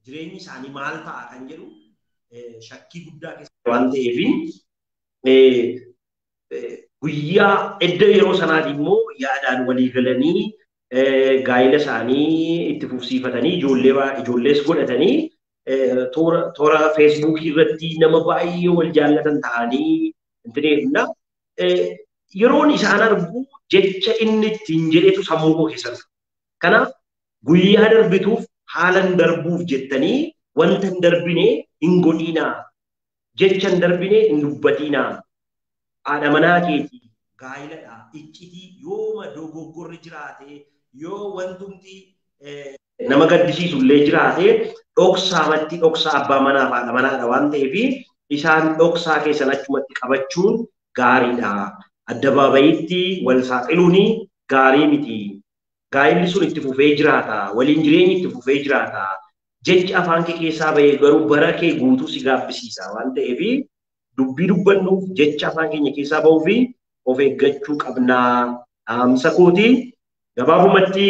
Jireenyi isaanii maal ta'a kan jedhu shakkii guddaa keessa waan ta'eef, guyyaa edda yeroo sanaati immoo yaadaan walii galanii Gaa'ila isaanii itti fufsiifatanii ijoollees godhatanii toora Feesbuukii irratti nama baay'ee wal jaallatan ta'anii intineefna. Yeroon isaan argu jecha inni ittiin jedhetu sammuu koo keessa dhufa. Kanaaf guyyaa darbituuf haala hin darbuuf jettanii wanta hin darbine hin godhinaa. Jecha hin darbine hin dubbatinaa. Haadha manaa keetii gaa'iladha. Iccitii yooma dogoggorri jiraate yoo wantumti nama gaddisiisu illee jiraate dhoksaamatti dhoksaa abbaa manaa fi haadha manaadha waan ta'eef isaan dhoksaa keessan achumatti qabachuun gaariidha. Addabaabayiitti wal saaxiluun gaarii miti. Gaa'illi sun itti fufee jiraata. Waliin jireenyi itti fufee jiraata. Jechi afaan kee keessaa bahee garuu bara kee guutuu si gaabbisiisa waan ta'eef dubbii dubbannuuf jecha afaan keenya keessaa bahuu fi of eeggachuu qabnaa. Dhaamsa kooti gabaabumatti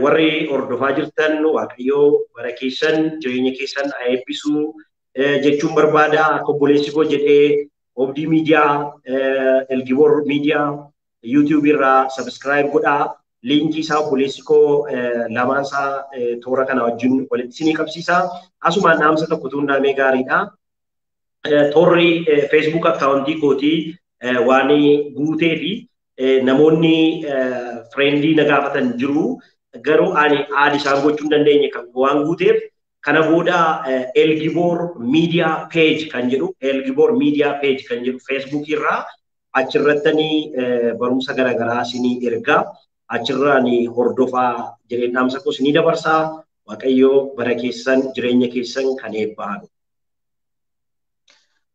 warri hordofaa jirtan Waaqayyoo bara keessan jireenya keessan haa eebbisu jechuun barbaada. Akka obboleessi koo jedhee Obdii Miidiyaa, Elgiboor Miidiyaa, YouTube irraa subscribe godhaa. Liinkii isaa obboleessi koo lamaan isaa toora kana wajjin walitti isinii qabsiisa. Asumaan dhaamsa tokko tuunnaamee gaariidha. Toorri Facebook akkaawuntii kootii waan guutee fi namoonni friendii na gaafatan jiru. Garuu ani aadi isaan gochuu hin dandeenye kan waan guuteef kana booda Elgiboor Media Page kan jedhu Elgiboor Media Page kan jedhu Facebook irraa achirrattanii barumsa garaagaraa isinii ergaa. Achirraan hordofaa jedheen dhaamsa koo isinii dabarsaa. Waaqayyoo bara keessan jireenya keessan kan eebbaa.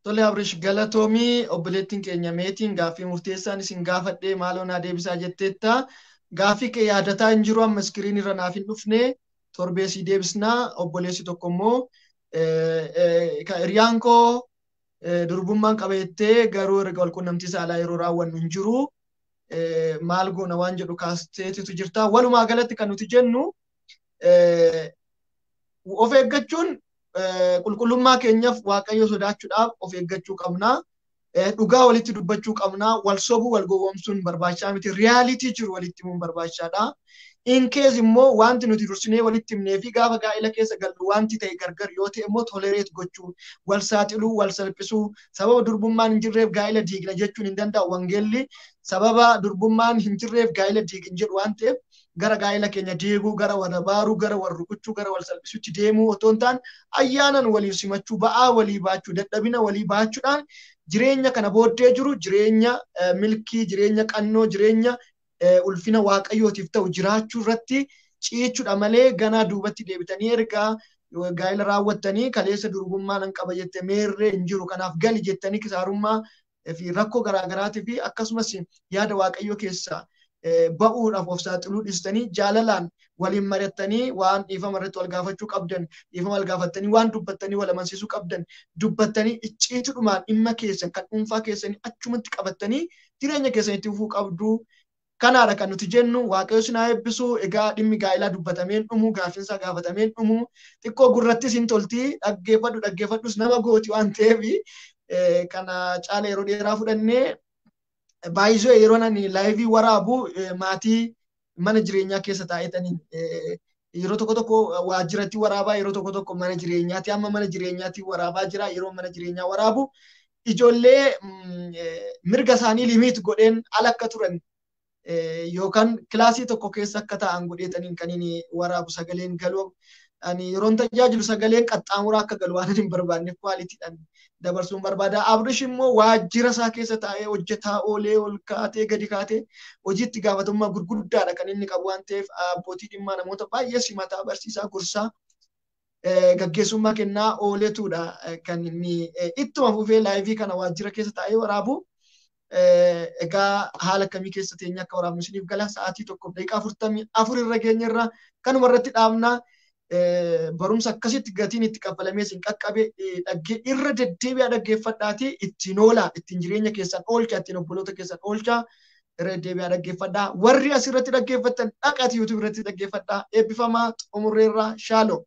Tole Abrish galatoomii obboleettiin keenya meetiin gaaffii murteessaan isin gaafadhee maaloo naa deebisaa jetteetta. Gaaffii kee yaadataa hin jiru amma iskiriin irra naaf hin dhufne torbee sii deebisnaa. Obboleessi tokko immoo hiriyaan koo durbummaan qaba jettee garuu erga walqunnamtii saalaa yeroo raawwannu hin jiru. Maal goona waan jedhu kaasteetitu jirta. Walumaa galatti kan nuti jennu of eeggachuun qulqullummaa keenyaaf Waaqayyo sodaachuudhaaf of eeggachuu qabna. Dhugaa walitti dubbachuu qabna. Wal sobuu wal gowwoomsuun barbaachisaa miti. Riyaalitii jiru walitti himuun barbaachisaadha. In case immoo wanti nuti dursinee walitti himnee fi gaafa gaa'ila keessa gallu wanti ta'e gargar yoo ta'e immoo tolereet gochuu, wal saaxiluu, wal salphisuu, sababa durbummaan hin jirreef gaa'ila diigna jechuun hin danda'u. Wangeelli sababa durbummaan hin jirreef gaa'ila diigin jedhu waan ta'eef gara gaa'ila keenya diiguu, gara wal abaaruu, gara wal rukuchuu, gara wal salphisuutti deemuu otoo hin taane ayyaanan waliif simachuu, ba'aa walii baachuu, dadhabina walii baachuudhaan jireenya kana booddee jiru jireenya milkii, jireenya qannoo, jireenya ulfina Waaqayyootiif ta'u jiraachuu irratti ciichuudha malee ganaa duubatti deebitanii ergaa gaa'ila raawwattanii kaleessa durbummaa nan qaba jette meerree hin jiru kanaaf gali jettanii kisaarummaa fi rakkoo garaagaraatii fi akkasumas yaada Waaqayyoo keessa ba'uudhaaf of saaxiluu dhiistanii jaalalaan waliin mari'attanii waan dhiifama irratti wal gaafachuu qabdan dhiifama wal gaafattanii waan dubbattanii wal amansiisuu qabdan dubbattanii icciitudhumaan dhimma keessan kan dhuunfaa keessanii achumatti qabattanii jireenya keessan itti fufuu qabdu. Kanaadha kan nuti jennu Waaqayyo isin haa eebbisu. Egaa dhimmi gaa'ilaa dubbatameen dhumu, gaaffiinsaa gaafatameen dhumu, xiqqoo gurrattis hin tolti, dhaggeeffadhu dhaggeeffadhus nama gooti waan ta'eef kana caala yeroo dheeraa fudhannee baay'isoo yeroo ani laayivii waraabu maatii mana jireenyaa keessa taa'etanii yeroo tokko tokko waajjiratti waraabaa yeroo tokko tokko mana jireenyaatti amma mana jireenyaatti waraabaa jira yeroo mana jireenyaa waraabu ijoollee mirga isaanii limiit godheen ala akka turan yookaan kilaasii tokko keessa akka taa'an godheetaniin kan inni waraabu sagaleen galu. Ani yeroon tajaajilu sagaleen qaxxaamuraa akka galu waan hin barbaanneef kwaalitiidhaan dabarsuun barbaada. Abrish immoo waajjira isaa keessa taa'ee hojjetaa oolee ol kaatee gadi kaatee hojiitti gaafatamummaa gurguddaadha kan inni qabu waan ta'eef abbootii dhimmaa namoota baay'ee simataa barsiisaa gorsaa gaggeessummaa kennaa ooletuudha kan inni ittuma fufee laayivii kana waajjira keessa taa'ee waraabu. Egaa haala akkamii keessa teenya akka waraabnu isiniif gala sa'aatii 1:44 irra geenye irra kanuma irratti dhaabna. Barumsa akkasitti gatiin itti kaffalamee isin qaqqabe irra deddeebi'aa dhaggeeffadhaatii ittiin oolaa, ittiin jireenya keessan oolchaa, ittiin obboloota keessan oolchaa irra deddeebi'aa dhaggeeffadhaa. Warri asirratti dhaggeeffattan dhaqaati YouTube irratti dhaggeeffadhaa. Eebbifamaa xumurreerraa shaaloo.